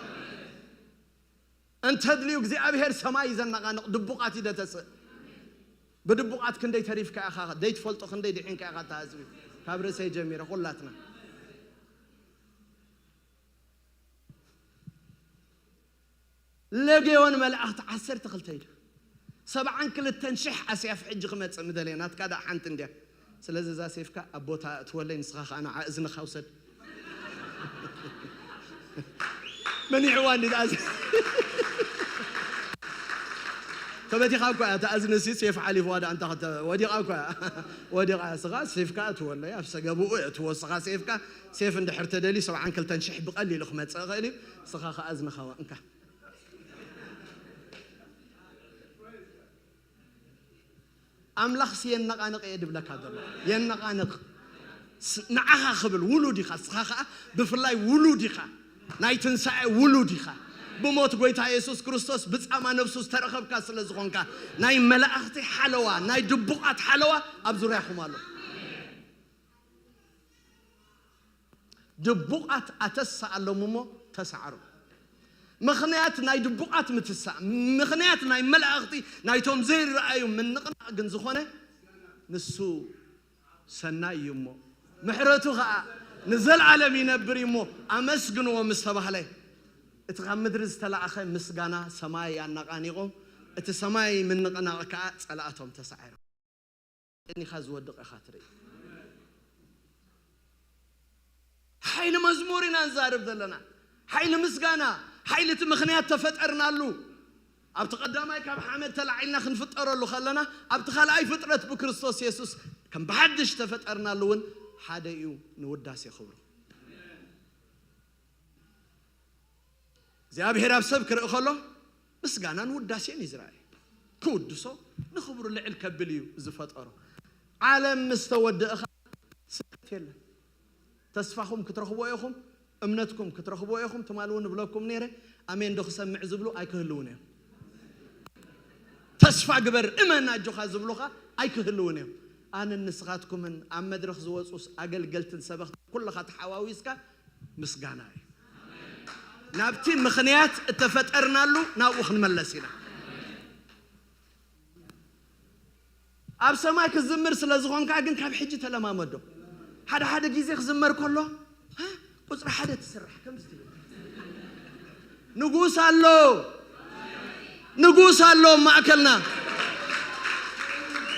እንተድልዩ እግዚኣብሔር ሰማይ እዩ ዘነቓንቕ፣ ድቡቓት እዩ ደተስእ። ብድቡቓት ክንደይ ተሪፍካ ኢኻ፣ ዘይትፈልጦ ክንደይ ድሒንካ ኢኻ እታ ህዝቢ። ካብ ርእሰይ ጀሚረ ኩላትና። ለጌዮን መላእኽቲ ዓሰርተ ክልተ ኢሉ። ሰብዓን ክልተን ሽሕ ኣስያፍ ሕጂ ክመጽእ ምደለየ፣ ናትካ ደኣ ሓንቲ እንድያ። ስለዚ እዛ ሴፍካ ኣብ ቦታ እትወለይ፣ ንስኻ ኸኣ ንዓ እዝንኻ ውሰድ። መኒዕዋ እንዲ ደኣ ዝ-፣ ተበቲኻ እኳ እያ፣ እታ እዝንሲ ሴፍ ሓሊፍዋ ደኣ እንታ ኸተ-፣ ወዲቓ እኳ እያ። ወዲቓ እያ፣ ስኻ ሴፍካ እትወለይ፣ ኣብ ሰገቡኡ እትዎ፣ ስኻ ሴፍካ፣ ሴፍ እንድሕር ተደልዩ ሰብዓን ክልተን ሽሕ ብቐሊሉ ክመጽእ ይኽእል እዩ። ስኻ ኸኣ እዝንኻ እንካ። ኣምላኽሲ የነቓንቕ እየ ድብለካ ዘሎ። የነቓንቕ። ስ-፣ ንዓኻ ክብል ውሉድ ኢኻ። ንስኻ ኸኣ ብፍላይ ውሉድ ኢኻ። ናይ ትንሳኤ ውሉድ ኢኻ። ብሞት ጐይታ የሱስ ክርስቶስ ብጻማ ነፍሱ ዝተረኸብካ ስለ ዝኾንካ፣ ናይ መላእኽቲ ሓለዋ፣ ናይ ድቡቓት ሓለዋ ኣብ ዙርያኹም ኣሎ። ድቡቓት ኣተስኣሎም እሞ ተሳዕሮም። ምኽንያት ናይ ድቡቓት ምትሳእ፣ ምኽንያት ናይ መላእኽቲ ናይቶም ዘይረኣዩ ምንቕናቕ ግን ዝኾነ ንሱ ሰናይ እዩ እሞ፣ ምሕረቱ ኸኣ ንዘለዓለም ይነብር እዩ እሞ ኣመስግንዎ ምስ ተባህለ፣ እቲ ካብ ምድሪ ዝተላእኸ ምስጋና ሰማይ ኣነቓኒቑ፣ እቲ ሰማይ ምንቕናቕ ከኣ ጸላእቶም ተሳዒሮም። እኒኻ ዝወድቕ ኢኻ ትርኢ። ሓይሊ መዝሙር ኢና ንዛረብ ዘለና። ሓይሊ ምስጋና፣ ሓይሊ እቲ ምኽንያት ተፈጠርናሉ። ኣብቲ ቀዳማይ ካብ ሓመድ ተላዒልና ክንፍጠረሉ ከለና፣ ኣብቲ ካልኣይ ፍጥረት ብክርስቶስ የሱስ ከም ብሓድሽ ተፈጠርናሉ እውን ሓደ እዩ ንውዳሴ ክብሩ። እግዚኣብሔር ኣብ ሰብ ክርኢ ከሎ ምስጋናን ውዳሴን እዩ ዝረኣይ። ክውድሶ ንኽብሩ ልዕል ከብል እዩ ዝፈጠሮ። ዓለም ምስ ተወድአ ኸዓ ስሕተት የለን። ተስፋኹም ክትረኽብዎ ኢኹም፣ እምነትኩም ክትረኽብዎ ኢኹም። ትማሊ እውን እብለኩም ነይረ፣ ኣሜን ዶ ክሰምዕ ዝብሉ ኣይክህልውን እዮም። ተስፋ ግበር፣ እመን ኣጆኻ ዝብሉኻ ኣይክህልውን እዮም። ኣነን ንስኻትኩምን ኣብ መድረኽ ዝወፁስ ኣገልገልትን ሰበኽትን ኩልኻ ተሓዋዊስካ ምስጋና እዩ። ናብቲ ምኽንያት እተፈጠርናሉ ናብኡ ክንመለስ ኢና። ኣብ ሰማይ ክዝምር ስለ ዝኾንካ ግን ካብ ሕጂ ተለማመዶ። ሓደ ሓደ ግዜ ክዝመር ከሎ፣ ሃ? ቁጽሪ ሓደ ትስራሕ፣ ከምዚ ትብል። ንጉስ ኣሎ። ንጉስ ኣሎ ኣብ ማእከልና።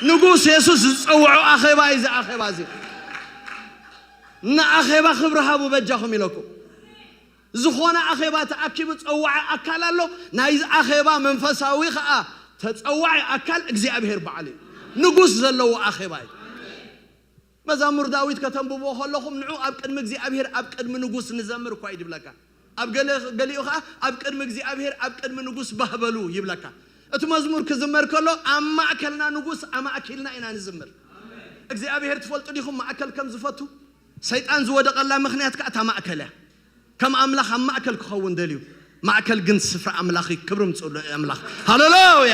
ንጉስ የሱስ ዝጸውዖ ኣኼባ እዩ እዚ ኣኼባ እዚ። ንኣኼባ ክብሪ ሃቡ በጃኹም ኢለኩም። ዝኾነ ኣኼባ ተኣኪቡ ጸዋዒ ኣካል ኣሎ። ናይዚ ኣኼባ መንፈሳዊ ኸኣ ተጸዋዒ ኣካል እግዚኣብሔር በዓሉ እዩ። ንጉስ ዘለዎ ኣኼባ እዩ። መዛሙር ዳዊት ከተንብብዎ ከለኹም፣ ንዑ ኣብ ቅድሚ እግዚኣብሔር፣ ኣብ ቅድሚ ንጉስ ንዘምር እኳ እዩ ድብለካ። ኣብ ገለ-፣ ገሊኡ ኸኣ ኣብ ቅድሚ እግዚኣብሔር፣ ኣብ ቅድሚ ንጉስ ባህ በሉ ይብለካ። እቲ መዝሙር ክዝመር ከሎ፣ ኣብ ማእከልና ንጉስ ኣማእኪልና ኢና ንዝምር። እግዚኣብሔር ትፈልጡ ዲኹም ማእከል ከም ዝፈቱ? ሰይጣን ዝወደቐላ ምኽንያት ከኣ እታ ማእከል እያ። ከም ኣምላኽ ኣብ ማእከል ክኸውን ደልዩ። ማእከል ግን ስፍራ ኣምላኽ እዩ። ክብሪ ምጽኡ ለኣምላኽ። ሃሌሉያ!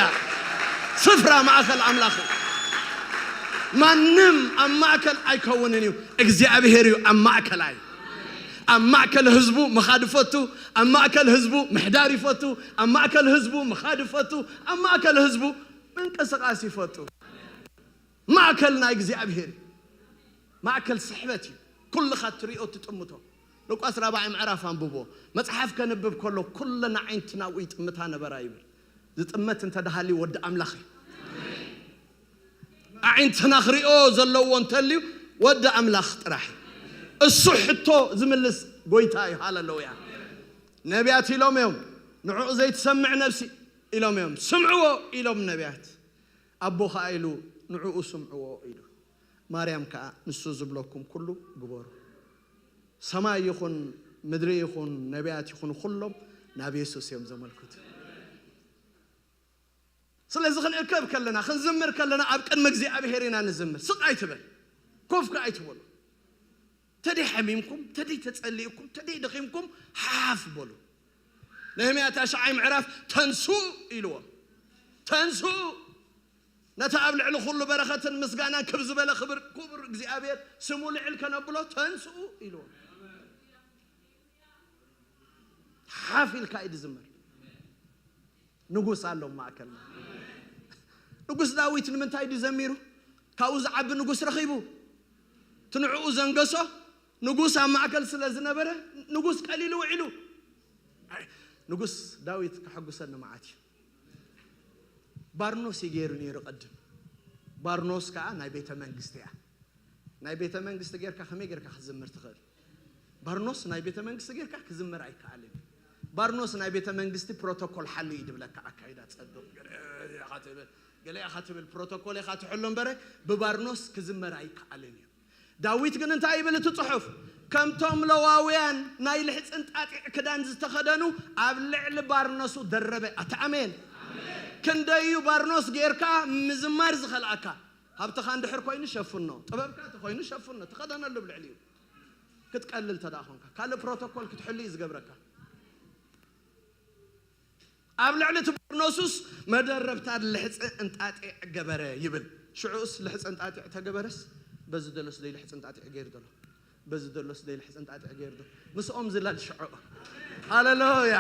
ስፍራ ማእከል ኣምላኽ እዩ። ማንም ኣብ ማእከል ኣይከውንን እዩ። እግዚኣብሔር እዩ ኣብ ማእከላይ። ኣብ ማእከል ህዝቡ ምኻድ ይፈቱ። ኣብ ማእከል ህዝቡ ምሕዳር ይፈቱ። ኣብ ማእከል ህዝቡ ምኻድ ይፈቱ። ኣብ ማእከል ህዝቡ ምንቅስቓስ ይፈቱ። ማእከል ናይ እግዚኣብሔር እዩ። ማእከል ስሕበት እዩ። ኩልኻ እትሪኦ እትጥምቶ። ሉቃስ ራብዓይ ምዕራፍ ኣንብቦ። መጽሓፍ ከንብብ ከሎ ኩለን ኣዒንትና ኣብኡ ይጥምታ ነበራ ይብል። ዝጥመት እንተ ደሃልዩ ወዲ ኣምላኽ እዩ። ኣዒንትና ክሪኦ ዘለዎ እንተልዩ ወዲ ኣምላኽ ጥራሕ እዩ። እሱ ሕቶ ዝምልስ ጎይታ እዩ። ሃለሉያ። ነቢያት ኢሎም እዮም፣ "ንዕኡ ዘይትሰምዕ ነፍሲ" ኢሎም እዮም። "ስምዕዎ" ኢሎም ነቢያት። ኣቦ ኸኣ ኢሉ፣ "ንዕኡ ስምዕዎ" ኢሉ። ማርያም ከኣ፣ "ንሱ ዝብለኩም ኩሉ ግበሩ።" ሰማይ ይኹን ምድሪ ይኹን ነቢያት ይኹን ኩሎም ናብ የሱስ እዮም ዘመልክቱ። ስለዚ ክንእከብ ከለና፣ ክንዝምር ከለና ኣብ ቅድሚ እግዚኣብሔር ኢና ንዝምር። ስቕ ኣይትበል፣ ኮፍ ከኣ ኣይትበሉ። ተደይ ሓሚምኩም፣ ተደይ ተጸሊእኩም፣ ተደይ ደኺምኩም ሓፍ በሉ። ነህምያ ታሽዓይ ምዕራፍ ተንሱ ኢልዎም። ተንሱ ነቲ ኣብ ልዕሊ ኩሉ በረኸትን ምስጋናን ክብ ዝበለ ክብር ክቡር እግዚኣብሔር ስሙ ልዕል ከነብሎ ተንስኡ ኢልዎም። ሓፍ ኢልካ እዩ ዝዝመር። ንጉስ ኣሎ ኣብ ማእከልና። ንጉስ ዳዊት ንምንታይ ድዩ ዘሚሩ? ካብኡ ዝዓቢ ንጉስ ረኺቡ። እቲ ንዕኡ ዘንገሶ ንጉስ ኣብ ማእከል ስለ ዝነበረ ንጉስ ቀሊሉ ውዒሉ። ኣይ፣ ንጉስ ዳዊት ከሐጉሰኒ መዓት እዩ። ባርኖስ እዩ ገይሩ ነይሩ ቅድም። ባርኖስ ከኣ ናይ ቤተ መንግስቲ እያ። ናይ ቤተ መንግስቲ ጌርካ ከመይ ጌርካ ክትዝምር ትኽእል? ባርኖስ ናይ ቤተ መንግስቲ ጌርካ ክዝመር ኣይከኣልን እዩ። ባርኖስ ናይ ቤተ መንግስቲ ፕሮቶኮል ሓሉ እዩ ድብለካ፣ ኣካይዳ ጸብቕ፣ ገለ ኢኻ ትብል፣ ገለ ኢኻ ትብል፣ ፕሮቶኮል ኢኻ ትሕሎ እምበረ ብባርኖስ ክዝመር ኣይከኣልን እዩ። ዳዊት ግን እንታይ ይብል እቲ ጽሑፍ? "ከምቶም ለዋውያን ናይ ልሕጽን ጣጢዕ ክዳን ዝተኸደኑ ኣብ ልዕሊ ባርኖሱ ደረበ።" ኣታ ኣሜን። ክንደይ እዩ ባርኖስ ጌርካ ምዝማር ዝኸልኣካ? ሃብትኻ እንድሕር ኮይኑ ሸፍኖ፣ ጥበብካ እንተ ኮይኑ ሸፍኖ፣ ትኸደነሉ ብልዕሊኡ። ክትቀልል እንተ ደኣ ኾንካ፣ ካልእ ፕሮቶኮል ክትሕሉ እዩ ዝገብረካ። ኣብ ልዕሊ እቲ በርኖሱስ መደረብታ ልሕጺ እንጣጢዕ ገበረ ይብል። ሽዑስ ልሕጺ እንጣጢዕ ተገበረስ፣ በዚ ደሎስ ደይ ልሕጺ እንጣጢዕ ገይሩ ደሎ። በዚ ደሎስ ደይ ልሕጺ እንጣጢዕ ገይሩ ደሎ። ምስኦም ዝለል ሽዑ። ሃሌሉያ።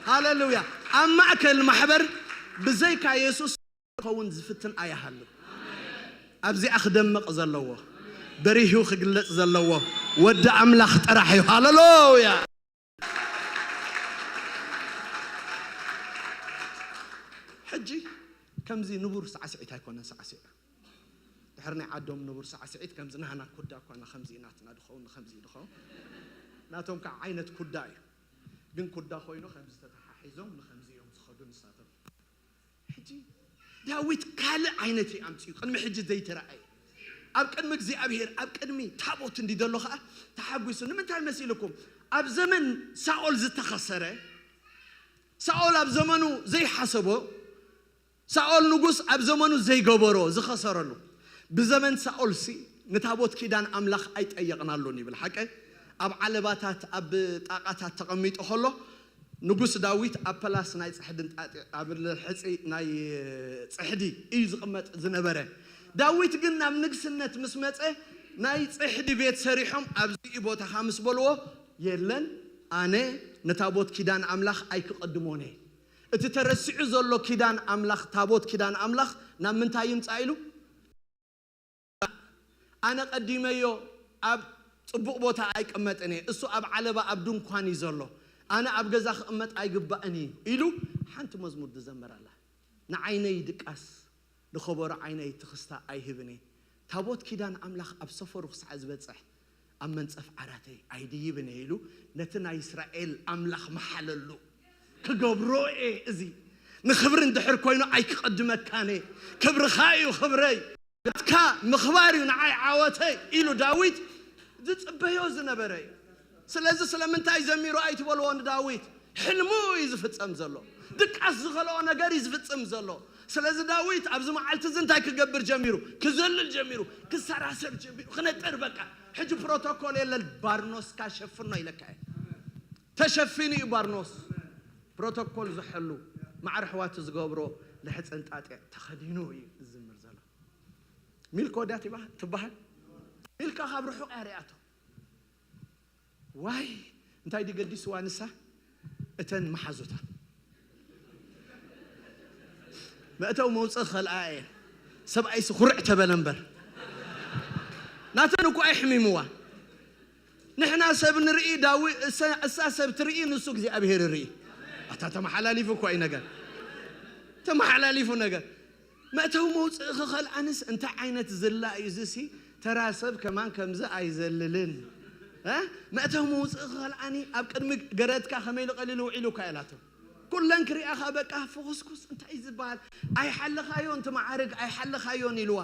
ሃሌሉያ። ኣብ ማእከል ማሕበር ብዘይካ የሱስ ክኸውን ዝፍትን ኣይሃሉ። ኣብዚኣ ክደምቕ ዘለዎ፣ በሪሁ ክግለጽ ዘለዎ ወዲ ኣምላኽ ጥራሕ እዩ። ሃሌሉያ። ሕጂ ከምዚ ንቡር ሳዕስዒት ኣይኮነን ሳዕሲዑ። ድሕሪ ናይ ዓዶም ንቡር ሳዕስዒት ከምዚ ናህና ኩዳ እኳ ንኸምዚ ናትና ድኸውን፣ ንኸምዚ ድኸውን። ናቶም ከዓ ዓይነት ኩዳ እዩ። ግን ኩዳ ኮይኑ ከምዚ ተተሓሒዞም ንኸምዚ እዮም ዝኸዱ ንሳቶም። ሕጂ ዳዊት ካልእ ዓይነት እዩ ኣምጺኡ፣ ቅድሚ ሕጂ ዘይተረኣየ። ኣብ ቅድሚ እግዚኣብሔር፣ ኣብ ቅድሚ ታቦት እንዲ ዘሎ ኸዓ ተሓጒሱ። ንምንታይ መሲልኩም? ኣብ ዘመን ሳኦል ዝተኸሰረ፣ ሳኦል ኣብ ዘመኑ ዘይሓሰቦ፣ ሳኦል ንጉስ ኣብ ዘመኑ ዘይገበሮ ዝኸሰረሉ። ብዘመን ሳኦልሲ ንታቦት ኪዳን ኣምላኽ ኣይጠየቕናሉን ይብል። ሓቀ ኣብ ዓለባታት፣ ኣብ ጣቓታት ተቐሚጡ ከሎ፣ ንጉስ ዳዊት ኣብ ፐላስ ናይ ጽሕዲ እንጣጢዕ፣ ኣብ ሕጺ ናይ ጽሕዲ እዩ ዝቕመጥ ዝነበረ። ዳዊት ግን ናብ ንግስነት ምስ መጸ፣ ናይ ጽሕዲ ቤት ሰሪሖም ኣብዚ እዩ ቦታኻ ምስ በልዎ፣ የለን፣ ኣነ ንታቦት ኪዳን ኣምላኽ ኣይክቐድሞን እየ። እቲ ተረሲዑ ዘሎ ኪዳን ኣምላኽ፣ ታቦት ኪዳን ኣምላኽ ናብ ምንታይ ይምጻእ ኢሉ? ኣነ ቀዲመዮ ኣብ ጽቡቕ ቦታ ኣይቅመጥን እየ። እሱ ኣብ ዓለባ ኣብ ድንኳን እዩ ዘሎ። ኣነ ኣብ ገዛ ክቕመጥ ኣይግባእን እዩ ኢሉ ሓንቲ መዝሙር ዝዘመር ኣላ። ንዓይነይ ድቃስ ንኸበሮ ዓይነይ ትኽስታ ኣይህብን እየ። ታቦት ኪዳን ኣምላኽ ኣብ ሰፈሩ ክሳዕ ዝበጽሕ ኣብ መንጸፍ ዓራተይ ኣይድይብን እየ ኢሉ ነቲ ናይ እስራኤል ኣምላኽ መሓለሉ። ክገብሮ እየ እዚ። ንኽብሪ እንድሕር ኮይኑ ኣይክቐድመካን እየ። ክብርኻ እዩ ክብረይ። ናትካ ምኽባር እዩ ንዓይ ዓወተይ ኢሉ ዳዊት ዝጽበዮ ዝነበረ እዩ። ስለዚ ስለምንታይ ዘሚሩ ኣይትበልዎ ንዳዊት። ሕልሙ እዩ ዝፍጸም ዘሎ። ድቃስ ዝኸልኦ ነገር እዩ ዝፍጽም ዘሎ። ስለዚ ዳዊት ኣብዚ መዓልቲ እዚ እንታይ ክገብር ጀሚሩ? ክዘልል ጀሚሩ፣ ክሰራሰር ጀሚሩ፣ ክነጥር በቃ። ሕጂ ፕሮቶኮል የለን፣ ባርኖስካ ሸፍኖ ኢለካ እየ። ተሸፊኑ እዩ ባርኖስ። ፕሮቶኮል ዝሕሉ ማዕረ ኣሕዋቱ ዝገብሮ ልሕጽን ጣጢዕ ተኸዲኑ እዩ ዝዝምር ዘሎ። ሚልኮ ድያ ትባ-፣ ትበሃል? ሚልካ ካብ ርሑቕ እያ ሪኣቶ። ዋይ፣ እንታይ ድዩ ገዲስዋ ንሳ? እተን መሓዙታ መእተው መውፅእ ኸልኣ እየን። ሰብኣይሲ ኩርዕ ተበለ እምበር፣ ናተን እኮ ኣይሕሚምዋ። ንሕና ሰብ ንርኢ፣ ዳዊ-፣ እሳ፣ እሳ ሰብ ትርኢ፣ ንሱ እግዚኣብሔር ይርኢ። ኣታ ተመሓላሊፉ እኮ እዩ ነገር፣ ተመሓላሊፉ ነገር። መእተው መውፅእ ክኸልኣንስ እንታይ ዓይነት ዝላ እዩ? እዚሲ ተራ ሰብ ከማን ከምዚ ኣይዘልልን። እ? መእተዊ መውፅኢ ክኸልኣኒ ኣብ ቅድሚ ገረድካ ከመይ ኢሉ ቀሊሉ ውዒሉ እኳ ኢላቶ። ኩለን ክሪኣኻ በቃ ፍኹስኩስ እንታይ እዩ ዝበሃል? ኣይሓለኻዮን፣ እቲ መዓርግ ኣይሓለኻዮን ኢልዋ፣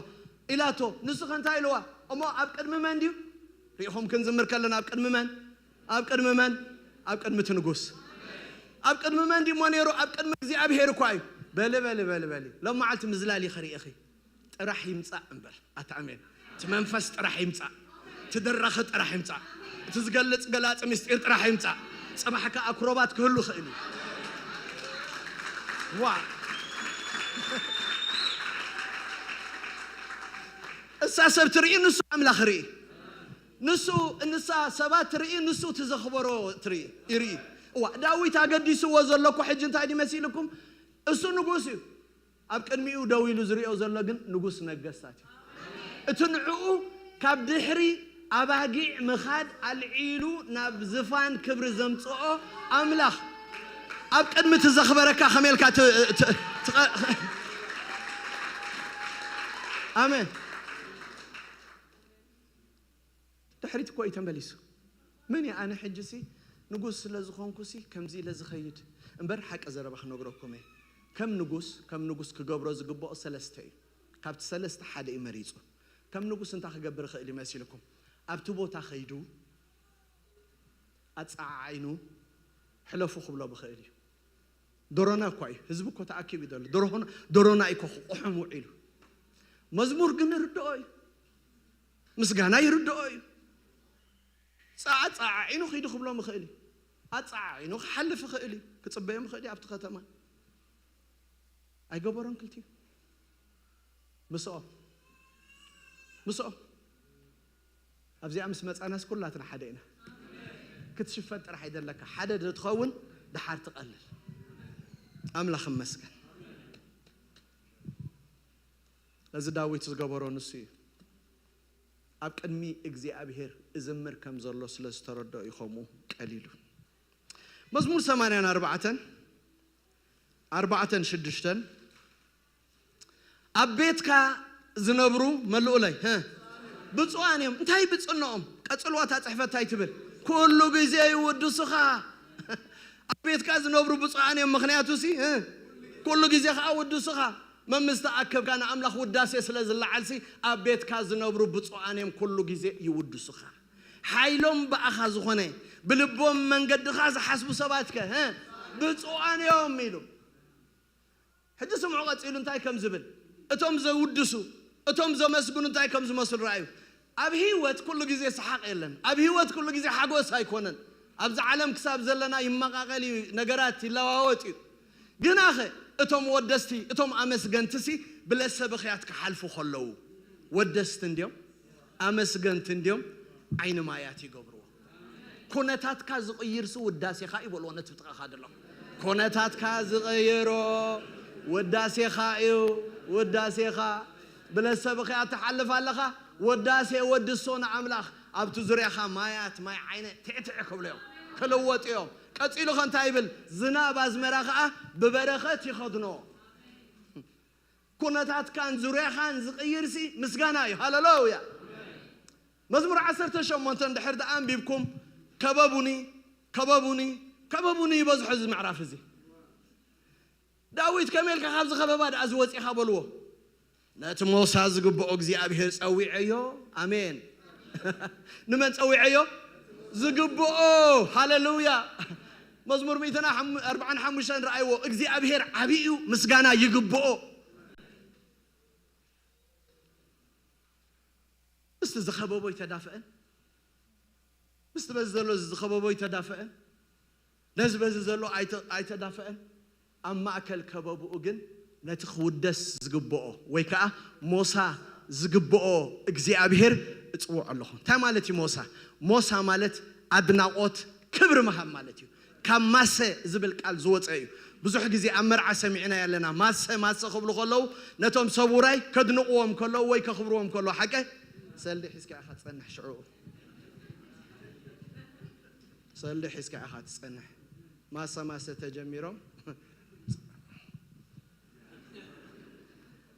ኢላቶ። ንሱ ከ እንታይ ኢልዋ? እሞ ኣብ ቅድሚ መን ድዩ? ሪኢኹም ክንዝምር ከለና ኣብ ቅድሚ መን? ኣብ ቅድሚ መን? ኣብ ቅድሚ እቲ ንጉስ። ኣብ ቅድሚ መን ድሞ ነይሩ? ኣብ ቅድሚ እግዚኣብሔር እኳ እዩ። በሊ፣ በሊ፣ በሊ፣ በሊ። ሎም መዓልቲ ምዝላል እዩ ከርእኺ። ጥራሕ ይምጻእ እምበር። ኣታ ኣሜን። እቲ መንፈስ ጥራሕ ይምጻእ። እቲ ድራኺ ጥራሕ ይምጻእ። እቲ ዝገልጽ ገላጺ ምስጢር ጥራሕ ይምጻእ። ጽባሕ ከኣ ኣክሮባት ክህሉ ይኽእል እዩ። ዋ። እሳ ሰብ ትርኢ፣ ንሱ ኣምላኽ ርኢ። ንሱ፣ ንሳ ሰባት ትርኢ፣ ንሱ እቲ ዘኽበሮ ትርኢ፣ ይርኢ። እዋ፣ ዳዊት ኣገዲስዎ ዘሎ እኮ ሕጂ እንታይ ድዩ መሲልኩም? እሱ ንጉስ እዩ። ኣብ ቅድሚኡ ደው ኢሉ ዝሪኦ ዘሎ ግን ንጉስ ነገስታት እዩ። እቲ ንዕኡ ካብ ድሕሪ ኣባጊዕ ምኻድ ኣልዒሉ ናብ ዝፋን ክብሪ ዘምጽኦ ኣምላኽ፣ ኣብ ቅድሚ እቲ ዘኽበረካ ከመይ ኢልካ ት-፣ ት-፣ ትቐ-፣ ኣሜን። ድሕሪት እኮ እዩ ተመሊሱ። መን እየ ኣነ ሕጂ ሲ ንጉስ ስለ ዝኾንኩ ሲ ከምዚ ኢለ ዝኸይድ? እምበር ሓቂ ዘረባ ክነግረኩም እየ። ከም ንጉስ፣ ከም ንጉስ ክገብሮ ዝግብኦ ሰለስተ እዩ። ካብቲ ሰለስተ ሓደ እዩ መሪጹ። ከም ንጉስ እንታይ ክገብር ይኽእል እዩ መሲልኩም? ኣብቲ ቦታ ከይዱ ኣጸዓዒኑ ሕለፉ ክብሎም ይኽእል እዩ። ዶሮና እኳ እዩ፣ ህዝቢ እኮ ተኣኪቡ እዩ ዘሎ። ዶሮና፣ ዶሮና እዩ እኮ ክቑሕም ውዒሉ። መዝሙር ግን ይርድኦ እዩ። ምስጋና ይርድኦ እዩ። ጸዓ-፣ ኣጸዓዒኑ ኺዱ ክብሎም ይኽእል እዩ። ኣጸዓዒኑ ክሓልፍ ይኽእል እዩ። ክጽበዮም ይኽእል እዩ ኣብቲ ከተማ። ኣይገበሮን ክልቲኡ። ምስኦም። ምስኦም። ኣብዚኣ ምስ መጻናስ ኩላትና ሓደ ኢና። ክትሽፈን ጥራሕ ኣይደለካ። ሓደ ዶ ትኸውን፣ ደሓር ትቐልል። ኣምላኽ ይመስገን። ነዚ ዳዊት ዝገበሮ ንሱ እዩ። ኣብ ቅድሚ እግዚኣብሔር እዝምር ከም ዘሎ ስለ ዝተረድኦ እዩ ከምኡ ቀሊሉ። መዝሙር ሰማንያን ኣርባዕተን፣ ኣርባዕተን ሽዱሽተን፣ ኣብ ቤትካ ዝነብሩ፣ መልኡለይ፣ ህ፣ ብፁዓን እዮም። እንታይ ብፅዕንኦም? ቀፅልዋ፣ እታ ፅሕፈት እንታይ ትብል? ኩሉ ግዜ ይውድሱኻ። ኣብ ቤትካ ዝነብሩ ብፁዓን እዮም፣ ምኽንያቱ ሲ፣ እ፣ ኩሉ ግዜ ኸዓ ውዱስኻ። መምስ ተኣከብካ ንኣምላኽ ውዳሴ ስለ ዝለዓልሲ፣ ኣብ ቤትካ ዝነብሩ ብፁዓን እዮም፣ ኩሉ ግዜ ይውድሱኻ። ሓይሎም ብኣኻ ዝኾነ፣ ብልቦም መንገድኻ ዝሓስቡ ሰባትከ፣ እ፣ ብፁዓን እዮም ኢሉ። ሕጂ ስምዑ ቀጺሉ እንታይ ከም ዝብል። እቶም ዘውድሱ፣ እቶም ዘመስግኑ እንታይ ከም ዝመስሉ ረኣዩ። ኣብ ህይወት ኩሉ ግዜ ሰሓቕ የለን። ኣብ ህይወት ኩሉ ግዜ ሓጎስ ኣይኮነን። ኣብዚ ዓለም ክሳብ ዘለና ይመቓቐል እዩ፣ ነገራት ይለዋወጥ እዩ። ግናኸ እቶም ወደስቲ፣ እቶም ኣመስገንትሲ ብለሰ ብኽያት ክሓልፉ ከለዉ ወደስቲ እንድዮም፣ ኣመስገንቲ እንድዮም፣ ዓይኒ ማያት ይገብርዎ። ኩነታትካ ዝቕይርሲ ውዳሴኻ እዩ በልዎ ነቲ ብጥቓኻ ዘሎ። ኩነታትካ ዝቐየሮ ውዳሴኻ እዩ፣ ውዳሴኻ። ብለሰብኺ ትሓልፍ ኣለኻ፣ ወዳሴ ወድሶ ንኣምላኽ። ኣብቲ ዙርያኻ ማያት ማይ ዓይነ ትዕትዕ ክብሉ እዮም፣ ክልወጡ እዮም። ቀጺሉ ኸ እንታይ ይብል? ዝናብ ኣዝመራ ኸኣ ብበረኸት ይኸድኖ። ኩነታትካን ዙርያኻን ዝቕይርሲ ምስጋና እዩ። ሃሌሉያ። መዝሙር ዓሰርተ ሸሞንተ እንድሕር ደኣ ኣንቢብኩም፣ ከበቡኒ፣ ከበቡኒ፣ ከበቡኒ ይበዝሖ እዚ ምዕራፍ እዚ። ዳዊት ከመይ ኢልካ ካብዚ ከበባ ደኣ ዝወፂኻ በልዎ። ነቲ ሞሳ ዝግብኦ እግዚኣብሔር ጸዊዐዮ። ኣሜን። ንመን ጸዊዐዮ? ዝግብኦ። ሃሌሉያ። መዝሙር ሚእትን ኣርባዓን ሓሙሽተን ረኣይዎ። እግዚኣብሔር ዓብዪ እዩ፣ ምስጋና ይግብኦ። ምስቲ ዝኸበቦ ኣይተዳፍአን። ምስቲ በዚ ዘሎ ዝኸበቦ ኣይተዳፍአን። ነዚ በዚ ዘሎ ኣይተ-፣ ኣይተዳፍአን። ኣብ ማእከል ከበብኡ ግን ነቲ ክውደስ ዝግብኦ ወይ ከኣ ሞሳ ዝግብኦ እግዚኣብሔር እጽውዖ ኣለኹ። እንታይ ማለት እዩ ሞሳ? ሞሳ ማለት ኣድናቖት፣ ክብሪ ምሃብ ማለት እዩ። ካብ ማሰ ዝብል ቃል ዝወፀ እዩ። ብዙሕ ግዜ ኣብ መርዓ ሰሚዕና ኣለና። ማሰ፣ ማሰ ክብሉ ከለዉ ነቶም ሰብ ውራይ ከድንቕዎም ከለዉ ወይ ከኽብርዎም ከለዉ፣ ሓቀ? ሰልዲ ሒዝካ ኢኻ ትጸንሕ ሽዑ። ሰልዲ ሒዝካ ኢኻ ትጸንሕ። ማሰ፣ ማሰ ተጀሚሮም።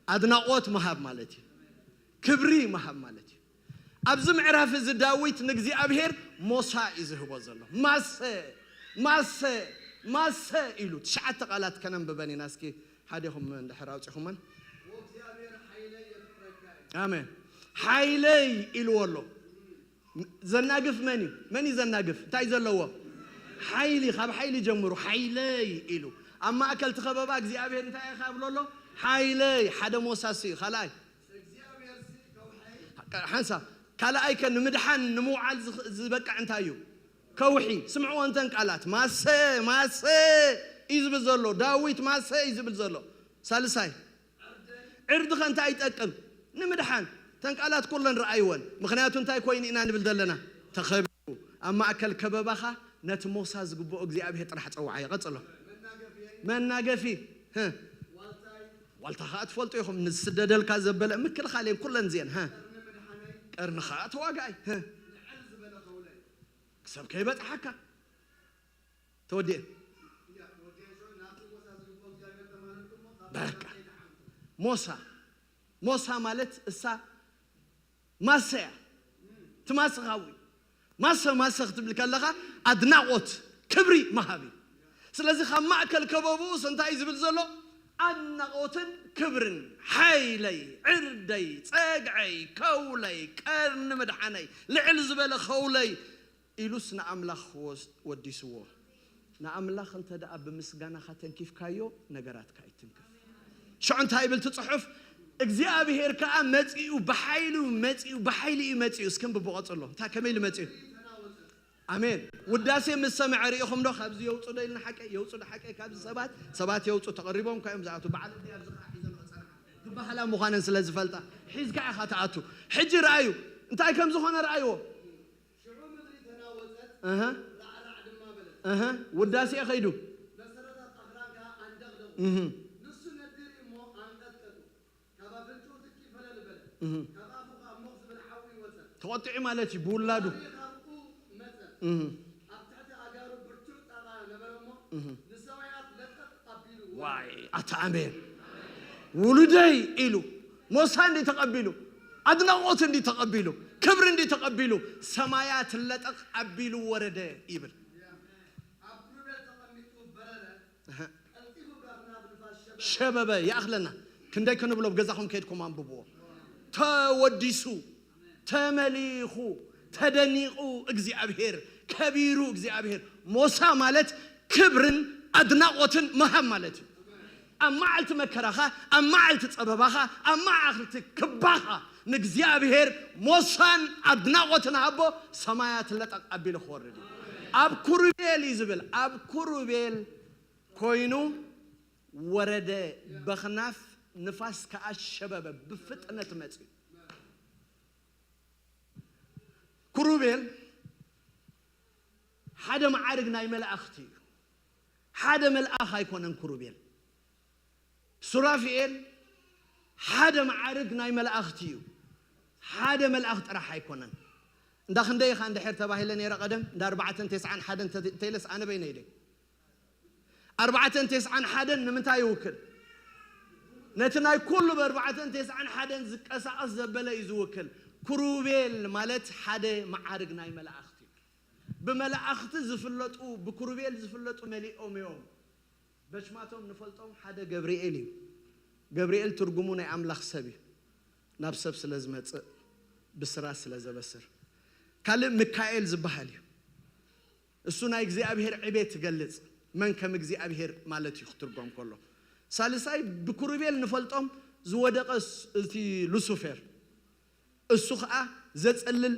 ኣድናቖት ምሃብ ማለት እዩ። ክብሪ ምሃብ ማለት እዩ። ኣብዚ ምዕራፍ እዚ ዳዊት ንእግዚኣብሔር ሞሳ እዩ ዝህቦ ዘሎ። ማሰ፣ ማሰ፣ ማሰ ኢሉ ትሽዓተ ቃላት ከነንብበን ኢና። እስኪ ሓደኹም እንድሕር ኣውፂኹመን። ኣሜን። ሓይለይ ኢልዎ ኣሎ። ዘናግፍ መን እዩ? መን እዩ ዘናግፍ? እንታይ ዘለዎ? ሓይሊ፣ ካብ ሓይሊ ጀምሩ። ሓይለይ ኢሉ ኣብ ማእከል እቲ ከበባ እግዚኣብሔር እንታይ ኢኻ ብሎ ኣሎ? ሓይለይ። ሓደ ሞሳስ እዩ። ካልኣይ ሓንሳብ ካልኣይ ከ ንምድሓን ንምውዓል ዝኽ- ዝበቅዕ እንታይ እዩ? ከውሒ። ስምዕዎ እንተን ቃላት። ማሰ፣ ማሰ እዩ ዝብል ዘሎ። ዳዊት ማሰ እዩ ዝብል ዘሎ። ሳልሳይ ዕርዲ ከ እንታይ ይጠቅም? ንምድሓን። እተን ቃላት ኩለን ረኣይወን። ምኽንያቱ እንታይ ኮይኑ ኢና ንብል ዘለና? ተኸቢቡ። ኣብ ማእከል ከበባኻ ነቲ ሞሳ ዝግብኦ እግዚኣብሔር ጥራሕ ጸውዓዮ። ቀጽሎ። መናገፊ። ህ። ዋልታ ኸዓ ትፈልጡ ኢኹም። ንዝስደደልካ ዘበለ ምክልኻል እየን ኩለን እዚአን። ህ። ቀርኒ ኸዓ ተዋጋኣይ። ህ። ክሰብ ከይበጽሓካ። ተወዲአ። በቃ። ሞሳ። ሞሳ ማለት እሳ ማሰ እያ። ትማስኻዊ። ማሰ፣ ማሰ ክትብል ከለኻ ኣድናቖት፣ ክብሪ ምሃብ እዩ። ስለዚ ካብ ማእከል ከበብኡስ እንታይ እዩ ዝብል ዘሎ? ኣድናቖትን ክብርን፣ ሓይለይ፣ ዕርደይ፣ ጸግዐይ፣ ከውለይ፣ ቀርኒ ምድሓነይ፣ ልዕል ዝበለ ከውለይ ኢሉስ ንኣምላኽ ወስ- ወዲስዎ። ንኣምላኽ እንተ ደኣ ብምስጋናኻ ተንኪፍካዮ፣ ነገራትካ ይትንክፍ። ሽዑ እንታይ ይብል እቲ ጽሑፍ? እግዚኣብሄር ከኣ መጺኡ፣ ብሓይሉ መጺኡ፣ ብሓይሊ እዩ መጺኡ። እስኪ እንብቦ ቀጽሎ። እንታይ ከመይ ኢሉ መጺኡ? ኣሜን። ውዳሴ ምስ ሰምዐ ርኢኹም ዶ? ካብዚ የውጹ ዶ ኢልና ሓቀይ? የውጹ ዶ ሓቀይ? ካብዚ ሰባት፣ ሰባት የውጹ። ተቐሪቦም እኳ እዮም ዝኣቱ። በዓል እንዲ ኣብዚ ኸዓ ሒዘን ክጸንሓ ዝበሃላ ምዃነን ስለ ዝፈልጣ፣ ሒዝካ ኢኻ ትኣቱ። ሕጂ ረኣዩ። እንታይ ከም ዝኾነ ረኣይዎ። ሽዑ ምድሪ ተናወጸት፣ እህ። ራዕራዕ ድማ በለት። እህ። ውዳሴ ከይዱ። መሰረታት ኣኽራን ከኣ ኣንደቕደቑ። እህ። ንሱ ነዲሩ እሞ ኣንቀጥቀጡ። ካብ ኣፍንጭኡ ትኪ ፈለል በለ። እህ። ካብ ኣፉ ከኣ ሞኽ ዝብል ሓዊ ወጸ። ተቖጢዑ ማለት እዩ፣ ብውላዱ። ወሬ ካብኡ መጸ። እህ። ኣብ ትሕቲ ኣእጋሩ ብርቱዕ ጣቓ ነበረ እሞ፣ እህ። ንሰማያት ለጠጥ ኣቢሉ ወረደ። ዋይ፣ ኣታ ኣሜን። ውሉደይ ኢሉ፣ ሞሳ እንዲ ተቐቢሉ፣ ኣድናቖት እንዲ ተቐቢሉ፣ ክብሪ እንዲ ተቐቢሉ፣ ሰማያት ለጠቕ ኣቢሉ ወረደ ይብል። ኣብ ኪሩቤል ተቐሚጡ በረረ፣ እህ። ቀልጢፉ ብኣኽናፍ ንፋስ ሸበበ። ሸበበ ይኣኽለና። ክንደይ ክንብሎ፣ ኣብ ገዛኹም ከይድኩም ኣንብብዎ። ተወዲሱ፣ ተመሊኹ፣ ተደኒቑ እግዚኣብሄር፣ ከቢሩ እግዚኣብሄር። ሞሳ ማለት ክብርን ኣድናቖትን ምሃብ ማለት እዩ። ኣብ መዓልቲ መከራኻ፣ ኣብ መዓልቲ ጸበባኻ፣ ኣብ መዓልቲ ክባኻ ንእግዚኣብሄር ሞሳን ኣድናቖትን ሃቦ፣ ሰማያት ለጠቕ ኣቢሉ ክወርድ እዩ። ኣብ ኩሩቤል እዩ ዝብል። ኣብ ኩሩቤል ኮይኑ ወረደ፣ በኽናፍ ንፋስ ከኣ ሸበበ፣ ብፍጥነት መጺኡ። ኩሩቤል ሓደ መዓርግ ናይ መላእኽቲ እዩ። ሓደ መልኣኽ ኣይኮነን ኩሩቤል። ሱራፊኤል ሓደ መዓርግ ናይ መላእኽቲ እዩ። ሓደ መልኣኽ ጥራሕ ኣይኮነን። እንዳ ክንደይ ኢኻ እንድሕር ተባሂለ ነይረ ቀደም? እንዳ ኣርባዕተን ተስዓን ሓደን እንተ-፣ እንተኢለስ ኣነ በይነይ ደይ። ኣርባዕተን ተስዓን ሓደን ንምንታይ ይውክል? ነቲ ናይ ኩሉ ብኣርባዕተን ተስዓን ሓደን ዝቀሳቐስ ዘበለ እዩ ዝውክል። ኩሩቤል ማለት ሓደ መዓርግ ናይ መላእኽቲ እዩ። ብመላእኽቲ ዝፍለጡ፣ ብኩሩቤል ዝፍለጡ መሊኦም እዮም። በሽማቶም ንፈልጦም ሓደ ገብርኤል እዩ። ገብርኤል ትርጉሙ ናይ ኣምላኽ ሰብ እዩ። ናብ ሰብ ስለ ዝመጽእ፣ ብስራት ስለ ዘበስር። ካልእ ሚካኤል ዝበሃል እዩ። እሱ ናይ እግዚኣብሔር ዕቤት ይገልጽ። መን ከም እግዚኣብሔር ማለት እዩ ክትርጎም ከሎ። ሳልሳይ ብኩሩቤል ንፈልጦም ዝወደቐ ስ-፣ እቲ ሉሱፌር። እሱ ኸኣ ዘጸልል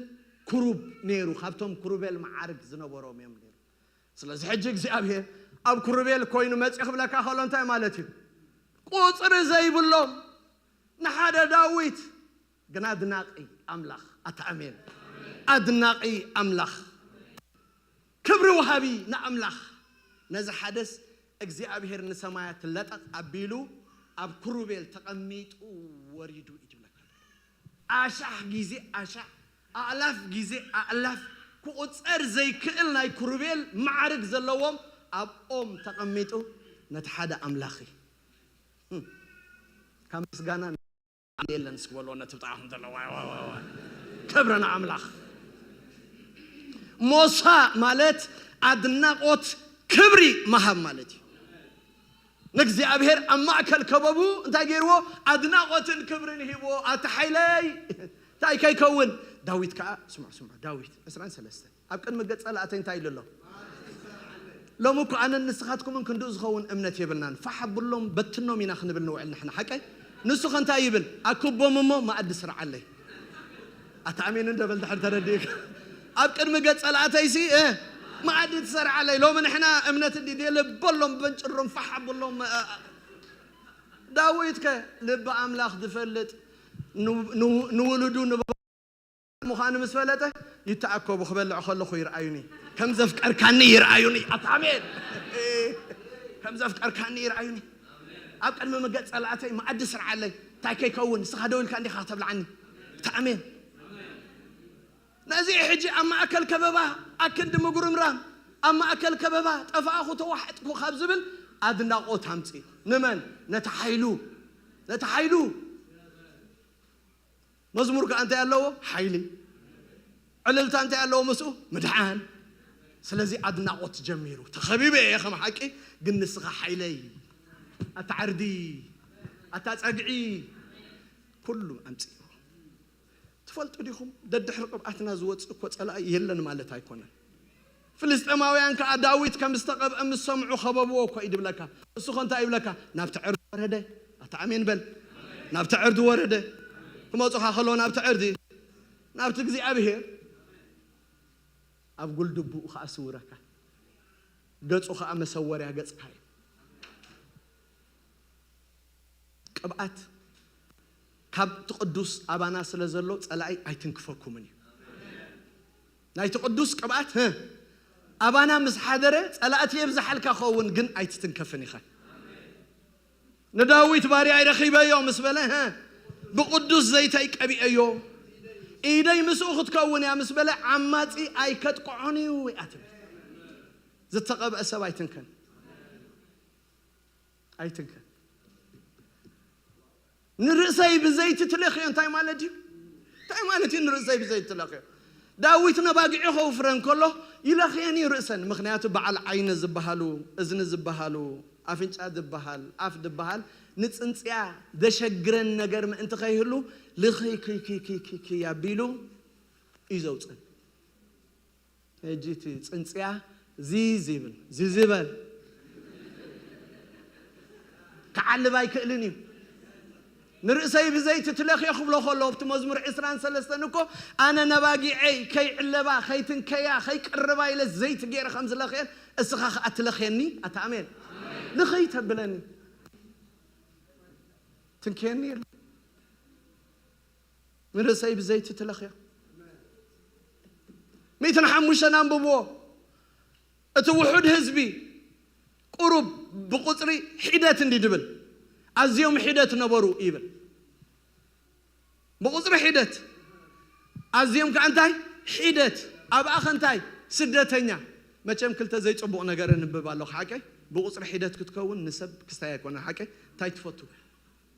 ክሩብ ነይሩ፣ ካብቶም ክሩቤል መዓርግ ዝነበሮም እዮም ነይሩ። ስለዚ ሕጂ እግዚኣብሔር ኣብ ክሩቤል ኮይኑ መጺኡ ክብለካ ከሎ እንታይ ማለት እዩ? ቁጽሪ ዘይብሎም ንሓደ ዳዊት ግን ኣድናቒ ኣምላኽ። ኣታ ኣሜን። ኣድናቒ ኣምላኽ። ክብሪ ወሃቢ ንኣምላኽ። ነዚ ሓደስ እግዚኣብሔር ንሰማያት ለጠቕ ኣቢሉ ኣብ ክሩቤል ተቐሚጡ ወሪዱ እዩ ዝብለካ። ኣሻሕ ግዜ ኣሻሕ፣ ኣእላፍ ግዜ ኣእላፍ ክቑጸር ዘይክእል ናይ ክሩቤል መዓርግ ዘለዎም ኣብ ኦም ተቐሚጡ ነቲ ሓደ ኣምላኺ። ህም። ካብ ምስጋና የለን እስኪ በልዎ ነቲ ብጣዕኹም ዘሎ። ዋይ፣ ዋይ፣ ዋይ፣ ዋይ። ክብሪ ንኣምላኽ። ሞሳ ማለት ኣድናቖት፣ ክብሪ ምሃብ ማለት እዩ። ንእግዚኣብሔር ኣብ ማእከል ከበቡ እንታይ ገይርዎ? ኣድናቖትን ክብርን ሂብዎ። ኣታ ሓይለይ እንታይ ከይከውን? ዳዊት ከኣ፣ ስምዑ፣ ስምዑ፣ ዳዊት ዕስራን ሰለስተን ኣብ ቅድሚ ገጽ ጸላእተይ እንታይ ኢሉ ኣሎ? ሎሚ እኮ ኣነን ንስኻትኩምን ክንድኡ ዝኸውን እምነት የብልናን። ፋሕ ኣብሎም በትኖም ኢና ክንብል ንውዕል ንሕና፣ ሓቀይ? ንሱ ከ እንታይ ይብል? ኣክቦም እሞ መኣዲ ስርዓለይ። ኣታ ኣሜን እንደ በል ድሕር ተረዲእካ። ኣብ ቅድሚ ገጽ ጸላእተይሲ፣ እ፣ መኣዲ ትሰርዓለይ። ሎሚ ንሕና እምነት እንዲ ድየ ልበሎም በንጭሮም ፋሕ ኣብሎም፣ እ፣ እ። ዳዊት ከ ልቢ ኣምላኽ ዝፈልጥ ን-፣ ን-፣ ንውሉዱ ንባ-፣ ምዃኑ ምስ ፈለጠ ይተኣከቡ ክበልዕ ከለኹ ይርኣዩኒ። ከም ዘፍቀርካኒ ይርኣዩኒ። ኣታ ኣሜን። ከም ዘፍቀርካኒ ይርኣዩኒ። ኣብ ቅድሚ መገጽ ጸላእተይ መኣዲ ስርዓለይ። እንታይ ከይከውን ንስኻ ደው ኢልካ እንዲኻ ከተብልዓኒ። ኣታ ኣሜን። ነዚ ሕጂ ኣብ ማእከል ከበባ ኣክንዲ ምጉርምራም፣ ኣብ ማእከል ከበባ ጠፋእኹ ተዋሕጥኩ ካብ ዝብል ኣድናቖት ኣምጽእ። ንመን? ነቲ ሓይሉ፣ ነቲ ሓይሉ። መዝሙር ከኣ እንታይ ኣለዎ? ሓይሊ። ዕልልታ እንታይ ኣለዎ ምስኡ? ምድሓን። ስለዚ ኣድናቖት ጀሚሩ። ተኸቢበ እየ ከም ሓቂ፣ ግን ንስኻ ሓይለይ። ኣታ ዕርዲ፣ ኣታ ጸግዒ፣ ኩሉ ኣምጽእዎ። ትፈልጡ ዲኹም? ደድሕሪ ቅብኣትና ዝወጽእ እኮ ጸላኢ የለን ማለት ኣይኮነን። ፍልስጤማውያን ከኣ ዳዊት ከም ዝተቐብአ ምስ ሰምዑ ከበብዎ እኮ እዩ ድብለካ። እሱ ኸ እንታይ ይብለካ? ናብቲ ዕርዲ ወረደ። ኣታ ኣሜን በል። ናብቲ ዕርዲ ወረደ። ክመጹኻ ከለዉ ናብቲ ዕርዲ፣ ናብቲ እግዚኣብሔር፣ ኣብ ጉልድቡኡ ኸኣ ስውረካ፣ ገጹ ኸኣ መሰወርያ ገጽካ እዩ። ቅብኣት ካብቲ ቅዱስ ኣባና ስለ ዘሎ ጸላኢ ኣይትንክፈኩምን እዩ። ናይቲ ቅዱስ ቅብኣት፣ ህ፣ ኣባና ምስ ሓደረ ጸላእቲ የብዝሓልካ ኸውን፣ ግን ኣይትትንከፍን ኢኻ። ንዳዊት ባርያይ ረኺበዮ ምስ በለ፣ ህ፣ ብቅዱስ ዘይተይ ቀቢአዮ፣ ኢደይ ምስኡ ክትከውን እያ ምስ በለ፣ ዓማጺ ኣይከጥቅዖን እዩ እያ ትብል። ዝተቐብአ ሰብ ኣይትንከን። ኣይትንከ። ንርእሰይ ብዘይቲ ትለኽዮ እንታይ ማለት እዩ? እንታይ ማለት እዩ ንርእሰይ ብዘይቲ ትለኽዮ? ዳዊት ነባጊዑ ከውፍረን ከሎ ይለኽየን እዩ ርእሰን። ምኽንያቱ በዓል ዓይኒ ዝበሃሉ፣ እዝኒ ዝበሃሉ፣ ኣፍንጫ ዝበሃል፣ ኣፍ ዝበሃል ንጽንጽያ ዘሸግረን ነገር ምእንቲ ከይህሉ ልኽይ ክይ ክይ ክይ ክይ ክይ ኣቢሉ እዩ ዘውጽን። ሕጂ እቲ ጽንጽያ ዚዝ ይብል፣ ዚዝ ይበል። ክዓልብ ኣይክእልን እዩ። ንርእሰይ ብዘይቲ ትለኽዮ ክብሎ ከሎ፣ ኣብቲ መዝሙር ዕስራን ሰለስተን እኮ፣ ኣነ ነባጊዐይ ከይዕለባ፣ ከይትንከያ፣ ከይቀርባ ኢለ ዘይቲ ገይረ ከም ዝለኽየን፣ እስኻ ኸኣ ትለኽየኒ፣ ኣታ ኣሜን። ልኽይ ተብለኒ። ትንከየኒ የለ። ንርእሰይ ብዘይቲ ትለኽዮ። ሚእትን ሓሙሽተን ኣንብብዎ። እቲ ውሑድ ህዝቢ ቁሩብ ብቁጽሪ ሒደት እንዲ ድብል፣ ኣዝዮም ሒደት ነበሩ ይብል። ብቁጽሪ ሒደት፣ ኣዝዮም ከኣ እንታይ? ሒደት። ኣብኣ ከ እንታይ? ስደተኛ። መቸም ክልተ ዘይጽቡቕ ነገር እንብብ ኣለኹ፣ ሓቀይ? ብቁጽሪ ሒደት ክትከውን ንሰብ ክስታይ ኣይኮነን፣ ሓቀይ? እንታይ ትፈቱ?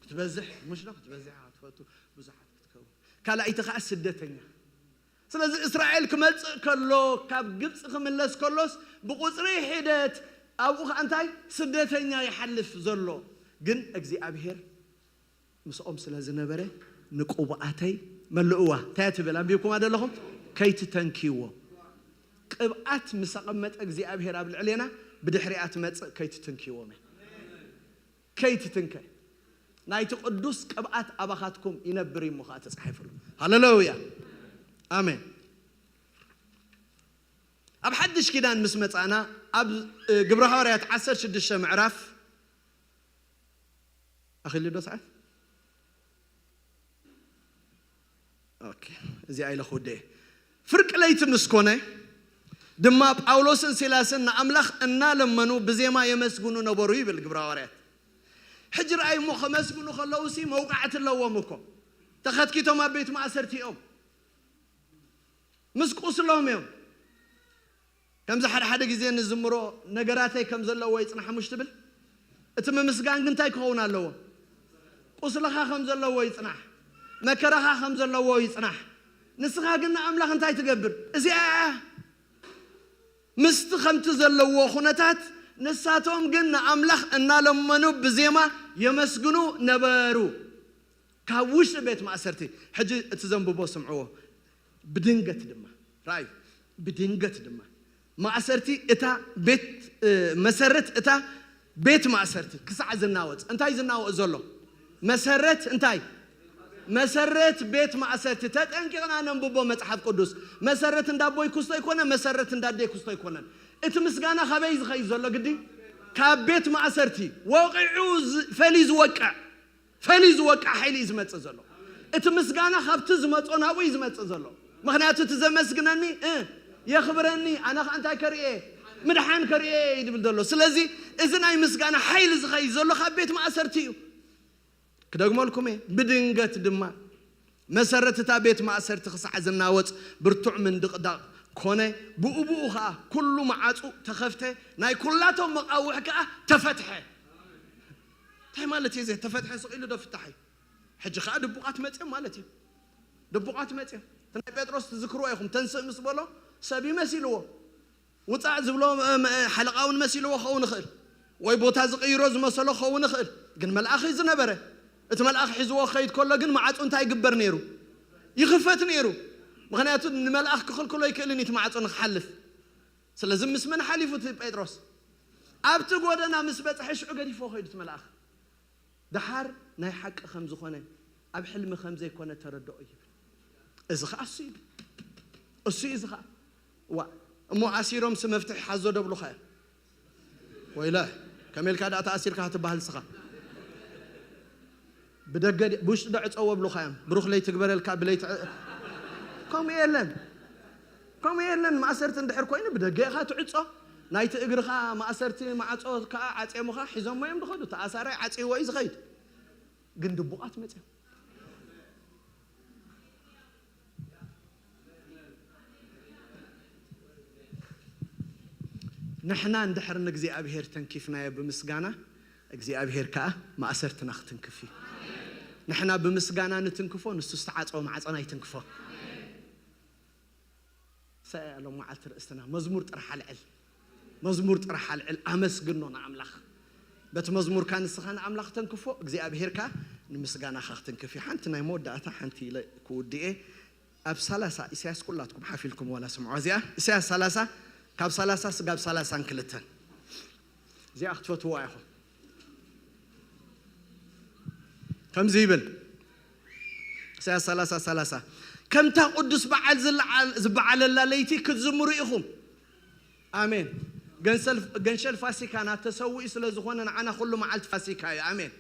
ክትበዝሕ፣ ምሽ ዶ? ክትበዝሕ ኢኻ ትፈቱ፣ ብዙሓት ክትከውን። ካልኣይቲ ከኣ ስደተኛ። ስለዚ እስራኤል ክመጽእ ከሎ፣ ካብ ግብጺ ክምለስ ከሎስ፣ ብቁጽሪ ሒደት ኣብኡ ከኣ እንታይ? ስደተኛ ይሓልፍ ዘሎ። ግን እግዚኣብሔር ምስኦም ስለ ዝነበረ፣ ንቅቡኣተይ መልእዋ። እንታይ እያ ትብል? ኣንቢብኩማ ዶ ኣለኹም? ከይትተንክይዎ። ቅብኣት ምስ ኣቐመጠ እግዚኣብሔር ኣብ ልዕሌና፣ ብድሕሪኣ ትመጽእ ከይትትንክይዎም እያ። ከይትትንከ። ናይቲ ቅዱስ ቅብኣት ኣባኻትኩም ይነብር እዩ እሞ ኸኣ ተጻሒፉ ኣሎ። ሃሌሉያ። ኣሜን። ኣብ ሓድሽ ኪዳን ምስ መጻእና፣ ኣብ፣ እ፣ ግብረ ሃዋርያት ዓሰርተ ሽዱሽተ ምዕራፍ፣ ኣኺሉ ዶ ሰዓት? ኦኬ፣ እዚኣ ኢለ ክውደ እየ። ፍርቂ ለይቲ ምስ ኮነ ድማ ጳውሎስን ሲላስን ንኣምላኽ እናለመኑ ብዜማ የመስግኑ ነበሩ ይብል ግብረ ሃዋርያት። ሕጂ ረኣይ እሞ ከመስግኑ ከለዉ ሲ መውቃዕቲ ኣለዎም እኮ። ተኸትኪቶም ኣብ ቤት ማእሰርቲ እዮም። ምስ ቁስሎም እዮም። ከምዚ ሓደ ሓደ ግዜ ንዝምሮ ነገራተይ ከም ዘለዎ ይጽናሕ ምሽ ትብል። እቲ ምምስጋን ግን እንታይ ክኸውን ኣለዎ? ቁስልኻ ከም ዘለዎ ይጽናሕ። መከራኻ ከም ዘለዎ ይጽናሕ። ንስኻ ግን ንኣምላኽ እንታይ ትገብር? እዚኣ እያ። ምስቲ ከምቲ ዘለዎ ኩነታት፣ ንሳቶም ግን ንኣምላኽ እናለመኑ ብዜማ የመስግኑ ነበሩ። ካብ ውሽጢ ቤት ማእሰርቲ፣ ሕጂ እቲ ዘንብቦ ስምዕዎ። ብድንገት ድማ፣ ራእዩ፣ ብድንገት ድማ ማእሰርቲ እታ ቤት፣ እ፣ መሰረት እታ ቤት ማእሰርቲ ክሳዕ ዝናወጽ፣ እንታይ ዝናወጽ ዘሎ? መሰረት እንታይ? መሰረት ቤት ማእሰርቲ። ተጠንቂቕና ነንብቦ መጽሓፍ ቅዱስ። መሰረት እንዳቦይ ክስቶ ኣይኮነ፣ መሰረት እንዳደይ ክስቶ ኣይኮነን። እቲ ምስጋና ካበይ ዝኸይ ዘሎ ግዲ? ካብ ቤት ማእሰርቲ ወቂዑ ዝ-፣ ፈሊ ዝወቅዕ፣ ፈሊ ዝወቅዕ ሓይሊ እዩ ዝመጽእ ዘሎ። እቲ ምስጋና ካብቲ ዝመጾ ናብኡ እዩ ዝመጽእ ዘሎ። ምኽንያቱ እቲ ዘመስግነኒ፣ እ፣ የኽብረኒ፣ ኣነ ኸኣ እንታይ ከርእየ? ምድሓን ከርእየ እዩ ዝብል ዘሎ። ስለዚ እዚ ናይ ምስጋና ሓይሊ ዝኸይ ዘሎ ካብ ቤት ማእሰርቲ እዩ። ክደግመልኩም እየ። ብድንገት ድማ መሰረት እታ ቤት ማእሰርቲ ክሳዕ ዝናወጽ ብርቱዕ ምንድቕዳቕ ኮነ። ብኡ ብኡ ኸኣ ኩሉ መዓጹ ተኸፍተ፣ ናይ ኩላቶም መቓውሕ ከኣ ተፈትሐ። እንታይ ማለት እዩ? እዚ ተፈትሐ ስቕ ኢሉ ዶ ፍታሕ እዩ? ሕጂ ኸኣ ድቡቓት መጽዮም ማለት እዩ። ድቡቓት መጽዮም። እቲ ናይ ጴጥሮስ ትዝክርዎ ኢኹም። ተንስእ ምስ በሎ ሰብ ይመሲልዎ። ውጻእ ዝብሎ፣ እ፣ እ፣ ሓለቓ እውን መሲልዎ ክኸውን ይኽእል። ወይ ቦታ ዝቕይሮ ዝመሰሎ ክኸውን ይኽእል። ግን መልኣኽ እዩ ዝነበረ። እቲ መልኣኽ ሒዝዎ ክኸይድ ከሎ ግን መዓጹ እንታይ ይግበር ነይሩ? ይኽፈት ነይሩ። ምኽንያቱ ንመልኣኽ ክኽልክሎ ኣይክእልን እዩ እቲ መዓጹ ንክሓልፍ። ስለዚ ምስ መን ሓሊፉ እቲ ጴጥሮስ? ኣብቲ ጎደና ምስ በጽሐ ሽዑ ገዲፎ ኸይዱ እቲ መልኣኽ። ደሓር ናይ ሓቂ ከም ዝኾነ፣ ኣብ ሕልሚ ከም ዘይኮነ ተረድኦ ይብል። እዚ ኸኣ እሱ እዩ። እሱ እዩ እዚ ኸኣ። ዋ፣ እሞ ኣሲሮምሲ መፍትሒ ሓዞ ደብሉኻ እዮም። ወይለ፣ ከመይ ኢልካ ደኣ ተኣሲርካ ክትበሃል ንስኻ? ብደገ ድ-፣ ብውሽጢ ዶ ዕጸዎ ብሉኻ እዮም? ብሩኽ ለይቲ ግበረልካ፣ ብለይቲ ዕ-፣ ከምኡ የለን። ከምኡ የለን። ማእሰርቲ እንድሕር ኮይኑ ብደገ ኢኻ ትዕጾ። ናይቲ እግርኻ ማእሰርቲ ማዕጾ ከኣ ዓጽዮምኻ ሒዞሞ እዮም ዝኸዱ። ተኣሳራይ ዓጽይዎ እዩ ዝኸይድ። ግን ድቡቓት መጽዮም። ንሕና እንድሕር ንእግዚኣብሔር ተንኪፍናዮ ብምስጋና፣ እግዚኣብሔር ከኣ ማእሰርትና ክትንክፍ እዩ። ንሕና ብምስጋና ንትንክፎ፣ ንሱ ዝተዓጸወ ማዕጸና ይትንክፎ። ሰ-፣ ሎም መዓልቲ ርእስትና መዝሙር ጥራሕ ኣልዕል። መዝሙር ጥራሕ ኣልዕል፣ ኣመስግኖ ንኣምላኽ። በቲ መዝሙርካ ንስኻ ንኣምላኽ ተንክፎ፣ እግዚኣብሔር ከኣ ንምስጋናኻ ክትንክፍ እዩ። ሓንቲ ናይ መወዳእታ ሓንቲ ኢለ ክውድእ እየ። ኣብ ሰላሳ፣ ኢሳያስ ኩላትኩም ሓፍ ኢልኩም ዋላ ስምዑ። እዚኣ ኢሳያስ ሰላሳ፣ ካብ ሰላሳ ስጋብ ሰላሳን ክልተን። እዚኣ ክትፈትውዋ ኢኹም። ከምዚ ይብል፣ ኢሳያስ ሰላሳ ሰላሳ፣ "ከምታ ቅዱስ በዓል ዝለዓል-፣ ዝበዓለላ ለይቲ ክትዝምሩ ኢኹም።" ኣሜን። ገንሰል-፣ ገንሸል ፋሲካና ተሰዊኡ ስለ ዝኾነ ንዓና ኩሉ መዓልቲ ፋሲካ እዩ። ኣሜን።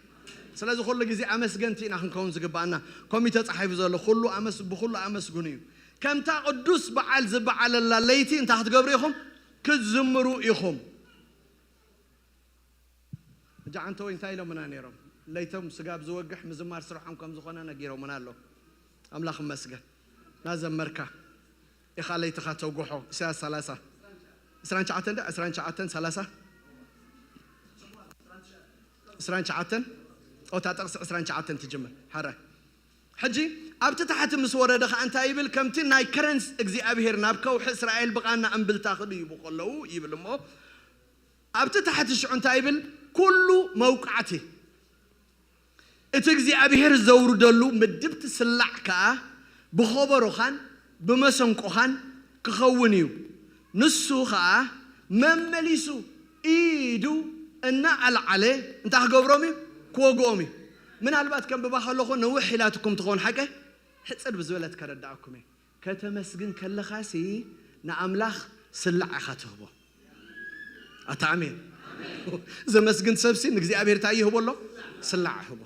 ስለዚ ኩሉ ግዜ ኣመስገንቲ ኢና ክንከውን ዝግባኣና። ከምኡ እዩ ተጻሒፉ ዘሎ፣ "ኩሉ ኣመስ-፣ ብኹሉ ኣመስግኑ" እዩ። ከምታ ቅዱስ በዓል ዝበዓለላ ለይቲ እንታይ ክትገብሩ ኢኹም? ክትዝምሩ ኢኹም። ሕጂ ዓንተወይ እንታይ ኢሎምና ነይሮም? ለይቶም ስጋብ ዝወግሕ ምዝማር ስርሖም ከም ዝኾነ ነጊሮምና ኣለዉ። ኣምላኽ ይመስገን። እናዘመርካ ኢኻ ለይትኻ ተውግሖ። ኢሳያስ ሰላሳ፣ ዕስራን ትሽዓተን ዶ? ዕስራን ትሽዓተን ሰላሳ? ዕስራን ትሽዓተን? ኦታ ጥቕሲ ዕስራን ትሽዓተን ትጅምር። ሕራይ። ሕጂ ኣብቲ ታሕቲ ምስ ወረደ ኸኣ እንታይ ይብል? "ከምቲ ናይ ከረንስ እግዚኣብሔር ናብ ከውሒ እስራኤል ብቓና እምብልታ ክድይቡ ከለዉ" ይብል እሞ፣ ኣብቲ ታሕቲ ሽዑ እንታይ ይብል? "ኩሉ መውቃዕቲ እቲ እግዚኣብሔር ዘውርደሉ ምድብቲ ስላዕ ከኣ ብኸበሮኻን ብመሰንቆኻን ክኸውን እዩ። ንሱ ኸኣ መመሊሱ ኢዱ እናኣልዓለ እንታይ ክገብሮም እዩ? ክወግኦም እዩ።" ምናልባት ከንብባ ከለኹ ነዊሕ ኢላትኩም ትኸውን ሓቀ፣ ሕጽር ብዝበለት ከረድኣኩም እየ። ከተመስግን ከለኻሲ ንኣምላኽ ስላዕ ኢኻ ትህቦ። ኣታ ኣሜን። ዘመስግን ሰብሲ ንእግዚኣብሔር እንታይ ይህቦ ኣሎ? ስላዕ ይህቦ።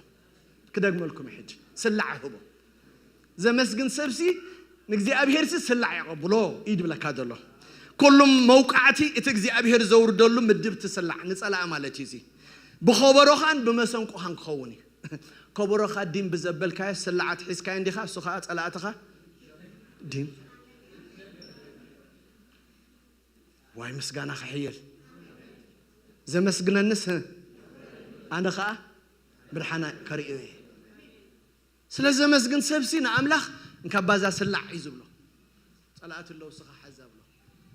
ክደግመልኩም እየ ሕጂ። ስላዕ ይህቦ። ዘመስግን ሰብሲ ንእግዚኣብሔርሲ ስላዕ የቐብሎ እዩ ድብለካ ዘሎ። ኩሉም መውቃዕቲ እቲ እግዚኣብሔር ዘውርደሉ ምድብቲ ስላዕ ንጸላእ ማለት እዩ እዚ። ብኸበሮኻን ብመሰንቆኻን ክኸውን እዩ። ከበሮኻ ዲም ብዘበልካዮ ስላዕ ኣትሒዝካዮ እንዲኻ፣ እሱ ኸኣ ጸላእትኻ ዲም። ዋይ ምስጋና ክሕየል። ዘመስግነንስ፣ ኣነ ኸኣ ብድሓና ከርእዮ እየ። ስለ ዘመስግን ሰብሲ ንኣምላኽ እንካባዛ ስላዕ እዩ ዝብሎ። ጸላእቲ ኣለዉ፣ እስኻ ሓዛ ብሎ።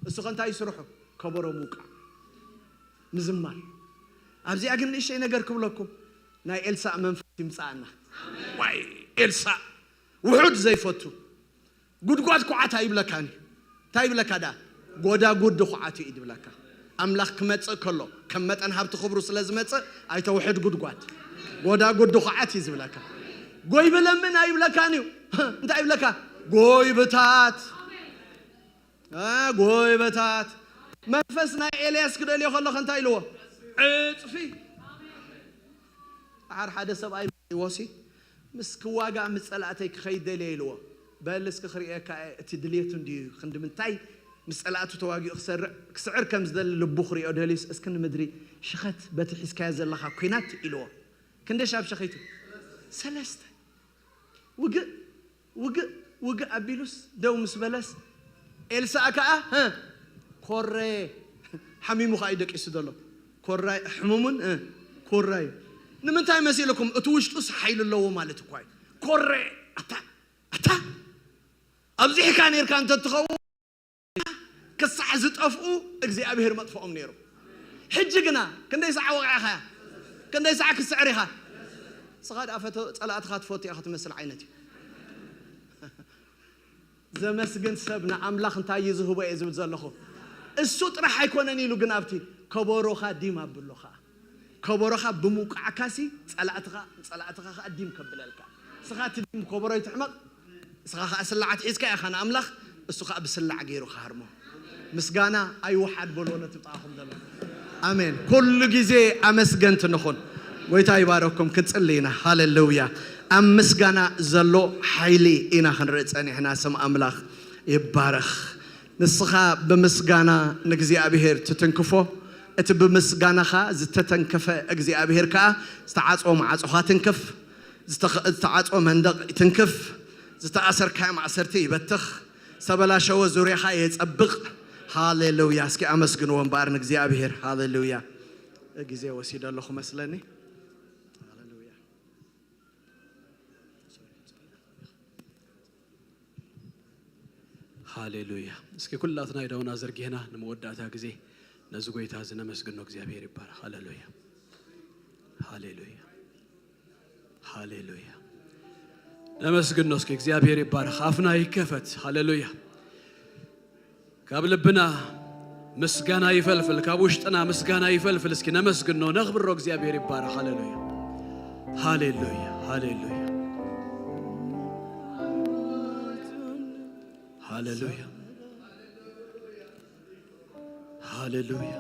እሱ ከ እንታይ ይስርሑ? ከበሮ ምውቃዕ፣ ምዝማር። ኣብዚኣ ግን ንእሽተይ ነገር ክብለኩም፣ ናይ ኤልሳእ መንፈስ ይምጻኣና። ዋይ፣ ኤልሳእ ውሑድ ዘይፈቱ፣ ጉድጓድ ኩዓት ኣይብለካን እዩ። እንታይ ይብለካ ደኣ? ጎዳጉዲ ኩዓት እዩ ዝብለካ። ኣምላኽ ክመጽእ ከሎ፣ ከም መጠን ሃብቲ ክብሩ ስለ ዝመጽእ፣ ኣይተውሕድ ጉድጓድ። ጎዳጉዲ ኩዓት እዩ ዝብለካ። ጎይ ብለምን ኣይብለካን እዩ። እንታይ ይብለካ? ጎይብታት። እ፣ ጎይበታት። መንፈስ ናይ ኤልያስ ክደልዮ ከለኸ እንታይ ኢልዎ? ዕጽፊ። ደሓር ሓደ ሰብኣይ መጺእዎ ሲ፣ ምስ ክዋጋእ ምስ ጸላእተይ ክኸይድ ደልየ ኢልዎ። በል እስኪ ክርእየካ እየ፣ እቲ ድልየቱ እንድዩ ክንዲ ምንታይ ምስ ጸላእቱ ተዋጊኡ ክሰርዕ፣ ክስዕር ከም ዝደሊ ልቡ ክርእዮ ደልዩስ፣ እስኪ ንምድሪ ሽኸት በቲ ሒዝካዮ ዘለኻ ኲናት ኢልዎ። ክንደይ ሻብ ሸኺቱ? ሰለስተ። ውግእ፣ ውግእ፣ ውግእ ኣቢሉስ ደው ምስ በለስ፣ ኤልሳዕ ከኣ፣ ሀ፣ ኮረየ። ሓሚሙ ከኣ እዩ ደቂሱ ዘሎ። ኮራይ፣ ሕሙሙን፣ እ፣ ኮራዩ። ንምንታይ መሲልኩም? እቲ ውሽጡስ ሓይሊ ኣለዎ ማለት እኳ እዩ። ኮረየ። ኣታ፣ ኣታ፣ ኣብዚሕካ ኔርካ እንተትኸውን፣ ክሳዕ ዝጠፍኡ እግዚኣብሔር መጥፍኦም ነይሩ። ሕጂ ግና ክንደይ ሰዓት ወቒዕኻያ? ክንደይ ሰዓት ክትስዕር ኢኻ? ንስኻ ደኣ ፈተ-፣ ጸላእትኻ ትፈቱ ኢኻ ትመስል ዓይነት እዩ። ዘመስግን ሰብ ንኣምላኽ እንታይ እዩ ዝህቦ እየ ዝብል ዘለኹ። እሱ ጥራሕ ኣይኮነን ኢሉ ግን ኣብቲ ከበሮኻ ዲም ኣብሎ ኸኣ። ከበሮኻ ብምውቃዕካሲ ጸላእትኻ፣ ጸላእትኻ ኸኣ ዲም ከብለልካ። ንስኻ እቲ ዲም ከበሮ ይትሕመቕ፣ ንስኻ ኸኣ ስላዕ ኣትሒዝካ ኢኻ ንኣምላኽ፣ እሱ ኸኣ ብስላዕ ገይሩ ክሃርሞ። ምስጋና ኣይወሓድ በልዎ ነቲ ብጥቓኹም ዘሎ። ኣሜን። ኩሉ ግዜ ኣመስገንቲ ንኹን። ጎይታ ይባረኩም። ክንጽሊ ኢና። ሃሌሉያ። ኣብ ምስጋና ዘሎ ሓይሊ ኢና ክንርኢ ጸኒሕና። ስም ኣምላኽ ይባረኽ። ንስኻ ብምስጋና ንእግዚኣብሔር ትትንክፎ፣ እቲ ብምስጋናኻ ዝተተንከፈ እግዚኣብሔር ከኣ ዝተዓጽወ ማዕጾኻ ትንክፍ፣ ዝተኸ-፣ ዝተዓጽወ መንደቕ ይትንክፍ፣ ዝተኣሰርካዮ ማእሰርቲ ይበትኽ፣ ዝተበላሸወ ዙርያኻ የጸብቕ። ሃሌሉያ። እስኪ ኣመስግንዎ እምበኣር ንእግዚኣብሔር። ሃሌሉያ። ግዜ ወሲደ ኣለኹ መስለኒ። ሃሌሉያ። ሃሌሉያ። እስኪ ኩላትና ኢዳውና ዘርጊሕና ንመወዳእታ ግዜ ነዚ ጎይታ እዚ ነመስግኖ። እግዚኣብሔር ይባረኽ። ሃሌሉያ። ሃሌሉያ። ሃሌሉያ። ነመስግኖ እስኪ። እግዚኣብሔር ይባረኽ። ኣፍና ይከፈት። ሃሌሉያ። ካብ ልብና ምስጋና ይፈልፍል፣ ካብ ውሽጥና ምስጋና ይፈልፍል። እስኪ ነመስግኖ፣ ነኽብሮ። እግዚኣብሔር ይባረኽ። ሃሌሉያ። ሃሌሉያ። ሃሌሉያ። ሃሌሉያ። ሃሌሉያ።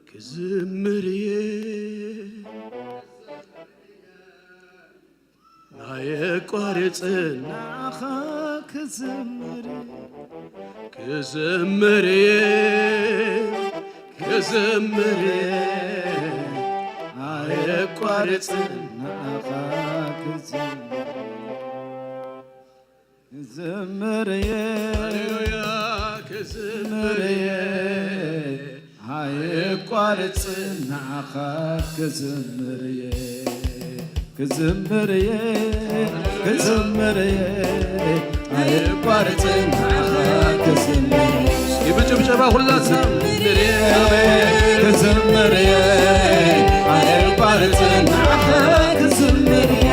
ክዝምር እየ ኣየቋርጽን ንዓኻ ክዝምር፣ ክዝምር እየ፣ ክዝምር እየ ኣየቋርጽን ንዓኻ ክዝምር። ክዝምር እየ፣ ሃሌሉያ፣ ክዝምር እየ፣ ኣይቋርጽ ንዓኻ ክዝምር እየ፣ ክዝምር እየ፣ ክዝምር እየ፣ ኣይቋርጽ ንዓኻ ክዝምር እየ። እስኪ ብጭብጨባ ሁላትና ክዝምር እየ፣ ክዝምር እየ፣ ኣይቋርጽ ንዓኻ ክዝምር እየ።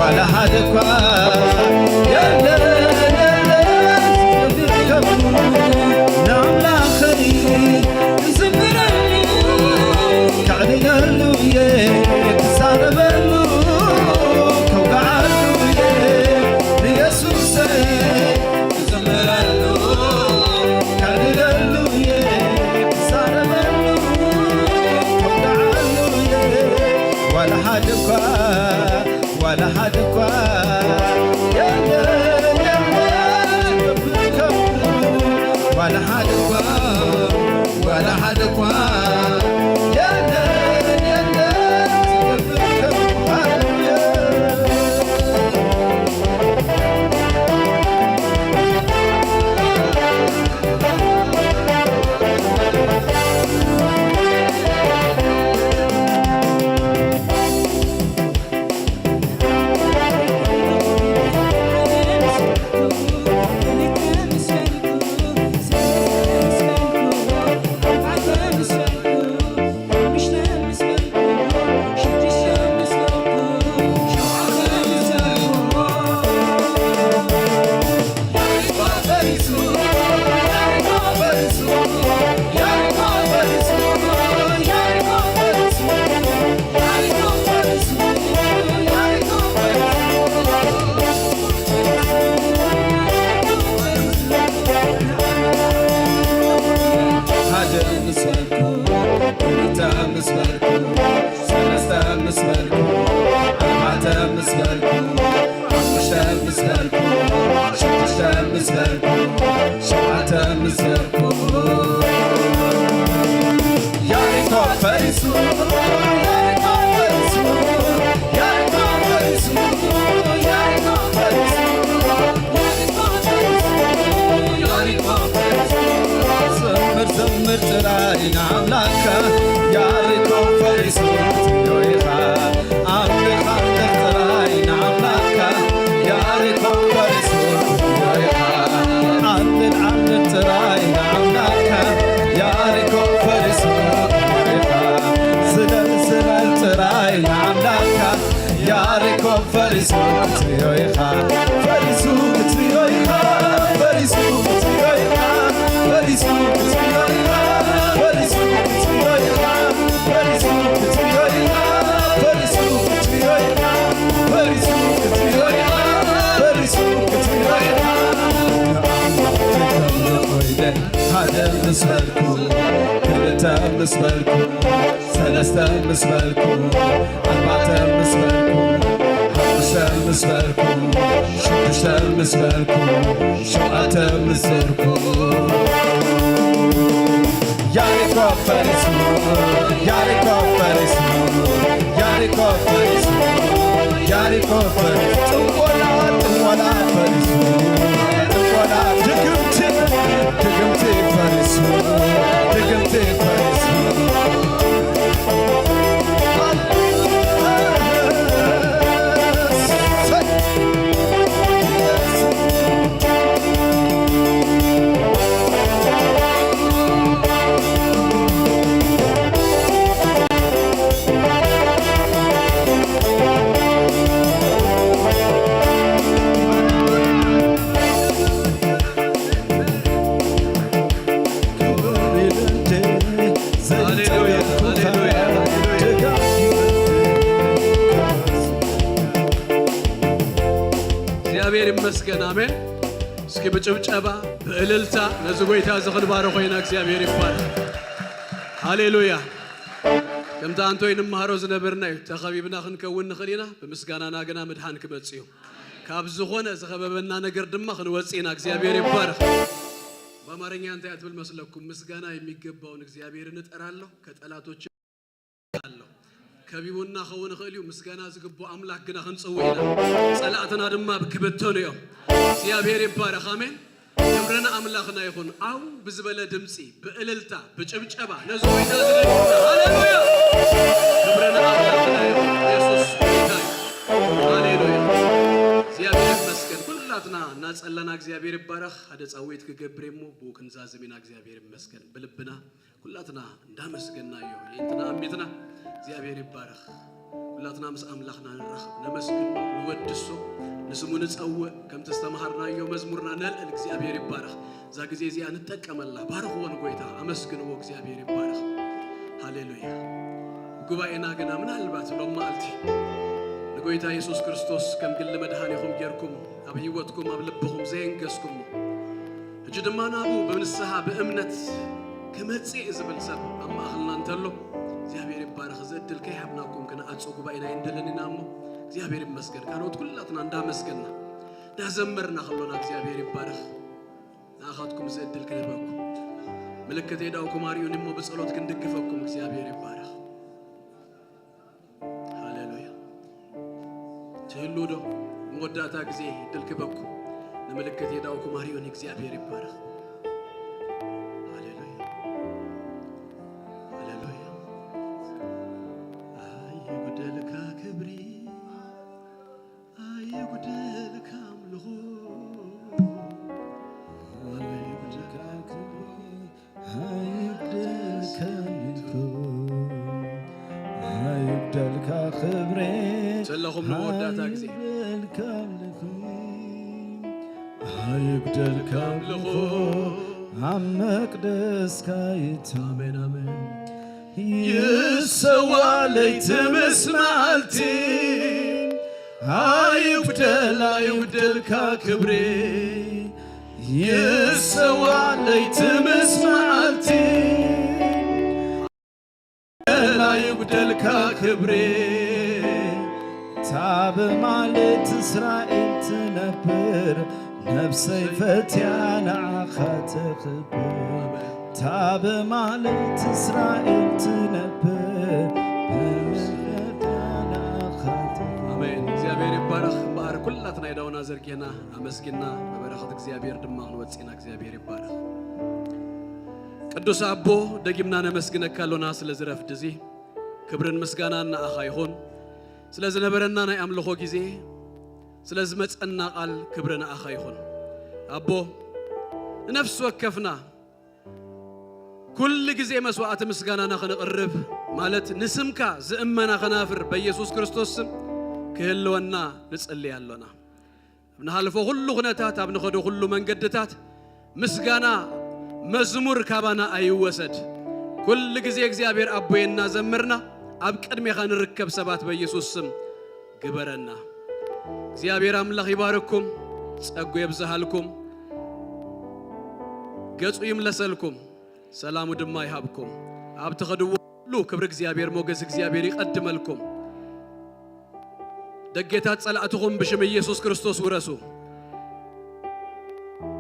ዋላ ሓደ እኳ የለን፣ የለን ዝገብር ከብሩ ንኣምላኸይ ክዝምረሉ፣ ከዕልለሉ እየ ክዛረበሉ፣ ከውግዓሉ እየ ንየሱሰይ ክዝምረሉ፣ ከዕልለሉ እየ ክዛረበሉ፣ ከውግዓሉ እየ ዋላ ሓደ እኳ ዋላ ሓደ እኳ የለን፣ የለን ዝገብር ከብሩ። ዋላ ሓደ እኳ፣ ዋላ ሓደ እኳ የለን፣ የለን ዝገብር ከብሩ። ሃሌሉያ። ሓደ ምስ በልኩ፣ ክልተ ምስ በልኩ፣ ሰለስተ ምስ በልኩ፣ ኣርባዕተ ምስ በልኩ፣ ሓሙሽተ ምስ በልኩ፣ ሽዱሽተ ምስ በልኩ፣ ሸውዓተ ምስ በልኩ፣ ያሪኮ ፈሪሱ፣ ያሪኮ ፈሪሱ፣ ያሪኮ ፈሪሱ፣ ያሪኮ ፈሪሱ፣ ያሪኮ ፈሪሱ፣ ያሪኮ ፈሪሱ። ዘምር ዘምር ጥራይ ንኣምላካ፣ ያሪኮ ፈሪሱ ክትብሎ ኢኻ። ኣምልኽ ኣምልኽ ጥራይ ንኣምላካ፣ ያሪኮ ፈሪሱ ክትብሎ ኢኻ። ዓምል ዓምል ጥራይ ንኣምላካ፣ ያሪኮ ፈሪሱ ክትብሎ ኢኻ። ዝለል ዝለል ጥራይ ንኣምላካ፣ ያሪኮ ፈሪሱ ክትብሎ ኢኻ። ፈሪሱ ክትብሎ ኢኻ። ፈሪሱ ክትብሎ ኢኻ። ፈሪሱ ክትብሎ ኢኻ። ፈሪሱ ክትብሎ ኢኻ። ፈሪሱ ክትብሎ ኢኻ። ፈሪሱ ክትብሎ ኢኻ። ፈሪሱ ክትብሎ ኢኻ። ፈሪሱ ክትብሎ ኢኻ። ንኣምላኽ ክተምልኽ ኮይነ ሓደ ምስ በልኩ፣ ክልተ ምስ በልኩ፣ ሰለስተ ምስ በልኩ፣ ኣርባዕተ ምስ በልኩ፣ ሓሙሽተ ምስ በልኩ፣ ሽዱሽተ ምስ በልኩ፣ ሸውዓተ ምስ በልኩ፣ ያሪኮ ፈሪሱ፣ ያሪኮ ፈሪሱ፣ ያሪኮ ፈሪሱ፣ ያሪኮ ፈሪሱ፣ ጥንቆላ፣ ጥንቆላ ፈሪሱ፣ ጥንቆላ፣ ድግምቲ፣ ድግምቲ ፈሪሱ፣ ድግምቲ ፈሪሱ። ሃሌሉያ፣ ሃሌሉያ፣ ሃሌሉያ። እግዚኣብሔር ይመስገን። ኣሜን። እስኪ ብጭብጨባ ብእልልታ ነዚ ጎይታ እዚ ክንባርኾ ኢና። እግዚኣብሔር ይባረክ። ሃሌሉያ። ከምቲ ኣንቶይ ንመሃሮ ዝነበርና እዩ። ተኸቢብና ክንከውን ንኽእል ኢና፣ ብምስጋናና ግና ምድሓን ክመጽእ እዩ። ካብ ዝኾነ ዝኸበበና ነገር ድማ ክንወጽእ ኢና። እግዚኣብሔር ይባረክ። በአማርኛ እንታይ ትብል መስለኩም? ምስጋና የሚገባውን እግዚአብሔርን እጠራለሁ፣ ከጠላቶች አለሁ። ከቢቡና ኸውን ይኽእል እዩ። ምስጋና ዝግብኦ ኣምላኽ ግና ክንጽውዕ ኢና። ጸላእትና ድማ ክብተኑ እዮም። እግዚኣብሔር ይባረኽ። ኣሜን። ክብሪ ንኣምላኽና ይኹን። ኣው ብዝበለ ድምጺ፣ ብእልልታ፣ ብጭብጨባ ነዚ ጎይታ ዝለምና። ሃሌሉያ! ክብሪ ንኣምላኽና ይኹን። የሱስ ጎይታ እዩ። ሃሌሉያ! እግዚኣብሔር ይመስገን። ኩላትና እናጸለና እግዚኣብሔር ይባረኽ። ሓደ ጻውዒት ክገብር እሞ ብኡ ክንዛዝም ኢና። እግዚኣብሔር ይመስገን። ብልብና ኩላትና እንዳመስገናዮ የእንትና ኣሚትና እግዚኣብሔር ይባረኽ። ኩላትና ምስ ኣምላኽና ንራኸብ፣ ነመስግኖ፣ ወድሶ፣ ንስሙ ንጸውዕ፣ ከምቲ ዝተምሃርናዮ መዝሙርና ነልዕል። እግዚኣብሔር ይባረኽ። እዛ ግዜ እዚኣ ንጠቀመላ። ባርኽዎ ንጎይታ፣ ኣመስግንዎ፣ እግዚኣብሔር ይባረኽ። ሃሌሉያ። ጉባኤና ግና ምናልባት ሎም መዓልቲ ንጎይታ የሱስ ክርስቶስ ከም ግሊ መድሃኒኹም ጌርኩም ኣብ ህይወትኩም ኣብ ልብኹም ዘየንገስኩሞ፣ ሕጂ ድማ ናብኡ ብንስሓ ብእምነት ክመጽእ ዝብል ሰብ ኣብ ማእኸልና እንተሎ እግዚኣብሔር ይባረኽ። እዚ ዕድል ከይሃብናኩም ክንዓጹ ጉባኤና ኣይንደልን ኢና እሞ እግዚኣብሔር ይመስገን። ካልኦት ኩላትና እንዳመስገንና እንዳዘመርና ከሎና እግዚኣብሔር ይባረኽ። ንኣኻትኩም እዚ ዕድል ክንህበኩም፣ ምልክት የዳውኩም ኣርእዩኒ እሞ ብጸሎት ክንድግፈኩም እግዚኣብሔር ይባረኽ። ሃሌሉያ። ትህሉ ዶ? መወዳእታ ግዜ ዕድል ክህበኩም፣ ንምልክት የዳውኩም ኣርእዩኒ እግዚኣብሔር ይባረኽ። ሃሌሉያ። ሃሌሉያ። ኣይጉደልካ ክብሪ፣ ኣይጉደልካ ኣምልኾ፣ ኣይጉደልካ ክብሪ፣ ኣይጉደልካ ምልኮ፣ ኣይጉደልካ ክብሪ፣ ዘለኹም ንመወዳእታ ግዜ። ኣይጉደልካ ምልኮ፣ ኣይጉደልካ ኣምልኾ፣ ኣብ መቅደስካ ይታ-፣ ኣሜን፣ ኣሜን። ይሰዋ ለይቲ ምስ መዓልቲ፣ ኣይጉደል ኣይጉደልካ ክብሪ። ይሰዋ ለይቲ ምስ መዓልቲ፣ ኣይጉደል ኣይጉደልካ ክብሪ። እታ ብማለት እስራኤል ትነብር፣ ነፍሰይ ፈትያ ንዓኻ ተኽብር። እታ ብማለት እስራኤል ትነብር፣ ነፍሰይ ፈትያ ንዓኻ ተኽብር። ኣሜን። እግዚኣብሔር ይባረኽ። እምበኣር ኩላትና የዳውና ዘርጊሕና ኣመስጊና፣ ብበረኸት እግዚኣብሔር ድማ ክንወጽእ ኢና። እግዚኣብሔር ይባረኽ። ቅዱስ ኣቦ፣ ደጊምና ነመስግነካ ኣሎና ስለዚ ረፍዲ እዚ። ክብርን ምስጋናን ንኣኻ ይኹን። ስለ ዝነበረና ናይ ኣምልኾ ግዜ፣ ስለ ዝመጸና ቃል ክብሪ ንኣኻ ይኹን። ኣቦ፣ ንነፍሲ ወከፍና ኩሉ ግዜ መስዋዕቲ ምስጋናና ከነቕርብ፣ ማለት ንስምካ ዝእመና ከናፍር በኢየሱስ ክርስቶስ ስም ክህልወና ንጽሊ ኣሎና። ኣብ ንሃልፎ ኩሉ ኩነታት፣ ኣብ ንኸዶ ኩሉ መንገድታት ምስጋና መዝሙር ካባና ኣይወሰድ። ኩሉ ግዜ እግዚኣብሔር ኣቦየ እናዘመርና ኣብ ቅድሜኻ ንርከብ ሰባት በኢየሱስ ስም ግበረና። እግዚኣብሔር ኣምላኽ ይባርኩም፣ ጸጉ የብዝሃልኩም፣ ገጹ ይምለሰልኩም፣ ሰላሙ ድማ ይሃብኩም። ኣብ ትኸድዎ ኩሉ ክብሪ እግዚኣብሔር፣ ሞገስ እግዚኣብሔር ይቐድመልኩም። ደጌታት ጸላእትኹም ብሽም ኢየሱስ ክርስቶስ ውረሱ።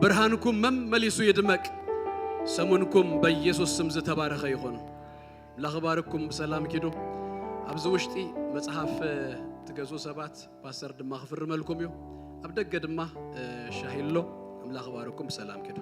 ብርሃንኩም መመሊሱ ይድመቅ። ሰሙንኩም በኢየሱስ ስም ዝተባረኸ ይኹን። ኣምላኽ ይባርኩም። ብሰላም ኪዱ። ኣብዚ ውሽጢ መጽሓፍ ትገዝኡ ሰባት ፓስተር ድማ ክፍርመልኩም እዩ። ኣብ ደገ ድማ፣ እ፣ ሻሂ ኣሎ። ኣምላኽ ይባርኩም። ብሰላም ኪዱ።